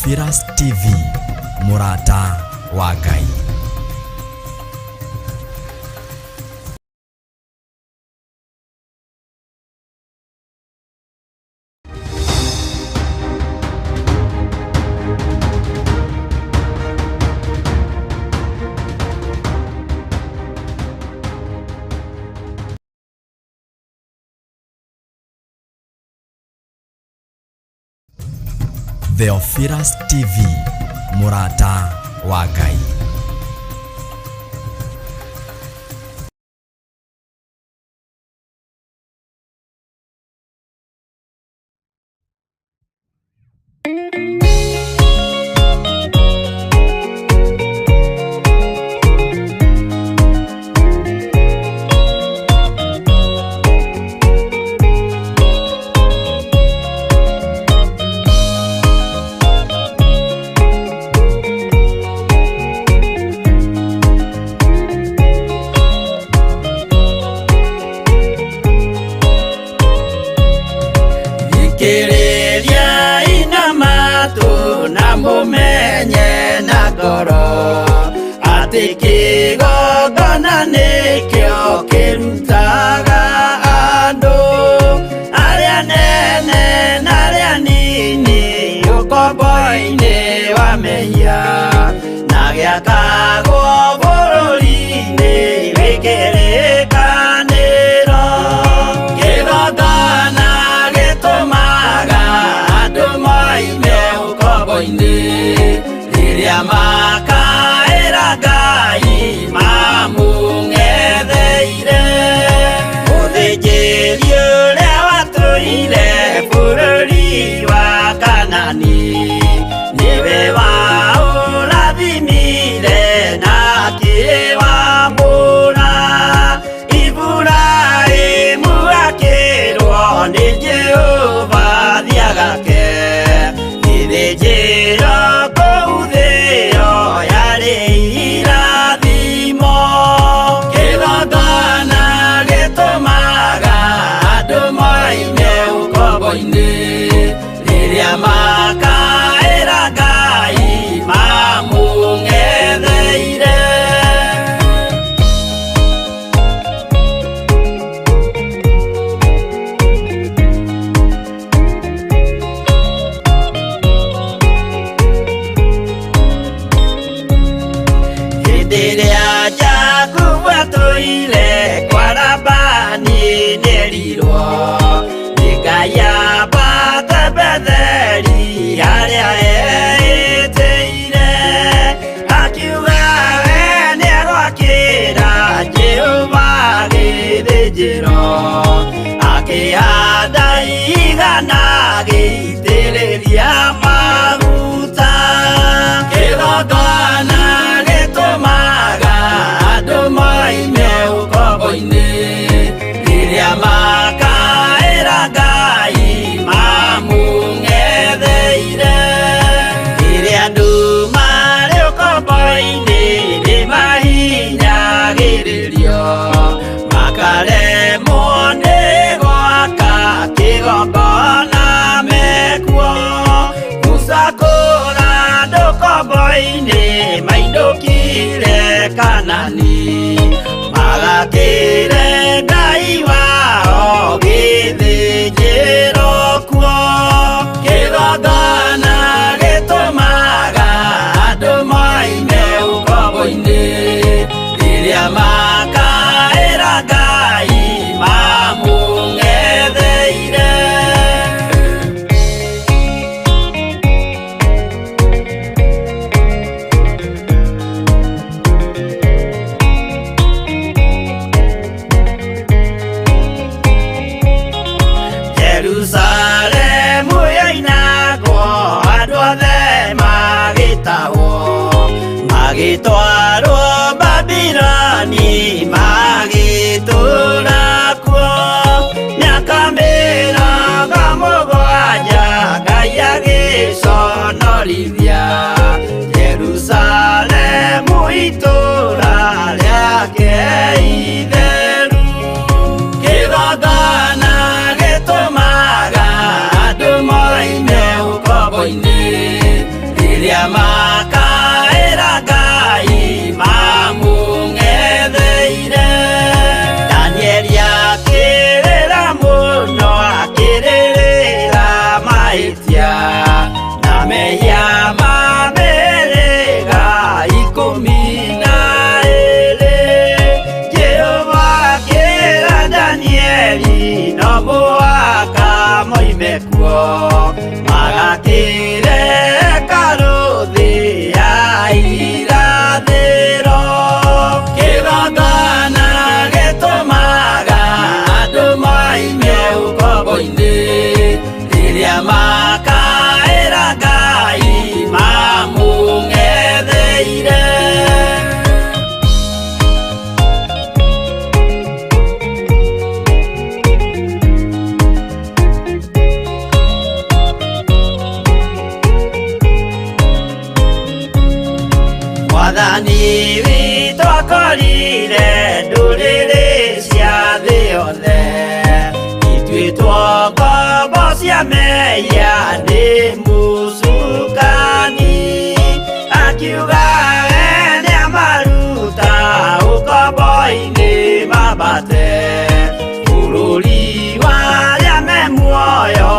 Theophilus TV, mũrata wa Ngai. Theophilus TV, mũrata wa Ngai. Thikĩrĩriai na matũ na mũmenye na ngoro atĩ kĩgongona nĩkĩo kĩrutaga andũ arĩa nene na arĩa nini ũkombo-inĩ wa mehia na gĩakagwo bũrũri-inĩ wĩ kĩrĩkanĩro. Kĩgongona gĩtũmaga andũ moime ũkombo-inĩ rĩrĩa makaĩra Ngai mamũng'etheire. Mũthĩnjĩri ũrĩa watũire bũrũri wa Kanani nĩwe waũrathimire na akĩwamũra. Iburahĩmu akĩrwo nĩ Jehova thiagake gĩthĩnjĩro kũu thĩo yarĩ irathimo. Kĩgongona gĩtũmaga andũ moime ũkombo-inĩ rĩrĩa makaĩra Ngai mamũng'etheire. Hĩndĩ ĩrĩa Jakubu atũire kwa Labani nĩerirwo nĩ Ngai ambate Betheli harĩa eĩtĩire, akiuga we nĩegwakĩra Jehova gĩthĩnjĩro, akĩhanda igana agĩitĩrĩria maguta. Kĩgongona gĩtũmaga andũ moime ũkombo-inĩ rĩrĩa makaĩra Ngai mamũng'etheire. Rĩrĩa andũ marĩ ũkombo-inĩ nĩmahinyagĩrĩrio makaremwo nĩ gwaka kĩgongona mekuo. Musa kũra andũ ũkombo-inĩ mainũkire Kanani magakĩre Ngai wao gĩthĩnjĩro kuo. Kĩgongona gĩtũmaga andũ moime ũkombo-inĩ rĩrĩa makaĩra Ngai mamũng'etheire. Jerusalemu yoinagwo andũ othe magĩtahwo magĩtwarwo Babiloni magĩtũũra kuo mĩaka mĩrongo mũgwanja Ngai agĩconorithia Jerusalemu itũũra rĩake itheru. Kĩgongona gĩtũmaga andũ moime ũkombo-inĩ. Mwathani witũ akorire ndũrĩrĩ cia thĩ yothe ituĩtwo ngombo cia mehia nĩ mũcukani akiuga we nĩamaruta ũkombo-inĩ mambate bũrũri wa arĩa me muoyo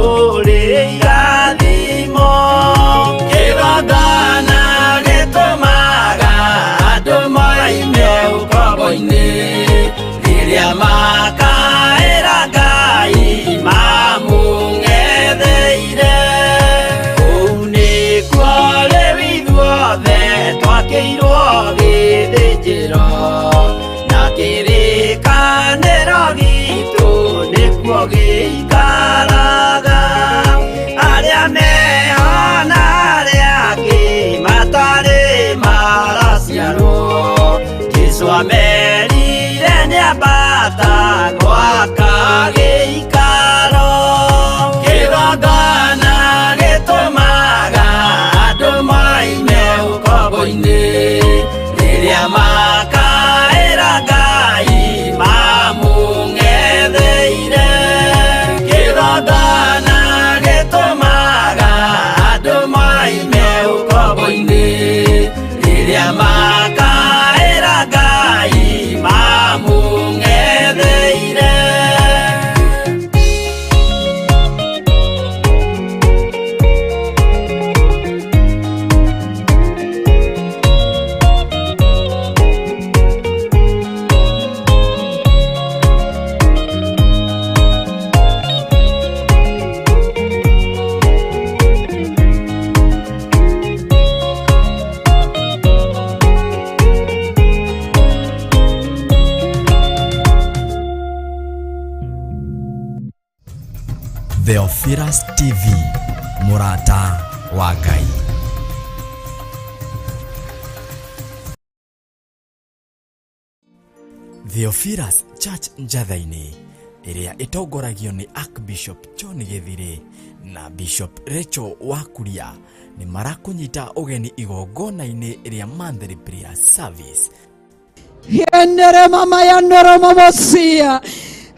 ũrĩ irathimo kĩgongona gĩtũmaga andũ moime ũkombo-inĩ rĩrĩa makaĩra Ngai mamũng'etheire kũu nĩkuo rĩu ithuothe twakĩirwo gĩthĩnjĩro na kĩrĩkanĩro gitũ nĩkuo gĩikaraga arĩa meho na arĩa angĩ matarĩ maraciarwo Jesũ amerire nĩambata gwaka gĩikaro kĩgongona gĩtũmaga andũ moime ũkombo-inĩ rĩrĩa makaĩra Ngai mamũng'etheire kĩgongona gĩtũmaga andũ moime ũkombo-inĩ rĩrĩa makaĩra Ngai mamũng'etheire. Theophilus TV, mũrata wa Ngai. Theophilus Church Njatha-inĩ ĩrĩa ĩtongoragio nĩ Archbishop John Gĩthirĩ na Bishop Rachel Wakuria nĩ marakũnyita ũgeni igongona-inĩ rĩa monthly prayer service. Yenere mama yanoro mamosia.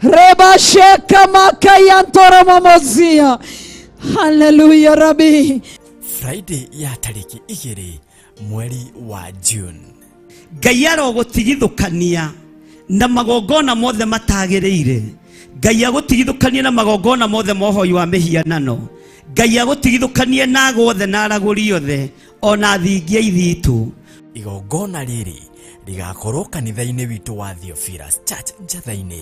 Reba sheka maka yantoro mamosia. Hallelujah Rabbi. Friday ya tarĩki 2 mweri wa June. Ngai arogũtigithũkania na magongona mothe matagĩrĩire. Ngai agũtigithũkanie na magongona mothe ma ũhoi wa mĩhianano. Ngai agũtigithũkanie na ago othe na aragũri othe ona thingia ithitũ. Igongona rĩrĩ rĩgakorwo kanitha-inĩ witũ wa Theophilus Church Njatha-inĩ,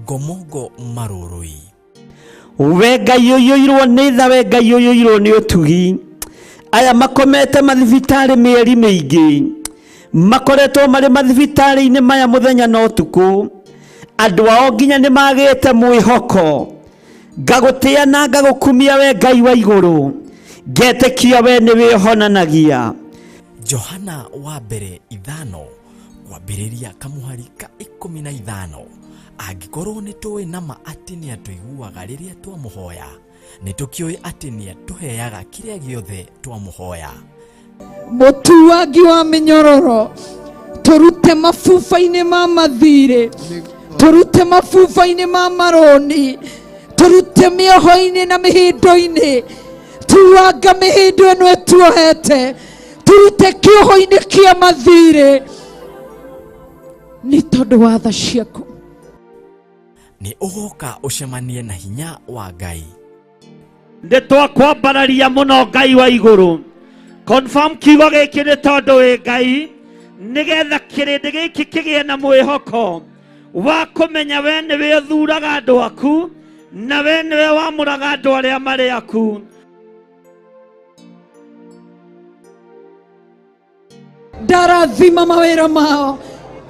Ngomongo Marũrũi. We Ngai ũiyũirwo nĩ tha, we Ngai ũiyũirwo nĩ ũtugi. Aya makomete mathibitarĩ mĩeri mĩingĩ, makoretwo marĩ mathibitarĩ-inĩ maya mũthenya na ũtukũ. Andũ ao nginya nĩ magĩte mwĩhoko. Ngagũtĩa na ngagũkumia we Ngai wa igũrũ, ngetĩkia we nĩ wĩhonanagia. Johana wa mbere 5 kwambĩrĩria kamũhari ka 15. Angĩkorwo nĩ tũĩ nama atĩ nĩ atũiguaga rĩrĩa twamũhoya, nĩ tũkĩũĩ atĩ nĩ atũheaga kĩrĩa gĩothe twamũhoya. Mũtuangi wa mĩnyororo, tũrute mabuba-inĩ ma mathirĩ, tũrute mabuba-inĩ ma marũni, tũrute mĩoho-inĩ na mĩhĩndo-inĩ, tuanga mĩhĩndo ĩno ĩtuohete, tũrute kĩoho-inĩ kĩa mathirĩ nĩ tondũ wa tha ciaku. Nĩ ũgoka ũcemanie na hinya wa Ngai. Nĩ twakwambararia mũno Ngai wa igũrũ. Confirm kiugo gĩkĩ nĩ tondũ wĩ Ngai, nĩgetha kĩrĩndĩ gĩkĩ kĩgĩe na mwĩhoko wa kũmenya we nĩwe ũthuraga andũ aku na we nĩwe wamũraga andũ arĩa marĩ aku. Ndarathima mawĩra mao,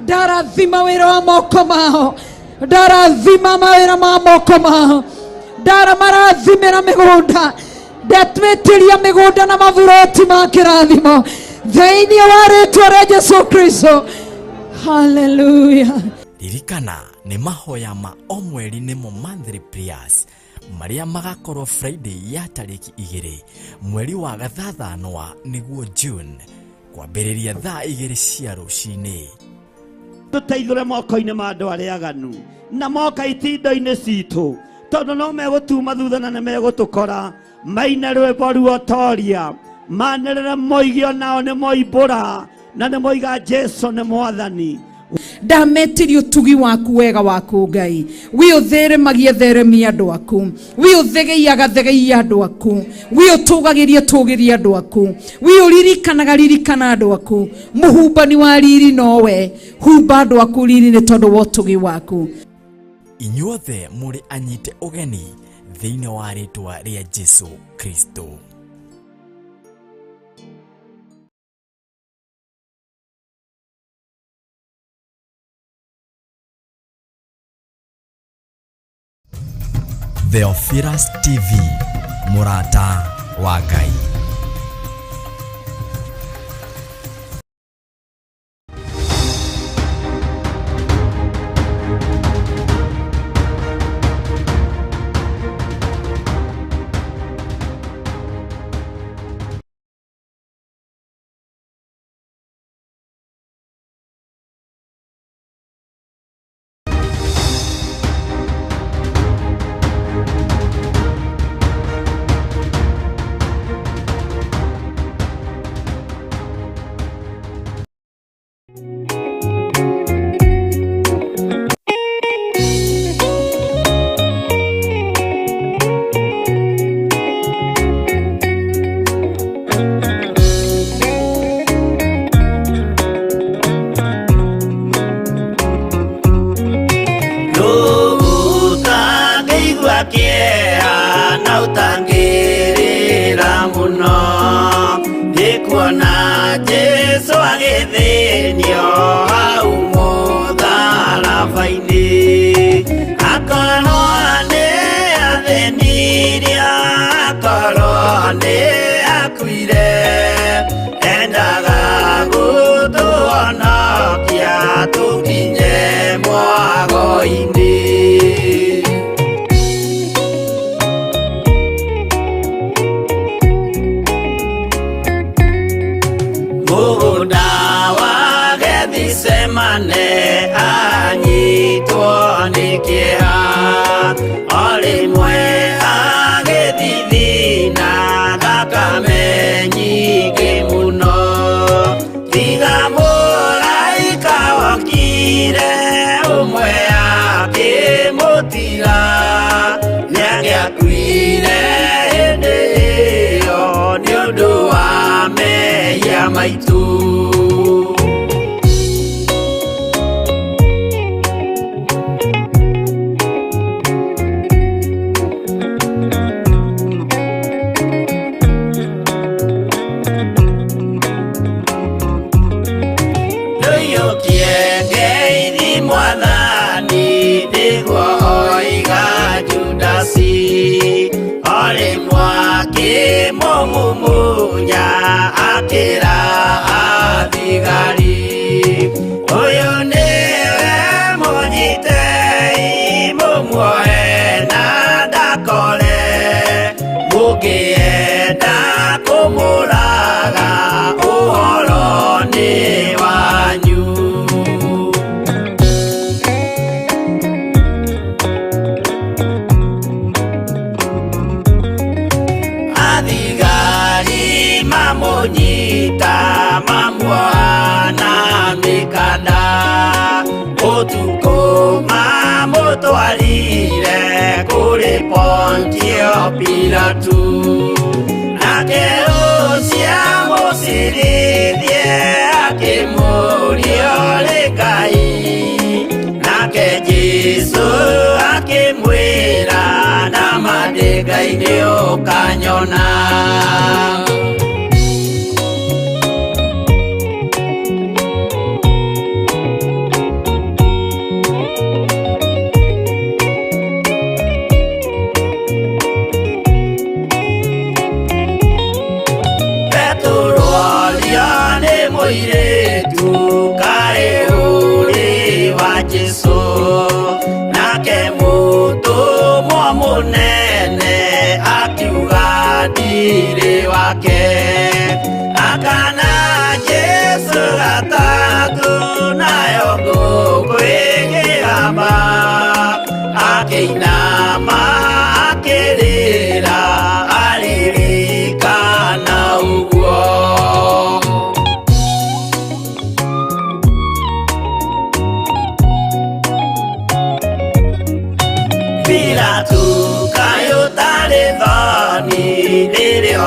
ndarathima wĩra wa moko mao, ndarathima mawĩra ma moko mao, ndaramarathimĩra mĩgũnda, ndatwĩtĩria mĩgũnda na maburoti ma kĩrathimo thĩinĩ wa rĩtwa rĩa Jesu Kristo. Hallelujah. Ririkana nĩ mahoya ma o mweri nĩmo monthly prayers marĩa magakorwo Friday ya tarĩki 2 mweri wa gathathanwa nĩguo June. Kwambĩrĩria thaa 2 cia rũcinĩ. Tũteithũre moko-inĩ ma andũ arĩa aganu na moka itindo-inĩ citũ, tondũ no megũtuma thutha na nĩ megũtũkora. Maine rwĩmbo ruotoria, manĩrĩre moige onao nĩ moimbũra na nĩ moiga Jesu nĩ Mwathani. Ndametirie ũtugi waku wega waku Ngai, wi ũtheremagie theremia andũ aku, wi ũthegeiaga thegeia andũ aku, wi ũtũgagĩrie tũgĩrie andũ aku, wi ũririkanaga ririkana andũ aku. Mũhumbani wa riri nowe, humba andũ aku riri nĩ tondũ wa ũtugi waku. Inyuothe mũrĩ anyite ũgeni thĩinĩ wa rĩtwa rĩa Jesu Kristo. Theophilus TV, mũrata wa Ngai. Ũtangĩigua kĩeha na ũtangĩrĩra mũno, nĩ kuona Jesũ agĩthĩnio hau mũtharaba-inĩ. Akorwo nĩ athĩnirio, akorwo nĩ akuire, endaga gũtũhonokia tũkinye mwago-inĩ. Mũgũnda wa Gethisemane anyitwo nĩ kĩeha, o rĩmwe agĩthithina thakame nyingĩ mũno. Tiga mũraika wokire ũmwe akĩmũtiga, nĩangĩakuire hĩndĩ ĩyo nĩ ũndũ wa mehia maitũ. Ndũiyũkie ngeithi Mwathani, nĩguo oiga Judasi, o rĩmwe akĩmũmumunya akĩra athigari, ũyũ nĩwe mũnyitei mũmuoe na ndakore, mũngĩenda kũmũraga ũhoro nĩ wanyu. Athigari mamũnyita mamuoha na mĩkanda, ũtukũ mamũtwarire kũrĩ Pontio Pilatu, nake ũcio amũcirithie akĩmũũria ũrĩ Ngai, nake Jesũ akĩmwĩra nama ndĩ Ngai nĩ ũkanyona. Petero orio nĩ mũirĩtu kaĩ ũrĩ wa Jesũ, nake mũtũmwo mũnene akiuga ndirĩ wake. Akana Jesũ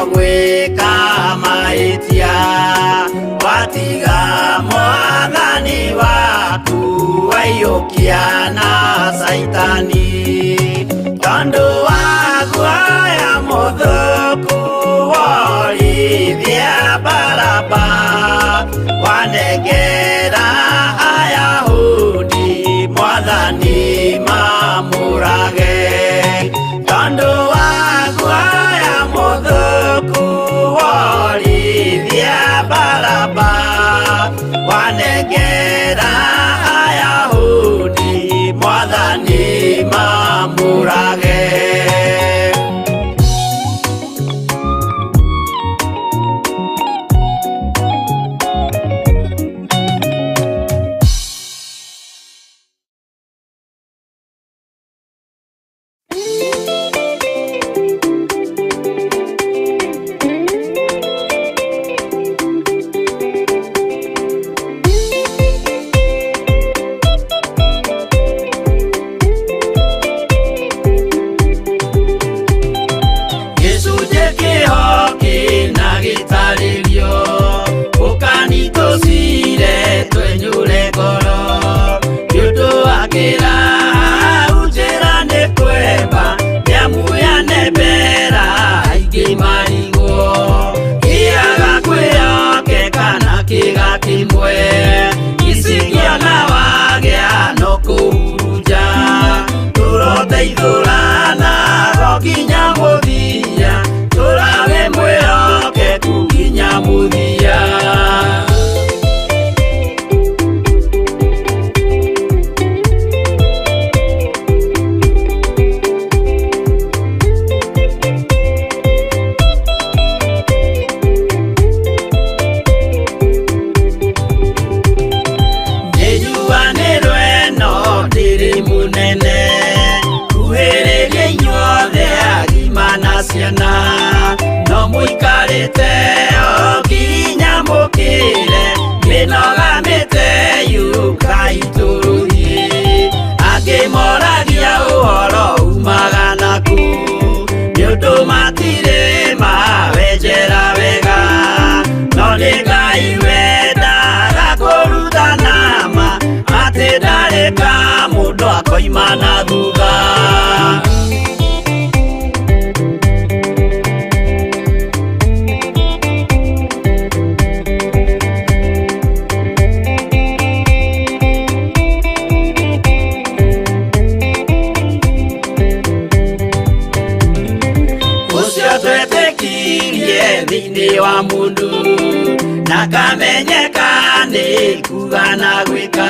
Gwĩka mahĩtia watiga mwathani waku waiyũkia na Saitani tondũ wa guoya mũthũku worithia Baraba wanengera Ayahudi mwathani mamũrage tondũ wa guoya mũthũku worithia Baraba wanengera Ayahudi mwathani mamũrage. Gĩcunjĩ kĩho kĩna gĩtarĩrio ũkani tũcire twenyũre ngoro nĩ ũndũ wa kĩraha njĩra nĩ kwemba nĩamu yanembera aingĩ marigwo kĩaga kwĩyokeka na kĩga kĩmwe icikĩona wagĩa no kũhurunja tũroteithũrana go nginya mũthia tũrawe mwĩhokeku nginya mũthia. Nĩnjuanĩrwo ĩno ndĩrĩ mũnene kuhĩrĩria inyuothe agima na ciana no mũikarĩte o nginya mũkĩre mĩnoga mĩte yũkai tũrũthiĩ angĩ moragia ũhoro umaga naku nĩ ũndũ matirĩ mawenjera wega no nĩ Ngai wendaga kũrutana ma atĩ ndarĩ ka mũndũ akoima na thutha. Ũcio twetĩkirie thĩinĩ wa mũndũ na kamenyeka nĩ kuga na gwĩka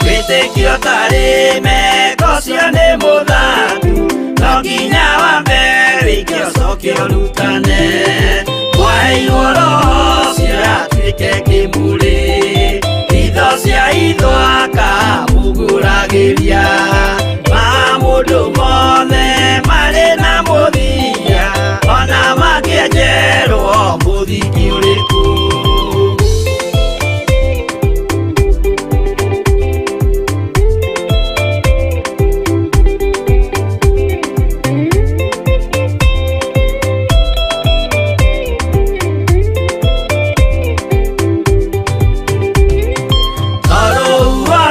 wĩtĩkio tarĩ meko ũcio nĩ mũthaku no nginya wambe wĩke ũcoke ũrutane mwaheirwo roho ũcio atuĩke kĩmũrĩ itho cia itho akamũgũragĩria ma mũndũ mothe marĩ na mũthia ona mangĩenjerwo mũthingi ũrĩkũ. Tondũ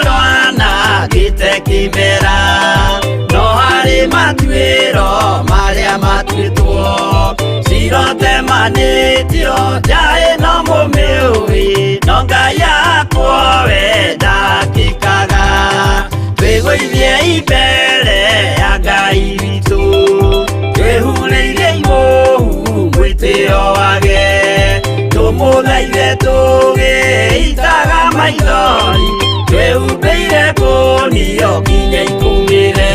rwanangĩte kĩmera no harĩ matuĩro marĩa matuĩtwo cirotemanĩtio njaĩ no mũmĩũĩ no Ngai yakwo we ndakĩkaga twĩgũithie imbere ya Ngai witũ twĩhurĩirie imũhu mwĩtĩo wage tũmũthaithe tũgĩitaga maithori twĩhumbĩire ngũnio nginya ikũmĩre.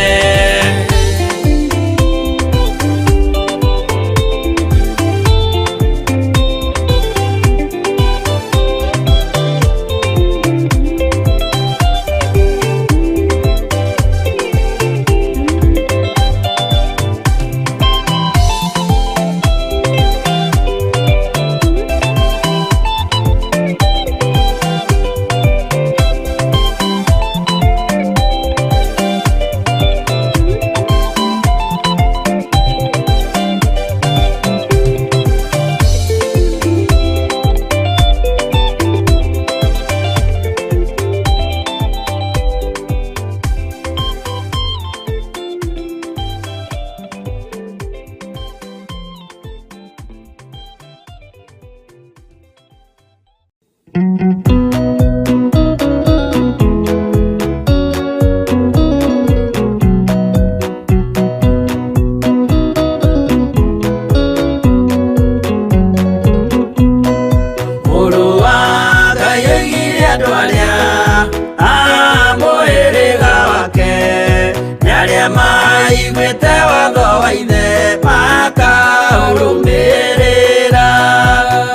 maithe makaũrũmĩrĩra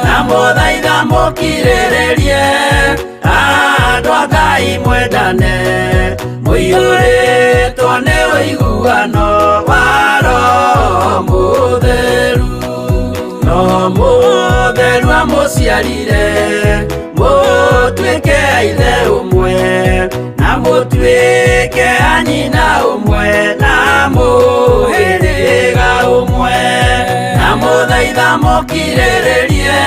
na mũthaitha mũkirĩrĩrie andũ a Ngai mwendane mũiyũrĩtwo nĩ ũiguano wa Roho Mũtheru Roho Mũtheru amũciarire mũtuĩke ithe ũmwe na mũtuĩke a nyina ũmwe na mũhĩrĩga ũmwe na mũthaitha mũkirĩrĩrie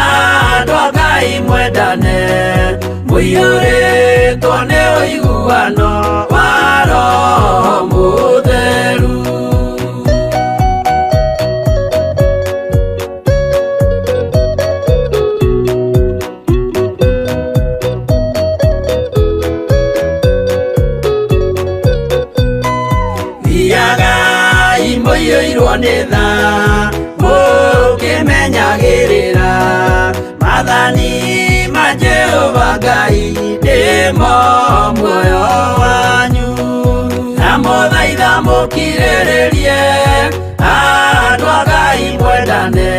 andũ a Ngai mwendane mũiyũrĩtwo nĩ ũiguano wa Roho Mũtheru. Thiagai mũiyũirwo nĩ tha mũkĩmenyagĩrĩra maathani ma Jehova Ngai nĩmo muoyo wanyu na mũthaitha mũkirĩrĩrie andũ a Ngai mwendane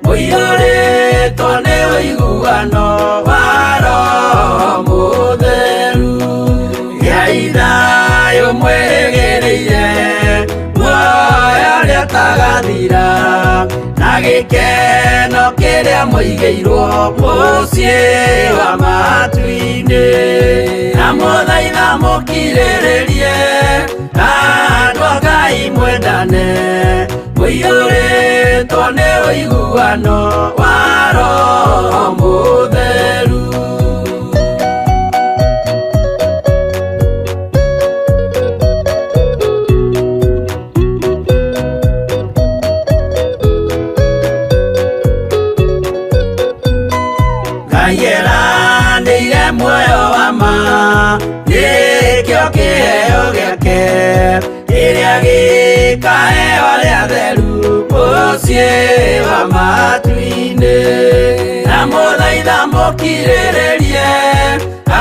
mũiyũrĩtwo nĩ ũiguano wa Roho Mũtheru. Gĩai thayũ mwĩrĩgĩrĩire muoyo ũrĩa ũtagathira na gĩkeno kĩrĩa mũigĩirwo mũciĩ wa matu-inĩ na mũthaitha mũkirĩrĩrie andũ a Ngai mwendane mũiyũrĩtwo nĩ ũiguano wa Roho Mũtheru. Ngai eranĩire muoyo wa ma nĩkĩo kĩheo gĩake kĩrĩa gĩkaheo arĩa atheru mũciĩ wa matu-inĩ na mũthaitha mũkirĩrĩrie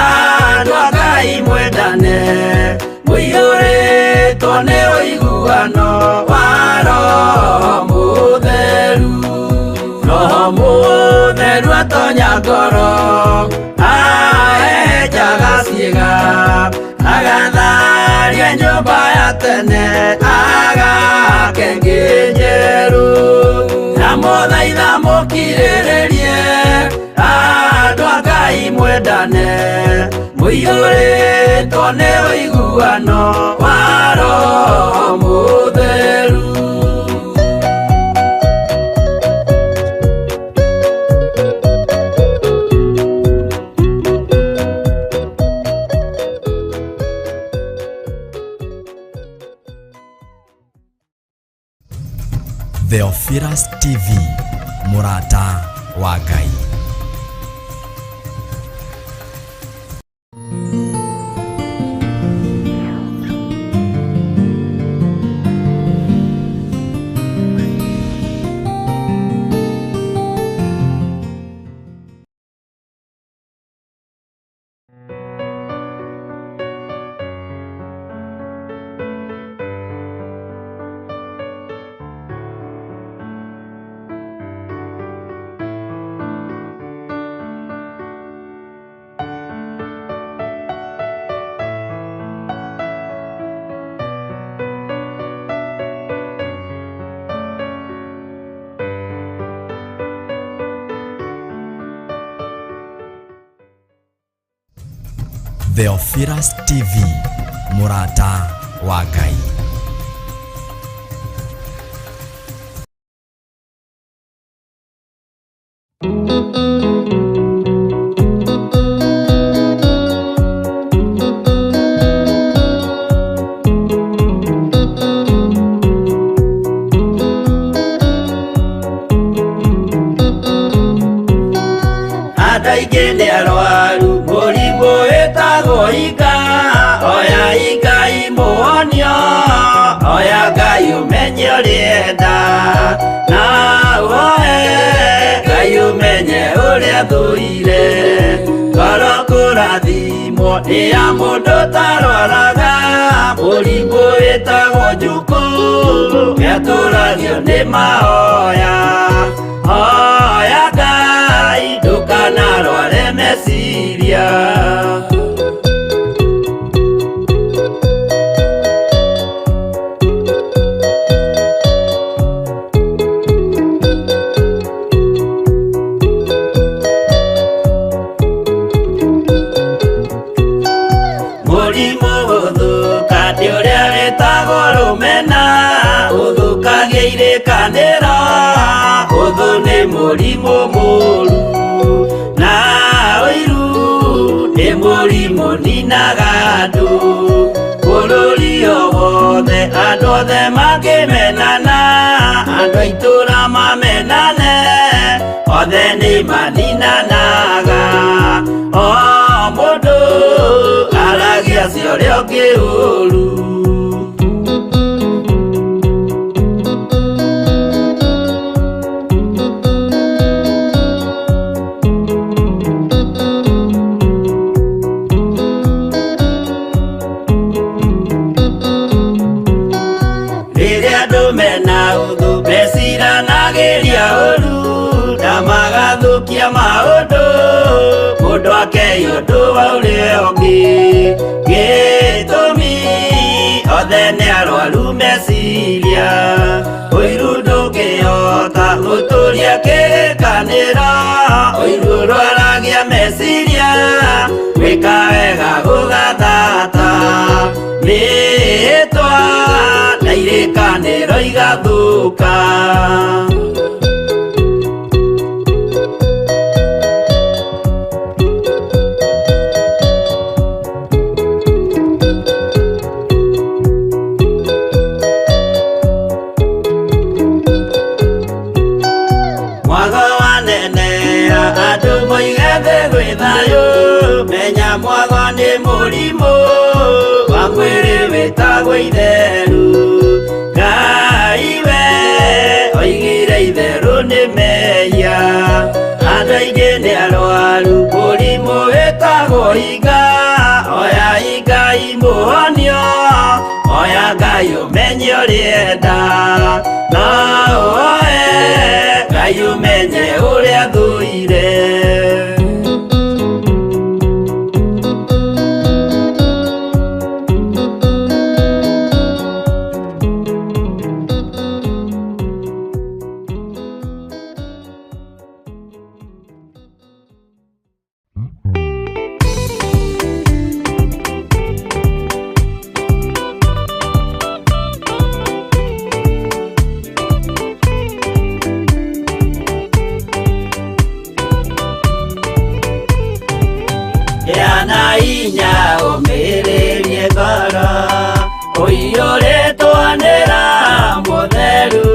andũ a Ngai mwendane mũiyũrĩtwo nĩ ũiguano wa Roho Mũtheru. Roho Mũtheru atonya ngoro ahehenjaga ciĩga agatharia nyũmba ya tene agake ĩngĩ njerũ na mũthaitha mũkirĩrĩrie andũ a Ngai mwendane mũiyũrĩtwo nĩ ũiguano wa Roho Mũtheru. Theophilus TV, mũrata wa Ngai. Theophilus TV, mũrata wa Ngai. Andũ aingĩ nĩ arwaru mũrimũ wĩtagwo ika oya Ngai mũhonio oya Ngai ũmenye ũrĩa enda na ũhoe Ngai ũmenye ũrĩa thũire. Ngoro kũrathimwo nĩ ya mũndũ ũtarwaraga mũrimũ wĩtagwo njukũ nĩatũragio nĩ mahoya hoya Ngai ndũkanarware meciria. Mũrimũ gũthũka nĩ ũrĩa wĩtagwo rũmena ũthũkagia irĩkanĩro ũthũ nĩ mũrimũ mũru na ũiru nĩ mũrimũ ninaga andũ bũrũri o wothe andũ othe mangĩmenana andũ a itũũra mamenane othe nĩ maninanaga o mũndũ aragia cia ũrĩa ũngĩ ũru. Rĩrĩa andũ mena ũthũ meciranagĩria ũru na magathũkia maũndũ mũndũ akei ũndũ wa ũrĩa ũngĩ gĩtũmi othe nĩ arwaru meciria ũiru ndũngĩhota gũtũria kĩrĩkanĩro ũiru ũrwaragia meciria gwĩka wega gũgathata mĩĩtwa na irĩkanĩro igathũka. Mwago wanenea andũ moige thĩ gwĩ thayũ menya mwago nĩ mũrimũ wa mwĩrĩ wĩtagwo itheru Ngai we oigire itherũ nĩ mehia andũ aingĩ nĩ arwaru mũrimũ wĩtagwo iga oya Ngai mũhonio oya Ngai ũmenye ũrĩa enda no ũoe Ngai ũmenye ũrĩa thũire. Gĩa na hinya ũmĩrĩrie ngoro ũiyũrĩtwo nĩ Roho Mũtheru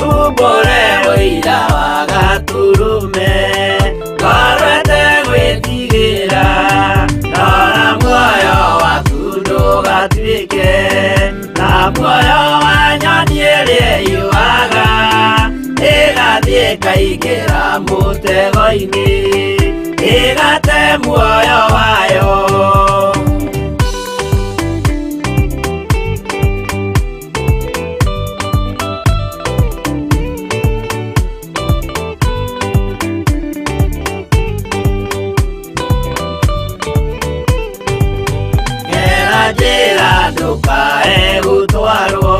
umbũre ũira wa Gatũrũme ngoro ĩtegwĩtigĩra rora muoyo waku ndũgatuĩke na muoyo wa nyoni ĩrĩa ĩyuaga ĩgathiĩ ĩkaingĩra mũtego-inĩ ĩgate muoyo wayo. Gera njĩra ndũkae gũtwarwo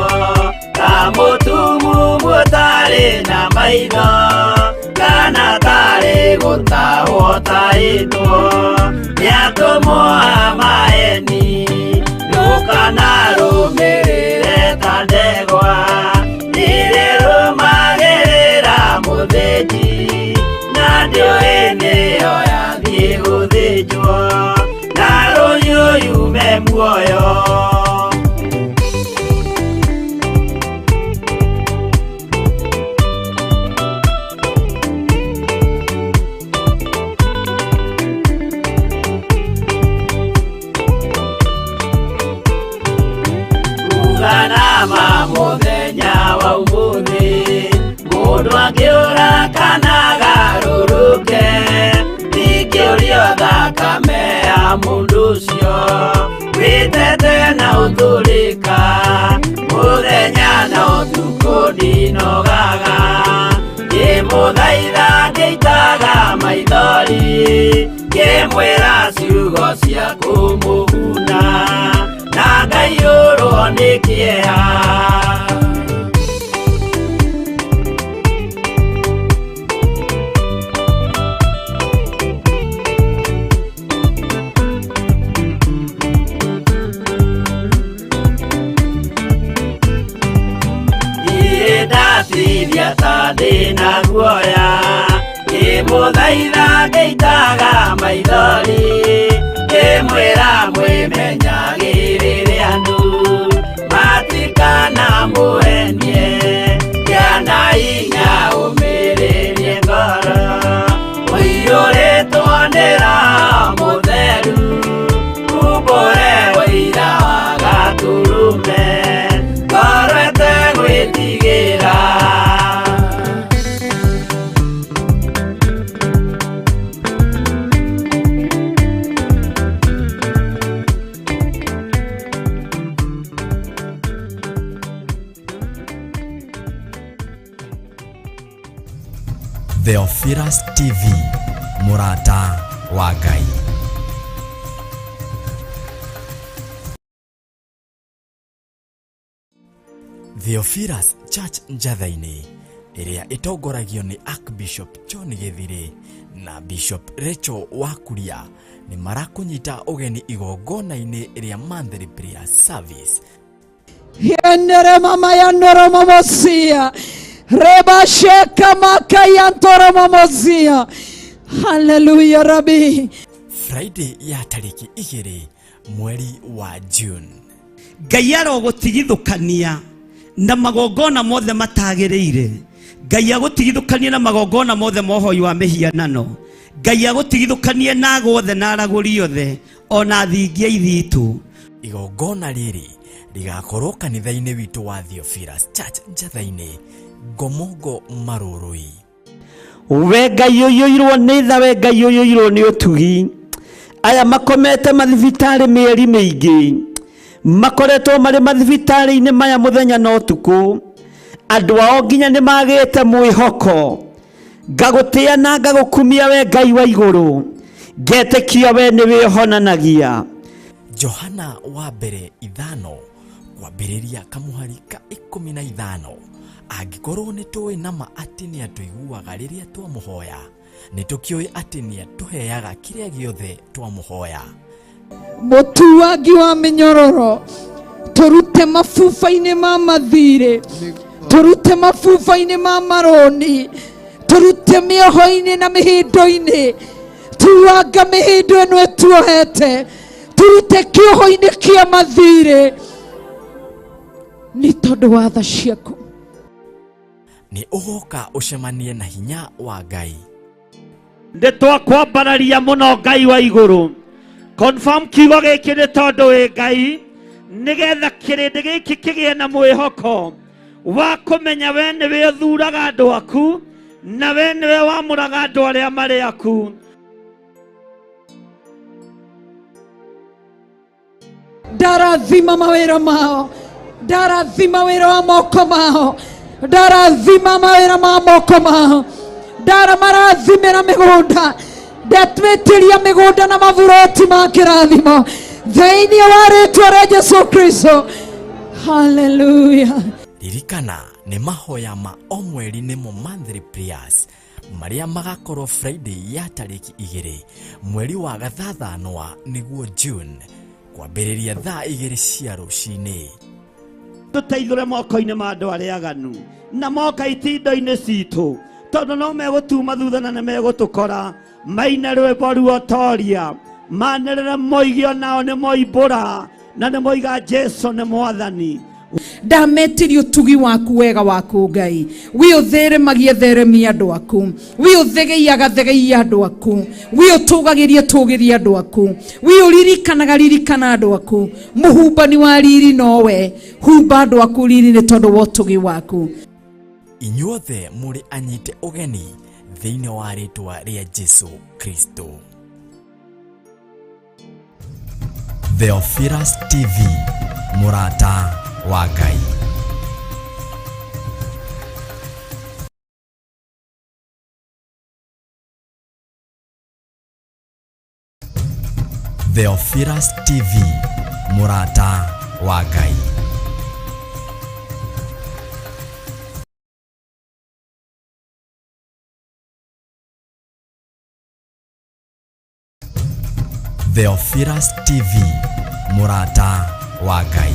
ta mũtumumu ũtarĩ na maitho kana tarĩ gũtahwo tahĩtwo nĩ atũmwo a maeni ndũkanarũmĩrĩre ta ndegwa nĩrĩrũmagĩrĩra mũthĩnji na ndĩũĩ nĩyo yathiĩ gũthĩnjwo na rũhiũ yume muoyo. Ngĩitaga maithori ngĩmwĩra ciugo cia kũmũguna na ngaiyũrwo nĩ kĩeha. Ndatithia ta ndĩna guoya ngĩmũthaitha ngĩitaga maithori ngĩmwĩra mwĩmenyagĩrĩre andũ matikanamũhenie kĩana hinya ũmĩrĩrie ngoro ũiyũrĩtwo nĩ Roho Mũtheru umbũre ũira wa Gatũrũme ngoro ĩtegwĩtigĩra. Theophilus TV, mũrata wa Ngai. Theophilus Church Njatha-inĩ ĩrĩa ĩtongoragio nĩ Archbishop John Gĩthirĩ na Bishop Rachel Wakuria nĩ marakũnyita ũgeni igongona-inĩ rĩa monthly prayer service. Yenere mama yanoro mamosia. Reba sheka maka yantoro mamosia. Hallelujah Rabbi. Friday ya tarĩki 2 mweri wa June. Ngai arogũtigithũkania na magongona mothe matagĩrĩire. Ngai agũtigithũkanie na magongona mothe ma ũhoi wa mĩhianano. Ngai agũtigithũkanie na ago othe na aragũri othe ona thingia ithitũ. Igongona rĩrĩ rĩgakorwo kanitha-inĩ witũ wa Theophilus Church Njatha-inĩ, Ngomongo Marũrũi. We Ngai ũiyũirwo nĩ tha, we Ngai ũiyũirwo nĩ ũtugi. Aya makomete mathibitarĩ mĩeri mĩingĩ, makoretwo marĩ mathibitarĩ-inĩ maya mũthenya na ũtukũ. Andũ ao nginya nĩ magĩte mwĩhoko. Ngagũtĩa na ngagũkumia we Ngai wa igũrũ, ngetĩkia we nĩwe ũhonanagia. Johana wa mbere 5 kwambĩrĩria kamũhari ka 15. Angĩkorwo nĩ tũĩ nama atĩ nĩ atũiguaga rĩrĩa twamũhoya, nĩ tũkĩũĩ atĩ nĩ atũheaga kĩrĩa gĩothe twamũhoya. Mũtuangi wa mĩnyororo, tũrute mabuba-inĩ ma mathirĩ, tũrute mabuba-inĩ ma marũni, tũrute mĩoho-inĩ na mĩhĩndo-inĩ, tuanga mĩhĩndo ĩno ĩtuohete, tũrute kĩoho-inĩ kĩa mathirĩ nĩ tondũ wa tha ciaku. Nĩ ũgoka ũcemanie na hinya wa Ngai. Nĩ twakwambararia mũno Ngai wa igũrũ. Confirm kiugo gĩkĩ nĩ tondũ wĩ Ngai, nĩgetha kĩrĩndĩ gĩkĩ kĩgĩe na mwĩhoko wa kũmenya we nĩwe ũthuraga andũ aku na we nĩwe wamũraga andũ arĩa marĩ aku. Ndarathima mawĩra mao, ndarathima wĩra wa moko mao, ndarathima mawĩra ma moko mao, ndaramarathimĩra mĩgũnda, ndatwĩtĩria mĩgũnda na maburoti ma kĩrathimo thĩinĩ wa rĩtwa rĩa Jesu Kristo. Hallelujah. Ririkana nĩ mahoya ma o mweri nĩmo monthly prayers marĩa magakorwo Friday ya tarĩki 2 mweri wa gathathanwa nĩguo June kwambĩrĩria thaa 2 cia rũcinĩ. Tũteithũre moko-inĩ ma andũ arĩa aganu na moka itindo-inĩ citũ, tondũ no megũtuma thutha na nĩ megũtũkora. Maine rwĩmbo ruotoria, manĩrĩre moige onao nĩ moimbũra na nĩ moiga Jesu nĩ Mwathani. Ndametirie ũtugi waku wega waku Ngai, wi ũtheremagie theremia andũ aku, wi ũthegeiaga thegeia andũ aku, wi ũtũgagĩrie tũgĩrie andũ aku, wi ũririkanaga ririkana andũ aku. Mũhumbani wa riri nowe, humba andũ aku riri nĩ tondũ wa ũtugi waku. Inyuothe mũrĩ anyite ũgeni thĩinĩ wa rĩtwa rĩa Jesu Kristo. Theophilus TV, mũrata wa Ngai. Theophilus TV, mũrata wa Ngai. Theophilus TV, mũrata wa Ngai.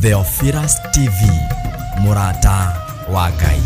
Theophilus TV, mũrata wa Ngai.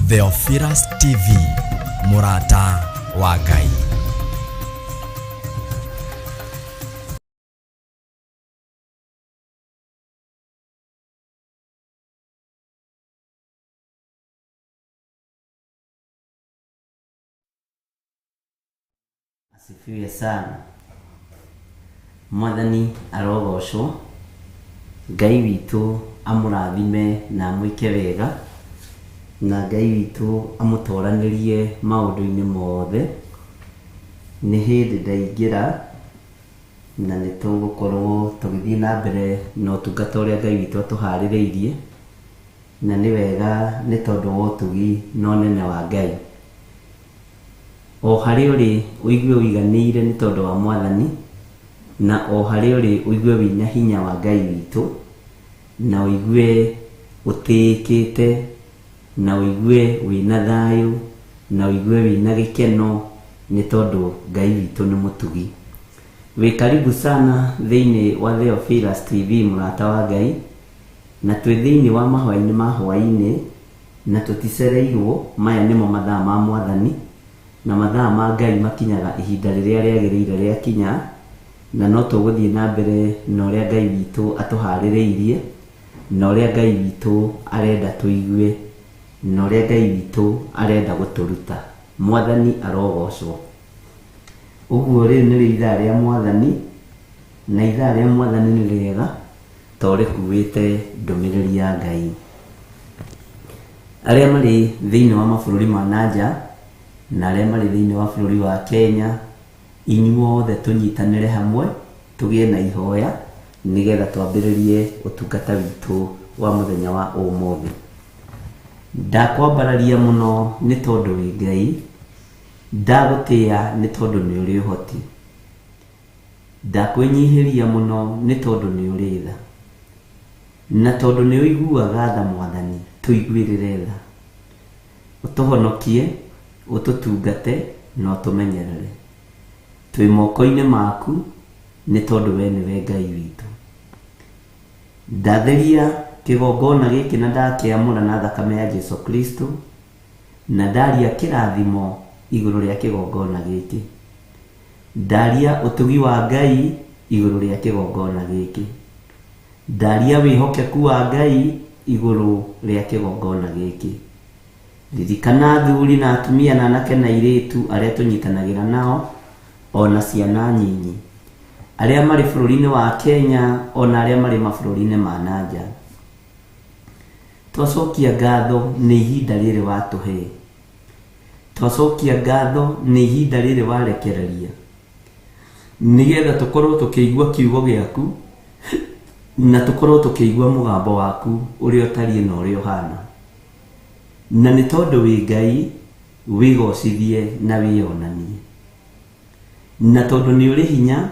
Theophilus TV, mũrata wa Ngai. Asifiwe sana. Mwathani arogocwo. Ngai witũ amũrathime na amwĩke wega, na Ngai witũ amũtoranĩrie maũndũ-inĩ mothe. Nĩ hĩndĩ ndaingĩra na nĩ tũgũkorwo tũgĩthiĩ na mbere na ũtungata ũrĩa Ngai witũ atũharĩrĩirie, na nĩ wega nĩ tondũ wa ũtugi na ũnene wa Ngai. O harĩa ũrĩ ũigue ũiganĩire nĩ tondũ wa Mwathani, na o harĩa ũrĩ ũigue wĩna hinya wa Ngai witũ, na ũigue ũtĩĩkĩte, na ũigue wĩna thayũ, na ũigue wĩna gĩkeno nĩ tondũ Ngai witũ nĩ mũtugi. Wĩ karibu sana thĩinĩ wa Theophilus TV, mũrata wa Ngai, na twĩ thĩinĩ wa mahoya-inĩ ma hwaĩ-inĩ, na tũticereirwo. Maya nĩmo mathaa ma Mwathani, na mathaa ma Ngai makinyaga ihinda rĩrĩa rĩagĩrĩire rĩakinya, na no tũgũthiĩ na mbere na ũrĩa Ngai witũ atũharĩrĩirie, na ũrĩa Ngai witũ arenda tũigue, na ũrĩa Ngai witũ arenda gũtũruta. Mwathani arogocwo. Ũguo rĩrĩ nĩrĩo ithaa rĩa Mwathani, na ithaa rĩa Mwathani nĩ rĩega to rĩkuĩte ndũmĩrĩri ya Ngai. Arĩa marĩ thĩinĩ wa mabũrũri ma nanja na arĩa marĩ thĩinĩ wa bũrũri wa Kenya, inyuothe tũnyitanĩre hamwe tũgĩe na ihoya nĩgetha twambĩrĩrie ũtungata witũ wa mũthenya wa ũmũthĩ. Ndakwambararia mũno nĩ tondũ wĩ Ngai, ndagũtĩĩa nĩ tondũ nĩ ũrĩ ũhoti, ndakwĩnyihĩria mũno nĩ tondũ nĩ ũrĩ tha, na tondũ nĩ ũiguaga tha Mwathani, tũiguĩrĩre tha, ũtũhonokie, ũtũtungate na ũtũmenyerere. Twĩ moko-inĩ maku nĩ tondũ we nĩwe Ngai witũ. Ndatheria kĩgongona gĩkĩ na ndakĩamũra na thakame ya Jesu Kristo, na ndaria kĩrathimo igũrũ rĩa kĩgongona gĩkĩ. Ndaria ũtugi wa Ngai igũrũ rĩa kĩgongona gĩkĩ. Ndaria wĩhokeku wa Ngai igũrũ rĩa kĩgongona gĩkĩ. Ririkana athuri na atumia na anake na airĩtu arĩa tũnyitanagĩra nao, ona ciana nyinyi, arĩa marĩ bũrũri-inĩ wa Kenya ona arĩa marĩ mabũrũri-inĩ ma nanja. Twacokia ngatho nĩ ihinda rĩrĩ watũhe. Twacokia ngatho nĩ ihinda rĩrĩ warekereria, nĩgetha tũkorwo tũkĩigua kiugo gĩaku, na tũkorwo tũkĩigua mũgambo waku ũrĩa ũtariĩ na ũrĩa ũhana. Na nĩ tondũ wĩ Ngai, wĩgocithie na wĩonanie. Na tondũ nĩ ũrĩ hinya,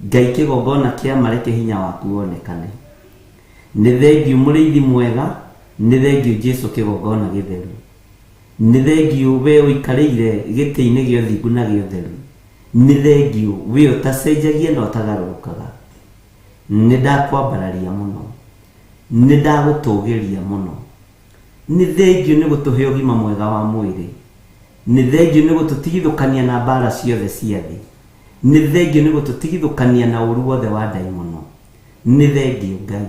Ngai kĩgongona kĩa mareke hinya waku wonekane. Nĩ thengiũ mũrĩithi mwega, Nĩ thengio Jesu kĩgongona gĩtheru. Nĩ thengio we ũikarĩire gĩtĩ-inĩ gĩa ũthingu na gĩa ũtheru. Nĩ thengio we ũtacenjagia na ũtagarũrũkaga. Nĩ ndakwambararia mũno. Nĩ ndagũtũgĩria mũno. Nĩ thengio nĩ gũtũhe ũgima mwega wa mwĩrĩ. Nĩ thengio nĩ gũtũtigithũkania na mbara ciothe cia thĩ. Nĩ thengio nĩ gũtũtigithũkania na ũru wothe wa ndaimono. Nĩ thengio Ngai.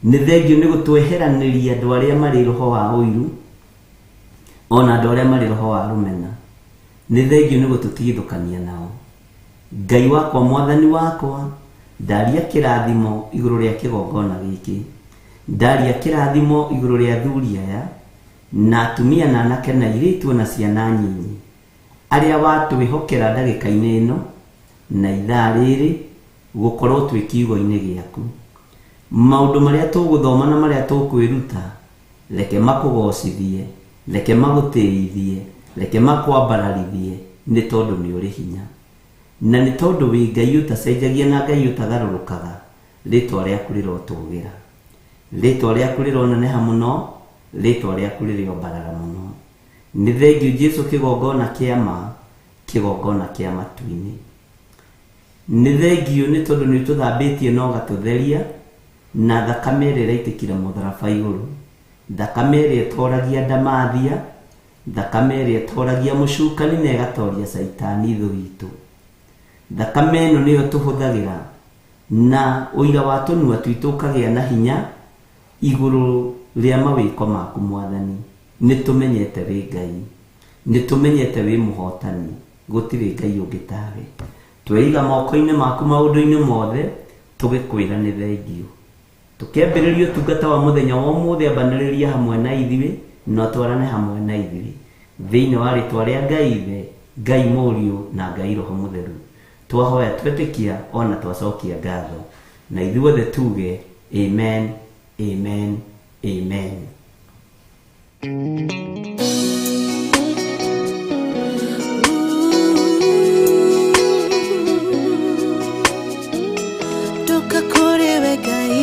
Nĩ thengio nĩ gũtweheranĩria andũ arĩa marĩ roho wa ũiru ona andũ arĩa marĩ roho wa rũmena. Nĩ thengio nĩ gũtũtigithũkania nao. Ngai wakwa, mwathani wakwa, ndaria kĩrathimo igũrũ rĩa kĩgongona gĩkĩ. Ndaria kĩrathimo igũrũ rĩa athuri aya na atumia na anake na airĩtu na ciana nyinyi arĩa watwĩhokera ndagĩka-inĩ ĩno na ithaa rĩrĩ gũkorwo twĩ kiugo-inĩ gĩaku. Maũndũ marĩa tũgũthoma na marĩa tũkwĩruta, reke makũgocithie, reke magũtĩithie, reke makwambararithie, nĩ tondũ nĩ ũrĩ hinya. Na nĩ tondũ wĩ Ngai ũtacenjagia na Ngai ũtagarũrũkaga, rĩtwa rĩaku rĩrotũgĩra. Rĩtwa rĩaku rĩroneneha mũno, rĩtwa rĩaku rĩrĩombarara mũno. Nĩ thengio Jesu kĩgongona kĩa ma, kĩgongona kĩa matu-inĩ. Nĩ thengio nĩ tondũ nĩ ũtũthambĩtie na ũgatũtheria na thakame ĩrĩa ĩraitĩkire mũtharaba igũrũ, thakame ĩrĩa ĩtoragia ndamathia, thakame ĩrĩa ĩtoragia mũcukani na ĩgatoria caitani thũ itũ. Thakame ĩno nĩyo tũhũthagĩra na ũira wa tũnua twitũ ũkagĩa na hinya igũrũ rĩa mawĩko maku mwathani. Nĩ tũmenyete wĩ Ngai, nĩ tũmenyete wĩ mũhotani, gũtirĩ Ngai ũngĩ tawe. Tweiga moko-inĩ maku maũndũ-inĩ mothe, tũgĩkwĩra nĩ thengio. Tũkĩambĩrĩria ũtungata wa mũthenya wa ũmũthĩ, ambanĩrĩria hamwe na ithuĩ na ũtwarane hamwe na ithuĩ thĩinĩ wa rĩtwa rĩa Ngai Ithe, Ngai Mũriũ na Ngai Roho Mũtheru. Twahoya twetĩkia ona twacokia ngatho, na ithuothe tuge amen, amen, amen. Ndoka kũrĩ we Ngai.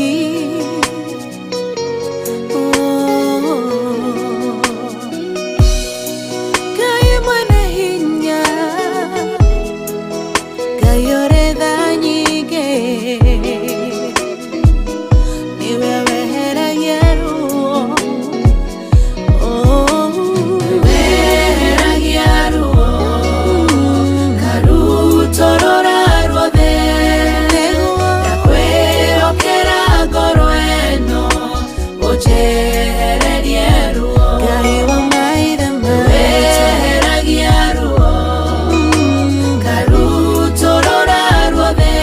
Ngai mwene hinya, Ngai ũrĩ tha nyingĩ, nĩwe weheragia ruo. Weheragia ruo, karutorora ruothe, ndakwĩhokera ngoro ĩno, ũnjehererie ruo. Ngai wa maithe maitũ, weheragia ruo, karutorora ruothe,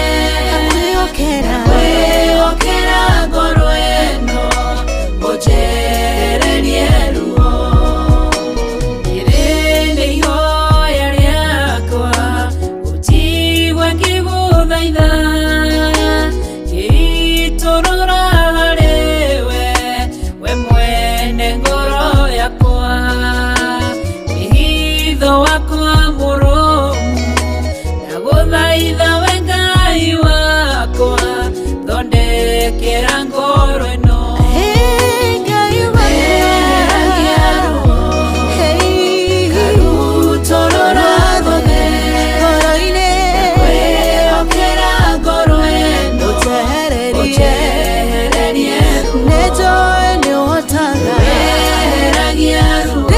ndakwĩhokera ngoro ĩno, ũnjehererie ruo. Rĩrĩ nĩ ihoya rĩakwa, ũnjigue ngĩgũthaitha, ngĩitũrũra harĩ we, we mwene ngoro yakwa. Wĩhitho wakwa mũrũmu, ndagũthaitha we Ngai wakwa, thondekera ngoro ĩno. Weheragia ruo, karutorora ruothe, ndakwĩhokera ngoro ĩno, ũnjehererie ruo. Weheragia ruo,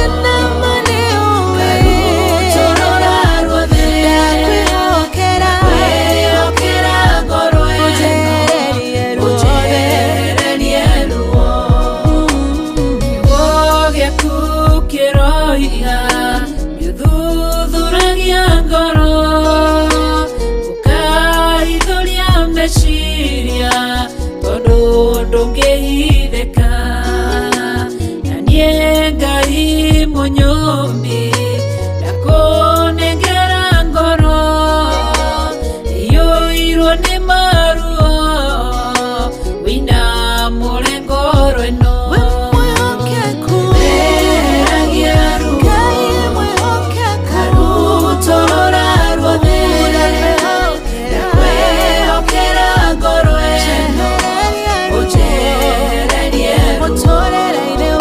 karutorora ruothe, ndakwĩhokera ngoro ĩno, ũnjehererie ruo. Kiugo gĩaku kĩroiga nĩũthuthuragia ngoro, ũkaithũria meciria, tondũ ndũngĩhithĩka. Na niĩ Ngai mũnyũmbi, ndakũnengera ngoro ĩiyũirwo nĩ maruo, wĩinamũre ngoro ĩno. Weheragia ruo, karutorora ruothe, ndakwĩhokera ngoro ĩno, ũnjehererie ruo.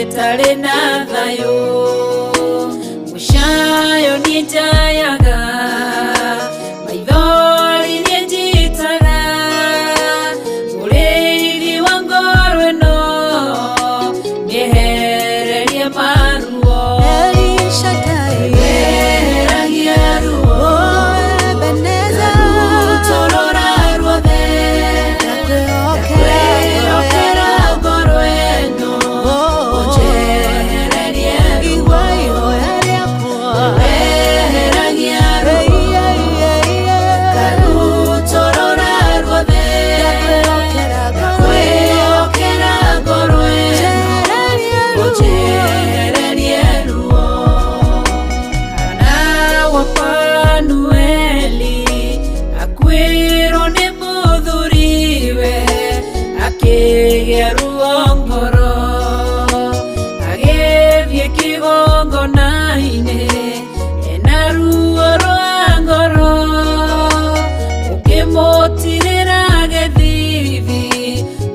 Itarĩ na thayũ mũcayo niĩ njayaga maithori niĩ njitaga mũrĩithi wa ngoro ĩno mĩehererie maruo El Shaddai, weheragia ruo oh Ebenezer, rũtorora ruothe ndakwĩhokera kwĩhokera ngoro ĩno Oh, ũnjehererie ruo igua ihoya rĩakwa. weheragia ruo Ei, ei, ei, ei. Karutorora ruothe Ndakwĩhokera ngoro ĩno. kwĩhokera ngoro ĩno Njehererie ruo. ũnjehererie ruo Hana wa Fanueli akuĩrwo nĩ mũthuriwe akĩgĩa ruo ngoro agĩthiĩ kĩgongona-inĩ ena ruo rwa ngoro ũkĩmũtirĩra gĩthithi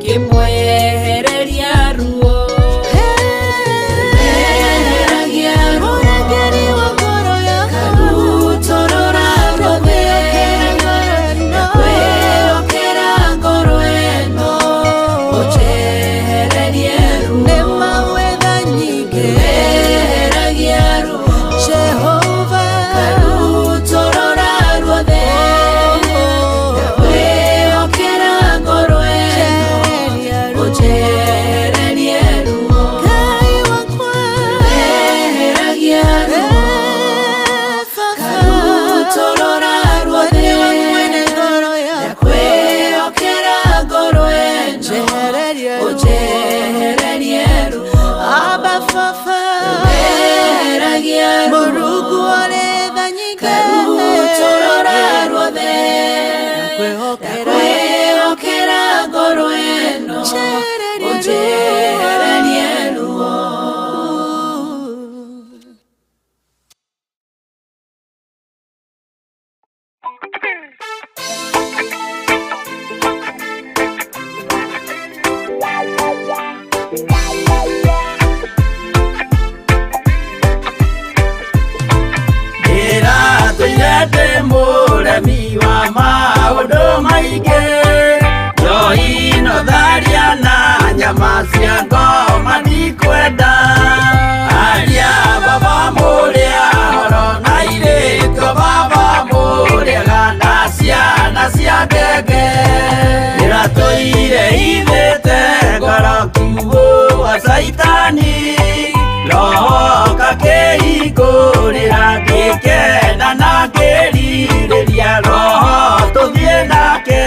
kĩmwehereria ruo Weheragia ruo Mũrangĩri wa ngoro yakwa. Karutorora ruothe Ndakwĩhokera ngoro ĩno. Kwĩhokera ngoro ĩno ũnjehererie ruo Nĩ mawetha nyingĩ. Weheragia ruo Jehova. Karutorora ruothe Kwĩhokera ngoro ĩno Njehereria ruo. ũnjehererie ruo Ngai wakwa. Weheragia ruo Eh, Baba. Karutorora ruothe Nĩwe mwene ngoro yakwa. Kwĩhokera ngoro ĩno Njehereria ruo. ũnjehererie ruo Abba Baba. Weheragia ruo Mũrungu ũrĩ tha nyingĩ. Karutorora ruothe Ndakwĩhokera. Kwĩhokera ngoro ĩno Njehereria ruo. ũnjehererie ruo Ndĩratũire ndĩ mũremi wa maũndũ maingĩ njohi no tharia na nyama cia ngoma ndikwenda aria baba mũrĩa horo na irĩtwo baba mũrĩaga na ciana cia ngenge ndĩratũire ithĩte ngoro kiugũ wa caitani roho kakĩhingũrĩra ngĩkena na ngĩrirĩria roho tũthiĩ nake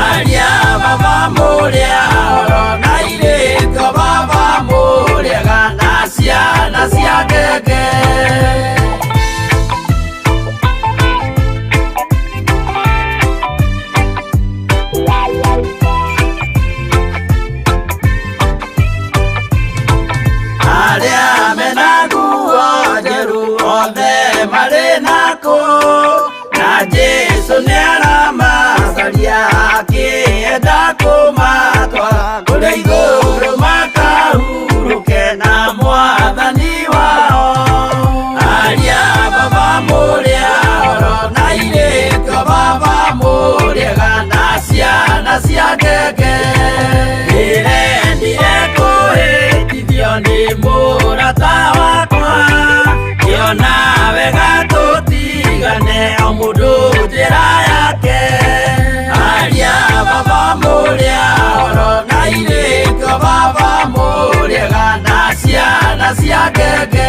aria baba mũrĩa horo na irĩtwo baba mũrĩaga na ciana cia ngenge. Arĩa mena nguo njerũ othe marĩ nakũ na Jesũ nĩaramacaria akĩenda kũmatwara kũrĩa igũrũ makahurũke na mwathani wao aria baba mũrĩa horo na irĩtwo baba mũrĩega na ciana cia ngenge ndĩrendire kũhĩtithio nĩ mũrata wakwa ngĩona wega tũtigane o mũndũ njĩra yake aria baba mũrĩa horo na irĩtwo baba mũrĩega na ciana cia ngenge.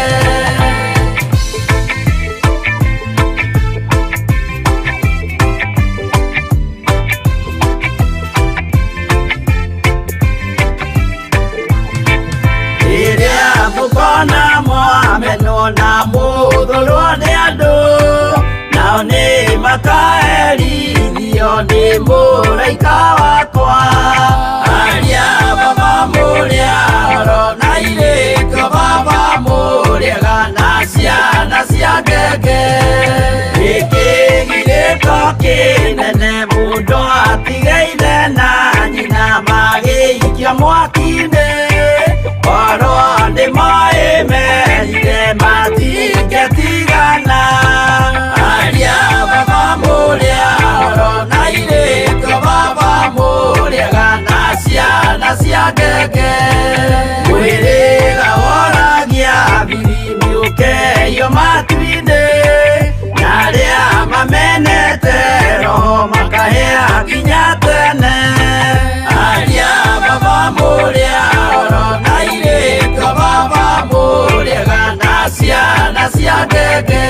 Rĩrĩa mũkona mwamenwo na mũthũrwo nĩ andũ nao nĩ makaherithio nĩ mũraika wakwa aria baba mũrĩa horo na irĩtwo baba mũrĩega na ciana cia ngenge gĩkĩgirĩko kĩnene mũndũ atige ithe na nyina magĩikia mwaki-inĩ. Oro ngenge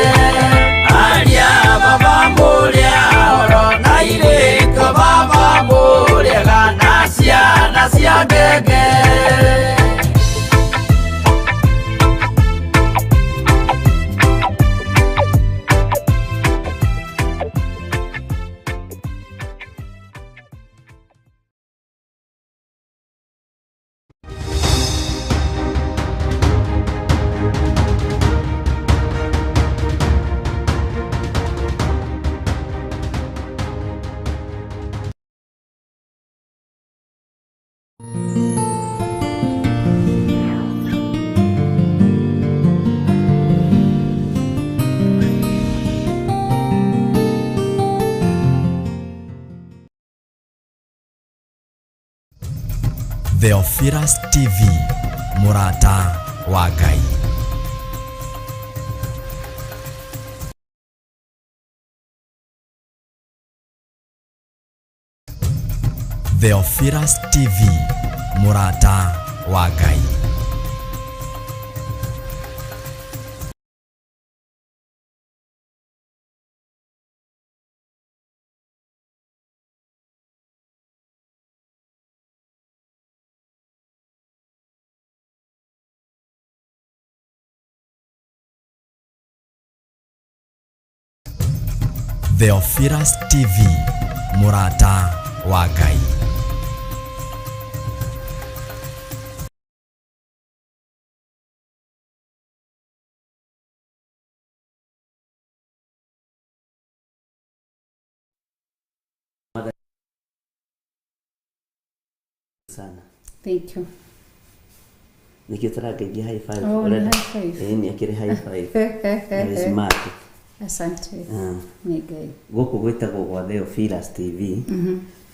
aria baba mũrĩa oro na airĩtu baba mũrĩega na ciana cia ngenge. Theophilus TV, Murata wa Ngai. Theophilus TV, Murata wa Ngai. Theophilus TV, Murata wa Ngai. Sana. Thank you. Nikio tũrangeithia high five. Oh, nĩ Ũrenda- high five. Ĩĩ, nĩ akĩrĩ high five. Nĩ smart. Asante. Nĩ Ngai. Gũkũ gwĩtagwo gwa Theophilus TV,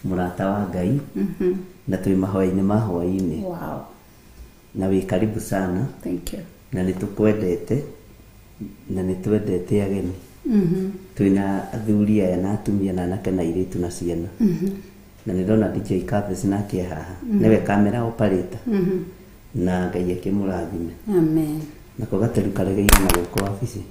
mũrata wa Ngai, na twĩ mahoya-inĩ ma hwaĩ-inĩ. Wow. Na wĩ karibu sana. Thank you. Na nĩ tũkwendete na nĩ twendete ageni. Twĩna athuri aya na atumia na anake na airĩtu na ciana. Na nĩ ndona DJ Kaves nake e haha, nĩwe camera operator. Na Ngai akĩmũrathime. Amen. Nako gateru karegeire na gũkũ wabici.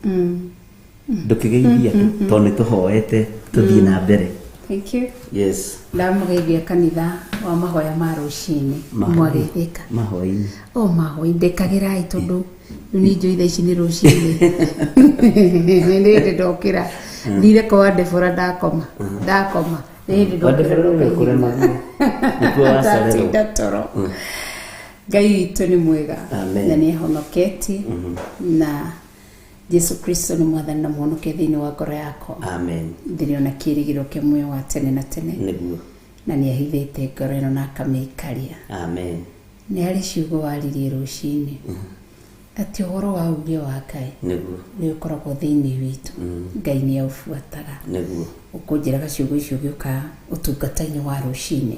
Ndũkĩgeithia tu tondũ nĩ tũhoete tũthiĩ na mbere. Thank you. Yes. Ndamũgeithia kanitha wa mahoya ma rũcinĩ. Mwageithĩka. Mahoya-inĩ. O mahoya ndĩkagĩrai tondũ rĩu niĩ njũĩ thaa ici nĩ rũcinĩ. Nĩ hĩndĩ ndokĩra. Thire kwa Debora ndakoma. Ndakoma. Nĩ hĩndĩ Kwa ndokĩra Debora nĩwe ndoka kũremagwo. Nĩkuo wacererwo. Ndatinda toro. Ngai witũ nĩ mwega. Amen. Na nĩ ahonoketie. Na Jesu Kristo nĩ mwathani na mũhonokia thĩinĩ wa ngoro yakwa. Amen. Ndĩrĩ ona kĩĩrĩgĩrĩro kĩa muoyo wa tene na tene. Nĩguo. Na nĩ ahithĩte ngoro ĩno na akamĩikaria. Amen. Nĩ harĩ ciugo waririe rũcinĩ atĩ ũhoro wa uge wa Ngai Nĩguo. nĩ ũkoragwo thĩinĩ witũ. Ngai nĩ aũbuataga. Nĩguo. Ũkũnjĩraga ciugo icio ũgĩũka ũtungata-inĩ wa rũcinĩ.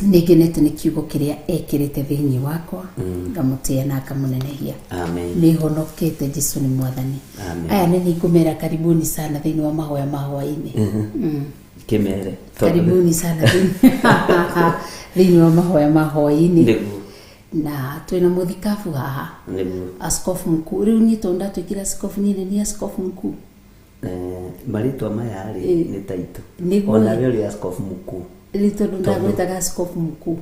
Nĩ ngenete nĩ kiugo kĩrĩa ekĩrĩte thĩinĩ wakwa, ngamũtĩĩa na ngamũnenehia. Amen. Nĩ honokete, Jesu nĩ mwathani. Amen. Aya nĩ ningũmera karibuni sana thĩinĩ wa mahoya ma hwaĩ-inĩ. Kĩmere. Karibuni sana thĩinĩ wa mahoya ma hwaĩ-inĩ. Nĩguo. Na twĩna mũthikabu haha. Nĩguo. Askofu mkuu. Rĩu niĩ tondũ ndatuĩkire askofu niĩ nĩ niĩ askofu mkuu. Marĩtwa maya rĩ nĩ taitũ. Nĩguo. Ona we ũrĩ askofu mkuu. Rĩu tondũ ndagwĩtaga askofu mkuu.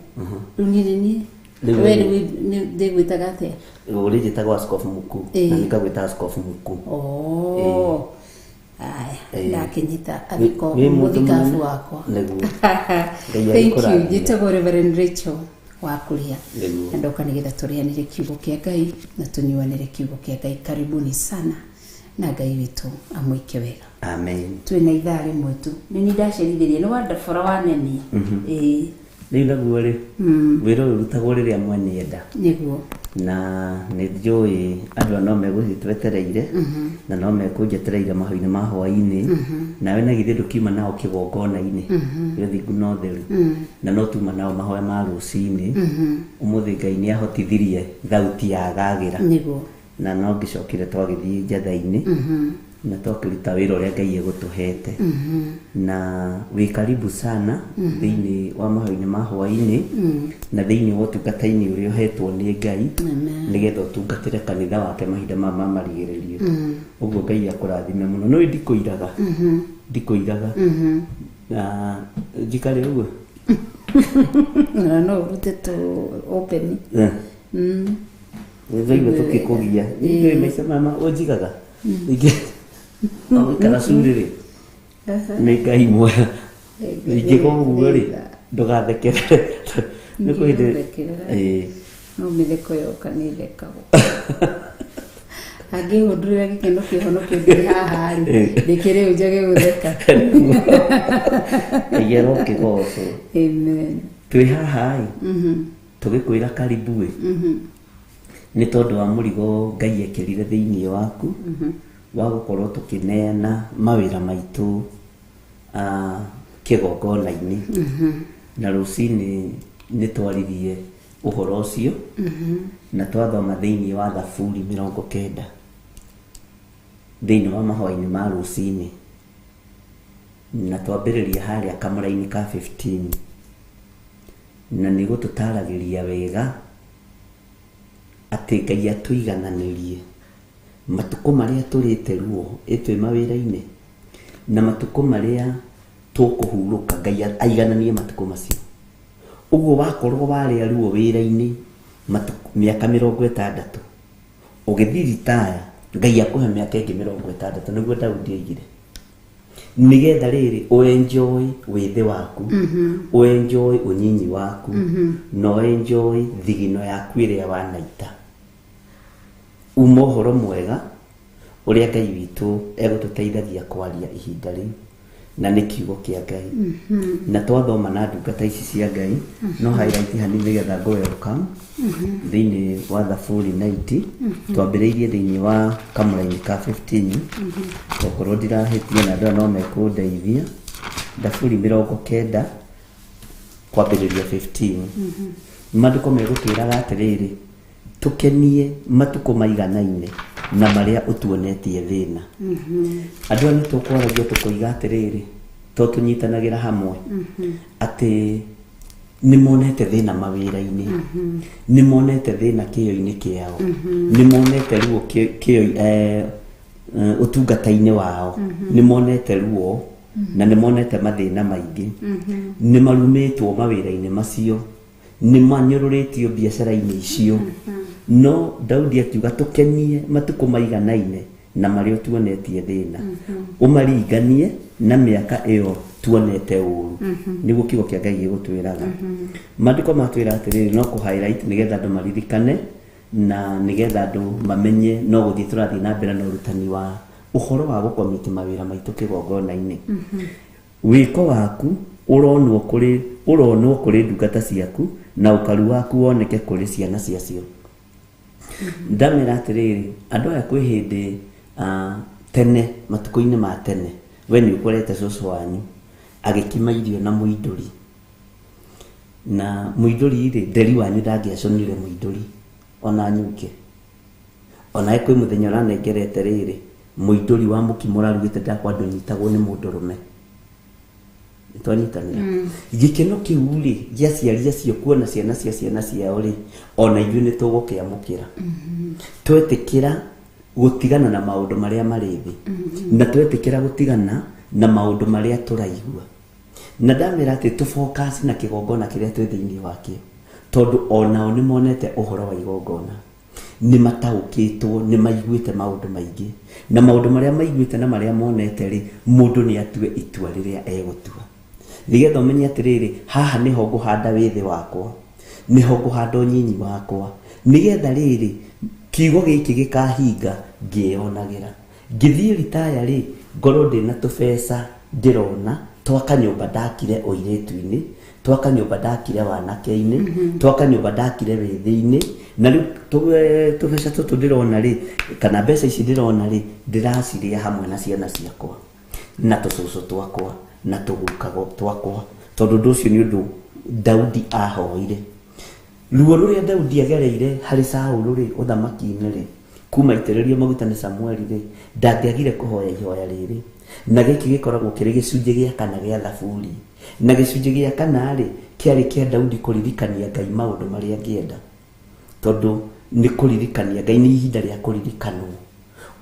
Rĩu niĩ nĩ niĩ. Rĩu We rĩ- rĩu ndĩgwĩtaga atĩa? Ũrĩnjĩtagwo askofu mkuu. Na nĩngagwĩta askofu mkuu. Oh. Aya, ndakinyita Wĩ mũndũ mũthikabu mũnene. wakwa. Nĩguo. Ngai Thank you. agĩkũrathime. Njĩtagwo Reverend Rachel wa Kuria. Nĩguo. Na ndoka nĩgetha tũrĩanĩre kiugo kĩa Ngai na tũnyuanĩre kiugo kĩa Ngai. Karibuni sana na Ngai witũ amwĩke wega. Amen. Twĩna ithaa rĩmwe tu. Nĩ niĩ ndacerithĩria nĩ wa Debora wanenia. Ĩĩ. Rĩu naguo rĩ, wĩra ũyũ ũrutagwo rĩrĩa mwene enda. Nĩguo. Na nĩ njũĩ andũ aya no megũthiĩ twetereire na no mekũnjetereire mahoya-inĩ ma hwaĩ-inĩ. Nawe na githĩ ndũkiuma nao kĩgongona-inĩ gĩa ũthingu na ũtheru, na no tuma nao mahoya ma rũcinĩ. Ũmũthĩ Ngai nĩ ahotithirie thauti yagagĩra. Nĩguo. Na no ngĩcokire twagĩthiĩ njatha-inĩ. Na twakĩruta wĩra ũrĩa Ngai egũtũhete. Na wĩ karibu sana thĩinĩ wa mahoya-inĩ ma hwaĩ-inĩ na thĩinĩ wa ũtungata-inĩ ũrĩa ũhetwo nĩ Ngai nĩgetha ũtungatĩre kanitha wake mahinda maya ma marigĩrĩrio. Ũguo Ngai akũrathime mũno. Nĩũĩ ndikũiraga. Ndikũiraga. Na njikare ũguo. Na no ũrute tũ open. Nĩtwaigua tũkĩkũgia. Nĩũĩ maica maya ũnjigaga. Ningĩ ũgũikara curi rĩ. Nĩ Ngai mwega. Ingĩka ũguo rĩ, ndũgathekerere. Nĩ kwĩ hĩndĩ. Ĩĩ. No mĩtheko yoka nĩ thekagwo. Angĩhũndũrĩra gĩkeno kĩhonokio ndĩ haha rĩ, ndĩkĩrĩ rĩu njage gũtheka. Ngai arokĩgocwo. Amen. Twĩ haha ĩ, tũgĩkwĩra karibu ĩ, nĩ tondũ wa mũrigo Ngai ekĩrire thĩinĩ waku wa gũkorwo tũkĩneana mawĩra maitũ kĩgongona-inĩ. Na rũcinĩ nĩ twaririe ũhoro ũcio na twathoma thĩinĩ wa Thaburi 90 thĩinĩ wa mahoya-inĩ ma rũcinĩ, na twambĩrĩria harĩa kamũra-inĩ ka 15, na nĩ gũtũtaragĩria wega atĩ Ngai atũigananĩrie matukũ marĩa tũrĩte ruo ĩtwĩ mawĩra-inĩ na matukũ marĩa tũkũhurũka, Ngai aigananie matukũ macio. Ũguo wakorwo warĩa ruo wĩra-inĩ mĩaka 60 ũgĩthiĩ ritaya, Ngai akũhe mĩaka ĩngĩ 60, nĩguo Daudi oigire, nĩgetha rĩrĩ ũenjoy wĩthĩ waku, ũenjoy ũnyinyi waku, na ũenjoy thigino yaku ĩrĩa wanaita. Uma ũhoro mwega ũrĩa Ngai witũ egũtũteithagia kwaria ihinda rĩu, na nĩ kiugo kĩa Ngai. Na twathoma na ndungata ici cia Ngai, no highlight hanini nĩgetha ngũ welcome thĩinĩ wa Thaburi 90. Twambĩrĩirie thĩinĩ wa kamũra-inĩ ka 15, okorwo ndirahĩtia na andũ aya no mekũndeithia. Thaburi 90 kwambĩrĩria 15. Maandĩko megũtwĩraga atĩrĩrĩ, tũkenie matukũ maiganaine na marĩa ũtuonetie thĩna. Andũ aya nĩ tũkwaragia tũkoiga atĩrĩrĩ, to tũnyitanagĩra hamwe atĩ nĩ monete thĩna mawĩra-inĩ, nĩ monete thĩna kĩyo-inĩ kĩao, nĩ monete ruo kĩyo ũtungata-inĩ wao, nĩ monete ruo na nĩ monete mathĩna maingĩ, nĩ marumĩtwo mawĩra-inĩ macio, nĩ manyũrũrĩtio biacara-inĩ icio. No Daudi akiuga tũkenie matukũ maiganaine na marĩa ũtuonetie thĩna, ũmaringanie na mĩaka ĩyo tuonete ũru. Nĩguo kiugo kĩa Ngai gĩgũtwĩraga. Maandĩko matwĩra atĩrĩrĩ, no kũ highlight nĩgetha andũ maririkane na nĩgetha andũ mamenye no gũthiĩ tũrathiĩ na mbere na ũrutani wa ũhoro wa gũkomiti mawĩra maitũ kĩgongona-inĩ. Wĩko waku ũronwo kũrĩ ndungata ciaku, na ũkaru waku woneke kũrĩ ciana ciacio. Ndamera atĩrĩrĩ, andũ aya kwĩ hĩndĩ tene, matukũ-inĩ ma tene, we nĩ ũkorete cũcũ wanyu agĩkima irio na mũindũri, na mũindũri rĩ, nderi wanyu ndangĩaconire mũindũri ona nyuke. Onawe kwĩ mũthenya ũranengerete rĩrĩ mũindũri wa mũkimo ũrarugĩte ndakwa ndũnyitagwo nĩ mũndũrũme. Nĩtwanyitanĩra. Gĩkeno kĩu rĩ gĩa aciari acio kuona ciana cia ciana ciao rĩ, ona ithuĩ nĩ tũgũkĩamũkĩra. Twetĩkĩra gũtigana na maũndũ marĩa marĩ thĩ, na twetĩkĩra gũtigana na maũndũ marĩa tũraigua. Na ndamera atĩ tũ focus na kĩgongona kĩrĩa twĩ thĩinĩ wakĩo, tondũ onao nĩ monete ũhoro wa igongona, nĩ mataũkĩtwo, nĩ maiguĩte maũndũ maingĩ, na maũndũ marĩa maiguĩte na marĩa monete rĩ, mũndũ nĩ atue itua rĩrĩa egũtua, nĩgetha ũmenye atĩrĩrĩ, haha nĩho ngũhanda wĩthĩ wakwa, nĩho ngũhanda ũnyinyi wakwa, nĩgetha rĩrĩ kiugo gĩkĩ gĩkahinga ngĩyonagĩra. Ngĩthiĩ ritaya rĩ, ngorwo ndĩna tũbeca ndĩrona, twaka nyũmba ndakire ũirĩtu-inĩ, twaka nyũmba ndakire wanake-inĩ, twaka nyũmba ndakire wĩthĩ-inĩ, na rĩu tũbeca tũtũ ndĩrona rĩ, kana mbeca ici ndĩrona rĩ, ndĩracirĩa hamwe na ciana ciakwa, na tũcũcũ twakwa, na tũguka twakwa, tondũ ũndũ ũcio nĩ ũndũ Daudi ahoire. Ruo rũrĩa Daudi agereire harĩ Saũlũ rĩ, ũthamaki-inĩ rĩ, Kuma itĩrĩrio maguta nĩ Samueli rĩ, ndangĩagire kũhoya ihoya rĩrĩ. Na gĩkĩ gĩkoragwo kĩrĩ gĩcunjĩ gĩa kana gĩa thaburi. Na gĩcunjĩ gĩa kana rĩ, kĩarĩ kĩa Daudi kũririkania Ngai maũndũ marĩa angĩenda. Tondũ nĩ kũririkania Ngai, nĩ ihinda rĩa kũririkanwo.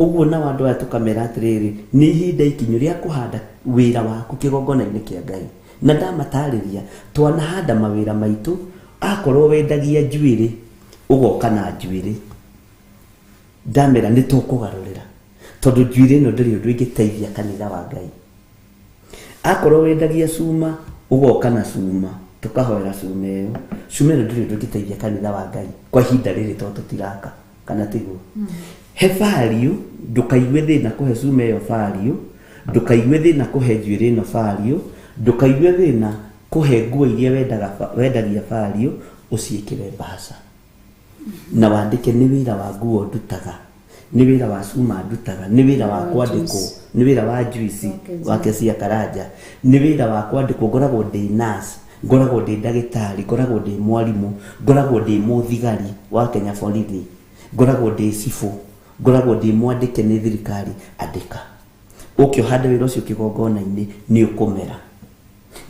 Ũguo nao andũ aya tũkamera atĩrĩrĩ, nĩ ihinda ikinyu rĩa kũhanda wĩra waku kĩgongona-inĩ kĩa Ngai. Na ndamatarĩria, twanahanda mawĩra maitũ, akorwo wendagia njuĩrĩ, ũgoka na njuĩrĩ. Ndamera nĩ tũkũgarũrĩra, tondũ njuĩrĩ ĩno ndĩrĩ ũndũ ĩngĩteithia kanitha wa Ngai. Akorwo wendagia cuma, ũgoka na cuma, tũkahoera cuma ĩyo. Cuma ĩno ndĩrĩ ũndũ ĩngĩteithia kanitha wa Ngai kwa ihinda rĩrĩ tondũ tũtiraka, kana tiguo? He value, ndũkaigue thĩna kũhe cuma ĩyo value, ndũkaigue thĩna kũhe njuĩrĩ ĩno value, ndũkaigue thĩna kũhe nguo iria wendagia value, ũciĩkĩre mbaca. Na wandĩke nĩ wĩra wa nguo ndutaga, nĩ wĩra wa cuma ndutaga, nĩ wĩra wa kwandĩkwo, nĩ wĩra wa juice wake cia karanja, nĩ wĩra wa kwandĩkwo, ngoragwo ndĩ nurse, ngoragwo ndĩ ndagĩtarĩ, ngoragwo ndĩ mwarimũ, ngoragwo ndĩ mũthigari wa Kenya borithi, ngoragwo ndĩ cibũ, ngoragwo ndĩ mwandĩke nĩ thirikari. Andĩka ũke ũhande wĩra ũcio kĩgongona-inĩ, nĩ ũkũmera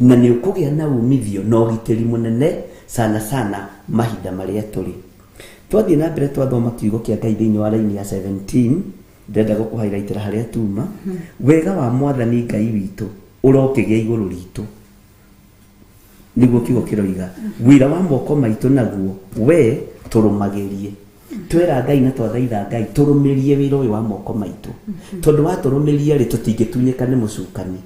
na nĩ ũkũgĩa na umithio na ũgitĩri mũnene sana sana mahinda marĩa tũrĩ. Twathiĩ na mbere twathoma kiugo kĩa Ngai thĩinĩ wa raini ya 17, ndĩrenda gũkũhighlightĩra harĩa tuma. Wega wa Mwathani Ngai witũ ũrokĩgĩa igũrũ ritũ, nĩguo kiugo kĩroiga. Wĩra wa moko maitũ naguo we tũrũmagĩrie. Twera Ngai na twathaitha Ngai tũrũmĩrie wĩra ũyũ wa moko maitũ, tondũ watũrũmĩria rĩ, tũtingĩtunyĩka nĩ mũcukani,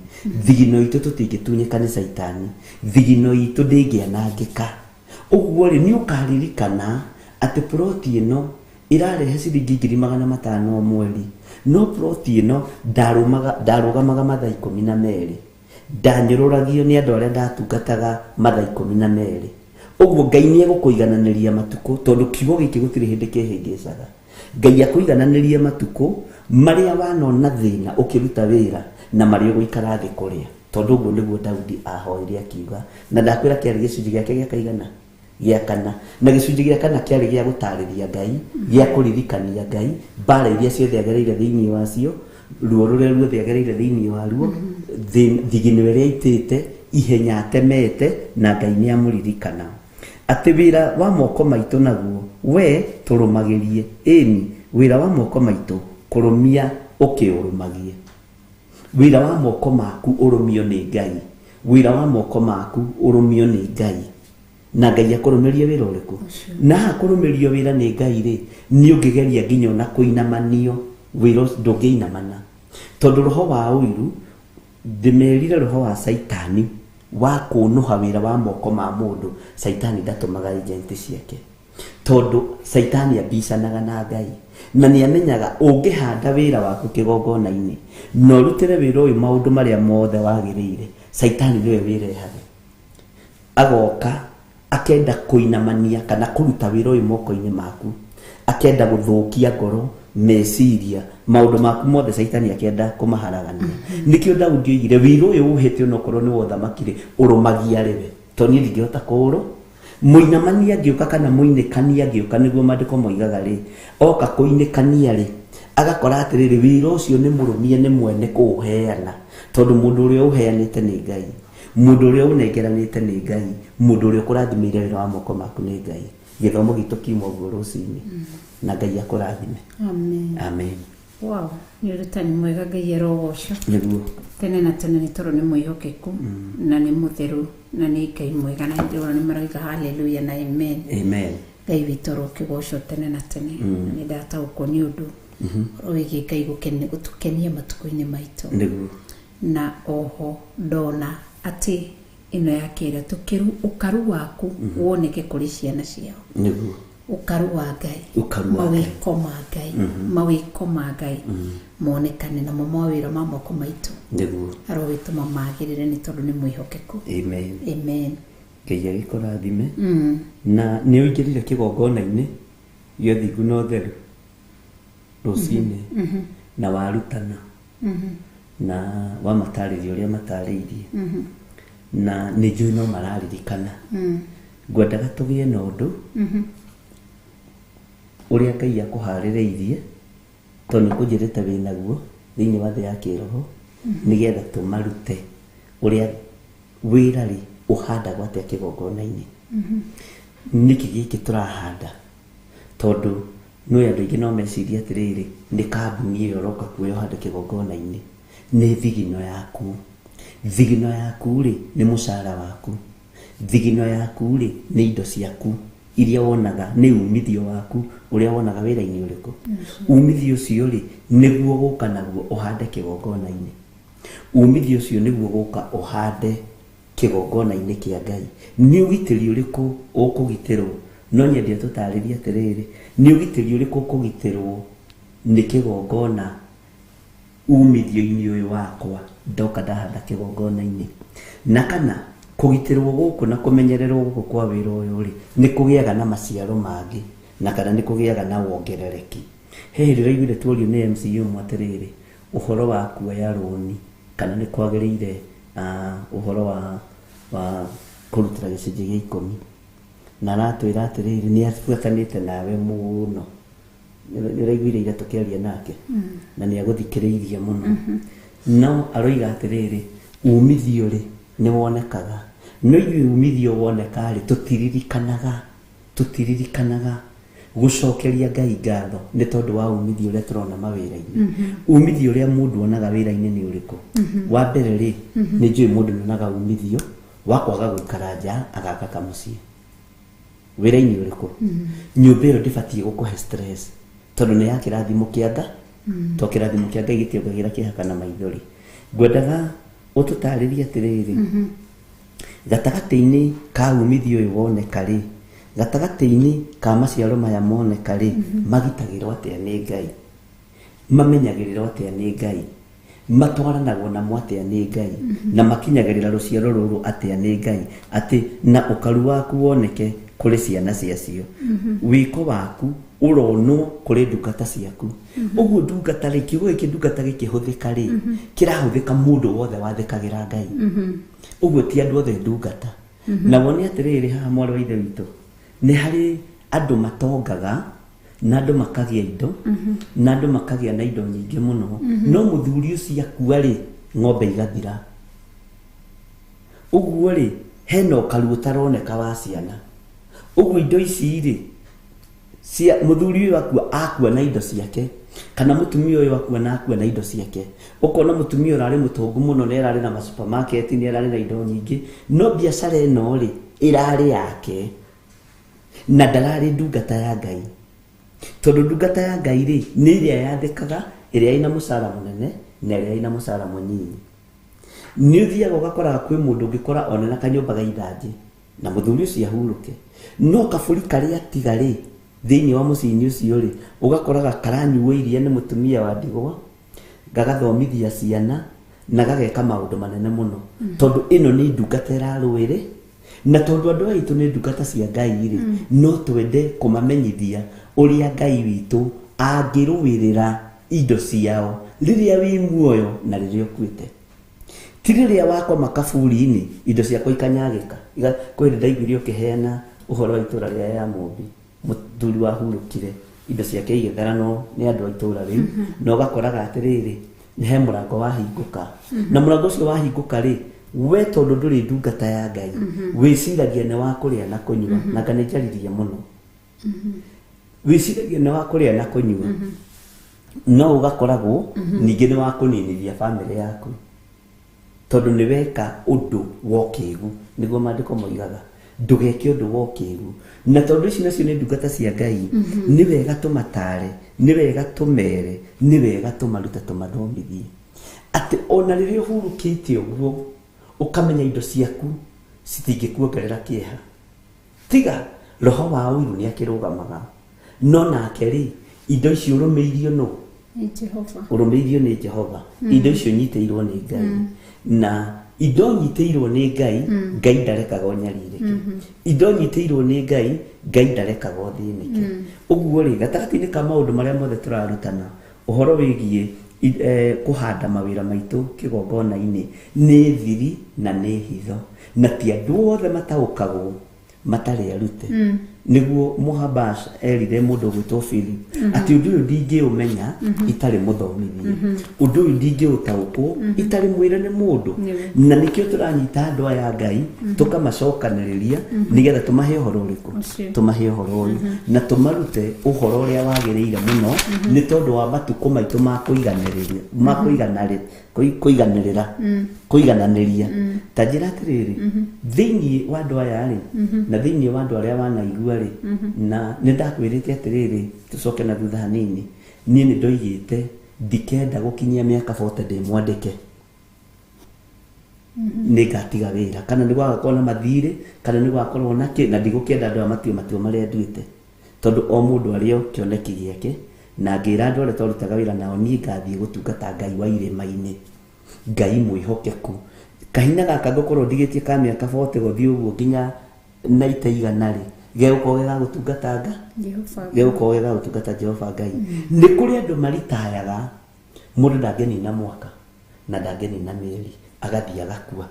thigino itũ tũtingĩtunyĩka nĩ caitani, thigino itũ ndĩngĩanangĩka. Ũguo rĩ, nĩ ũkaririkana atĩ ploti ĩno ĩrarehe ciringi 500,000 o mweri, no ploti ĩno ndarũgamaga mathaa 12, ndanyũrũragio nĩ andũ arĩa ndatungataga mathaa 12. Ũguo Ngai nĩ egũkũigananĩria matukũ, tondũ kiugo gĩkĩ gũtirĩ hĩndĩ kĩhĩngĩcaga. Ngai akũigananĩrie matukũ marĩa wanona thĩna ũkĩruta wĩra na marĩa ũgũikara thĩ kũrĩa, tondũ ũguo nĩguo Daudi ahoire akiuga. Na ndakwĩra kĩarĩ gĩcunjĩ gĩake gĩa kaigana? Gĩa kana. Na gĩcunjĩ gĩa kana kĩarĩ gĩa gũtarĩria Ngai, gĩa kũririkania Ngai mbara iria ciothe agereire thĩinĩ wacio, ruo rũrĩa ruothe agereire thĩinĩ waruo, thigino ĩrĩa aitĩte, ihenya atemete, na Ngai nĩ amũririkana. Atĩ wĩra wa moko maitũ naguo we tũrũmagĩrie, ĩni wĩra wa moko maitũ kũrũmia ũkĩũrũmagie. Wĩra wa moko maku ũrũmio nĩ Ngai, wĩra wa moko maku ũrũmio nĩ Ngai. Na Ngai akũrũmĩrie wĩra ũrĩkũ? Na haha kũrũmĩrio wĩra nĩ Ngai rĩ, nĩ ũngĩgeria nginya ona kũinamanio, wĩra ũcio ndũngĩinamana. Tondũ roho wa ũiru, ndĩmerire roho wa caitani wa kũnũha wĩra wa moko ma mũndũ, caitani ndatũmaga agent ciake. Tondũ caitani ambicanaga na Ngai, na nĩ amenyaga ũngĩhanda wĩra waku kĩgongona-inĩ na ũrutĩre wĩra ũyũ maũndũ marĩa mothe wagĩrĩire, caitani nĩwe wĩrehage. Agoka akenda kũinamania kana kũruta wĩra ũyũ moko-inĩ maku, akenda gũthũkia ngoro, meciria, maũndũ maku mothe caitani akenda kũmaharagania. Nĩkĩo Daudi oigire wĩra ũyũ ũhĩte onokorwo nĩ wa ũthamaki rĩ, ũrũmagia rĩwe, tondũ niĩ ndingĩhota kũũrũ. Mũinamania angĩũka kana mũinĩkania angĩũka, nĩguo maandĩko moigaga rĩ, oka kũinĩkania rĩ, agakora atĩrĩrĩ, wĩra ũcio nĩ mũrũmie nĩ mwene kũũheana, tondũ mũndũ ũrĩa ũheanĩte nĩ Ngai, mũndũ ũrĩa ũnengeranĩte nĩ Ngai, mũndũ ũrĩa ũkũrathimĩire wĩra wa moko maku nĩ Ngai. Gĩthomo gitũ kiuma ũguo rũcinĩ, na Ngai akũrathime. Amen. Amen. Wow, nĩ ũrutani mwega, Ngai arogocwo. Nĩguo. Tene na tene, nĩ tondũ nĩ mwĩhokeku na nĩ mũtheru na nĩ Ngai mwega, na ndĩrona nĩ maroiga hallelujah na amen. Amen. Ngai witũ arokĩgocwo tene na tene. Na nĩ ndataũkwo nĩ ũndũ wĩgiĩ Ngai gũtũkenia matukũ-inĩ maitũ. Nĩguo. Na oho ndona atĩ ĩno ya kerĩ atĩ ũkaru waku woneke kũrĩ ciana ciao. Nĩguo. Ũkaru wa Ngai, Ũkaru wa Ngai. mawĩko ma Ngai, mawĩko ma Ngai monekane namo mawĩra ma moko maitũ. Nĩguo. Arogĩtũma magĩrĩre nĩ tondũ nĩ mwĩhokeku. Amen. Amen. Ngai agĩkũrathime. Na nĩ ũingĩrire kĩgongona-inĩ gĩa ũthingu na ũtheru rũcinĩ, na warutana na wamatarĩria ũrĩa matarĩirie, na nĩ njũĩ no mararirikana. Ngwendaga tũgĩe na ũndũ ũrĩa Ngai akũharĩrĩirie. Tondũ nĩ kũnjĩrĩte wĩ naguo thĩinĩ wa thĩ ya kĩroho, nĩgetha tũmarute ũrĩa wĩra rĩ ũhandagwo atĩa kĩgongona-inĩ. Nĩkĩ gĩkĩ tũrahanda? Tondũ nĩ andũ aingĩ no mecirie atĩrĩrĩ, nĩ kambuni ĩyo ũroka kuoya ũhande kĩgongona-inĩ. Nĩ thigino yaku. Thigino yaku rĩ nĩ mũcara waku. Thigino yaku rĩ nĩ indo ciaku iria wonaga, nĩ umithio waku ũrĩa wonaga wĩra-inĩ ũrĩkũ. Umithio ũcio rĩ nĩguo gũka naguo ũhande kĩgongona-inĩ. Umithio ũcio nĩguo gũka ũhande kĩgongona-inĩ kĩa Ngai. Nĩ ũgitĩri ũrĩkũ ũkũgitĩrwo? No nyende ũtũtarĩrie atĩrĩrĩ, nĩ ũgitĩri ũrĩkũ ũkũgitĩrwo nĩ kĩgongona umithio-inĩ ũyũ wakwa ndoka ndahanda kĩgongona-inĩ? Na kana kũgitĩrwo gũkũ na kũmenyererwo gũkũ kwa wĩra ũyũ rĩ, nĩ kũgĩaga na maciaro mangĩ, na kana nĩ kũgĩaga na wongerereki? He hĩndĩ ũraiguire tuorio nĩ MC ũmwe atĩrĩrĩ, ũhoro wa kuoya rũni kana nĩ kwagĩrĩire, ũhoro wa kũrutĩra gĩcunjĩ gĩa 10, na aratwĩra atĩrĩrĩ nĩ abuatanĩte nawe mũno. Nĩ ũraiguire ira tũkĩaria nake, na nĩ agũthikĩrĩirie mũno. No aroiga atĩrĩrĩ, umithio rĩ nĩ wonekaga, no ithuĩ umithio woneka rĩ tũtiririkanaga gũcokeria Ngai ngatho nĩ tondũ wa umithio ũrĩa tũrona mawĩra-inĩ. Umithio ũrĩa mũndũ onaga wĩra-inĩ nĩ ũrĩkũ? Wa mbere rĩ, nĩ njũĩ mũndũ nĩonaga umithio wa kwaga gũikara nja agaka kamũciĩ. Wĩra-inĩ ũrĩkũ? Nyũmba ĩyo ndĩbatiĩ gũkũhe stress tondũ nĩ ya kĩrathimo kĩa Ngai. To kĩrathimo kĩa Ngai gĩtiongagĩra kĩeha kana maithori. Ngwendaga ũtũtarĩrie atĩrĩrĩ, gatagatĩ-inĩ ka umithio ũyũ woneka rĩ, gatagatĩ-inĩ ka maciaro maya moneka rĩ, magitagĩrwo atĩa nĩ Ngai? Mamenyagĩrĩrwo atĩa nĩ Ngai? Matwaranagwo namo atĩa nĩ Ngai? Na makinyagĩrĩra rũciaro rũrũ atĩa nĩ Ngai? Atĩ na ũkaru waku woneke kũrĩ ciana ciacio. Wĩko waku ũronwo kũrĩ ndungata ciaku. Ũguo ndungata rĩ, kiugo gĩkĩ ndungata gĩkĩhũthĩka rĩ, kĩrahũthĩka mũndũ wothe wathĩkagĩra Ngai. Ũguo ti andũ othe ndungata. Na wone atĩrĩrĩ haha mwarĩ wa ithe witũ, nĩ harĩ andũ matongaga na andũ makagĩa indo, na andũ makagĩa na indo nyingĩ mũno. No mũthuri ũcio akua rĩ, ng'ombe igathira. Ũguo rĩ, hena ũkaru ũtaroneka wa ciana. Ũguo indo ici rĩ, cia mũthuri ũyũ akua, akua na indo ciake, kana mũtumia ũyũ akua na akua na indo ciake. Ũkona mũtumia ũrarĩ mũtongu mũno, nĩ ararĩ na ma supermarket, nĩ ararĩ na indo nyingĩ, no biacara ĩno rĩ, ĩrarĩ yake. Na ndararĩ ndungata ya Ngai. Tondũ ndungata ya Ngai rĩ, nĩ ĩrĩa yathĩkaga, ĩrĩa ĩna mũcara mũnene, na ĩrĩa ĩna mũcara mũnini. Nĩ ũthiaga ũgakoraga kwĩ mũndũ ũngĩkora ona na kanyũmba ga ithanjĩ, na mũthuri ũcio ahurũke. No kabũri karĩa atiga rĩ, thĩinĩ wa mũciĩ-inĩ ũcio rĩ, ũgakoraga karanyuo iria nĩ mũtumia wa ndigwa, gagathomithia ciana, na gageka maũndũ manene mũno. Tondũ ĩno nĩ ndungata ĩrarũĩrĩ, na tondũ andũ aya aitũ nĩ ndungata cia Ngai rĩ, no twende kũmamenyithia ũrĩa Ngai witũ angĩrũĩrĩra indo ciao rĩrĩa wĩ muoyo na rĩrĩa ũkuĩte. Ti rĩrĩa wakoma kaburi-inĩ indo ciakwa ikanyagĩka. Kwĩ hĩndĩ ndaiguire ũkĩheana ũhoro wa itũra rĩa ya Mũmbi, mũthuri wahurũkire indo ciake igĩtheranwo nĩ andũ a itũra rĩu, na ũgakoraga atĩrĩrĩ, nĩ he mũrango wahingũka. Na mũrango ũcio wahingũka rĩ, we tondũ ndũrĩ ndungata ya Ngai, wĩciragia nĩ wa kũrĩa na kũnyua, na nga nĩ njaririe mũno. Wĩciragia nĩ wa kũrĩa na kũnyua, no ũgakoragwo ningĩ nĩ wa kũninithia bamĩrĩ yaku, tondũ nĩ weka ũndũ wa ũkĩgu, nĩguo maandĩko moigaga, ndũgeke ũndũ wa ũkĩgu. Na tondũ ici nacio nĩ ndungata cia Ngai, nĩ wega tũmatare, nĩ wega tũmere, nĩ wega tũmarute, tũmathomithie atĩ ona rĩrĩa ũhurũkĩte ũguo, ũkamenya indo ciaku citingĩkuongerera kĩeha. Tiga roho wa ũiru nĩ akĩrũgamaga, no nake rĩ, indo icio ũrũmĩirio nũ? Nĩ Jehova. Ũrũmĩirio nĩ Jehova. Indo icio nyitĩirwo nĩ Ngai. Na indo nyitĩirwo nĩ Ngai, Ngai ndarekaga ũnyarirĩke. Indo nyitĩirwo nĩ Ngai, Ngai ndarekaga ũthĩnĩke. Ũguo rĩ, gatagatĩ-inĩ ka maũndũ marĩa mothe tũrarutana, ũhoro wĩgiĩ kũhanda mawĩra maitũ kĩgongona-inĩ nĩ thiri na nĩ hitho, na ti andũ othe mataũkagwo matarĩ arute. Nĩguo Mũhabash erire mũndũ ũgwĩtwo Philip atĩ ũndũ ũyũ ndingĩũmenya itarĩ mũthomithie, ũndũ ũyũ ndingĩũtaũkwo itarĩ mwĩre nĩ mũndũ. Na nĩkĩo tũranyita andũ aya Ngai tũkamacokanĩrĩria nĩgetha tũmahe ũhoro ũrĩkũ, tũmahe ũhoro ũyũ na tũmarute ũhoro ũrĩa wagĩrĩire mũno, nĩ tondũ wa matukũ maitũ ma kũiganĩrĩria, ma kũiganĩrĩra, kũigananĩria. Ta njĩra atĩrĩrĩ, thĩinĩ wa andũ aya rĩ, na thĩinĩ wa andũ arĩa wanaigua rĩ, na nĩ ndakwĩrĩte atĩrĩrĩ, tũcoke na thutha hanini, niĩ nĩ ndoigĩte ndikenda gũkinyia mĩaka 40 ndĩ mwandĩke, nĩngatiga wĩra, kana nĩ gwagakorwo na mathirĩ, kana nĩ gwakorwo na kĩ, na ndigũkĩenda andũ aya matue matua marĩa nduĩte, tondũ o mũndũ arĩ o kĩoneki gĩake. Na ngĩra andũ arĩa twarutaga wĩra nao, niĩ ngathiĩ gũtungata Ngai wa irĩma-inĩ, Ngai mwĩhokeku. Kahinya gaka ngũkorwo ndigĩtie ka mĩaka 40 gũthiĩ ũguo nginya na ite igana rĩ, gegũkorwo ge ga gũtungata Ngai, gegũkorwo ge ga gũtungata Jehova Ngai. Nĩ kũrĩ andũ maritayaga, mũndũ ndangĩnina mwaka na ndangĩnina mĩeri, agathiĩ agakua,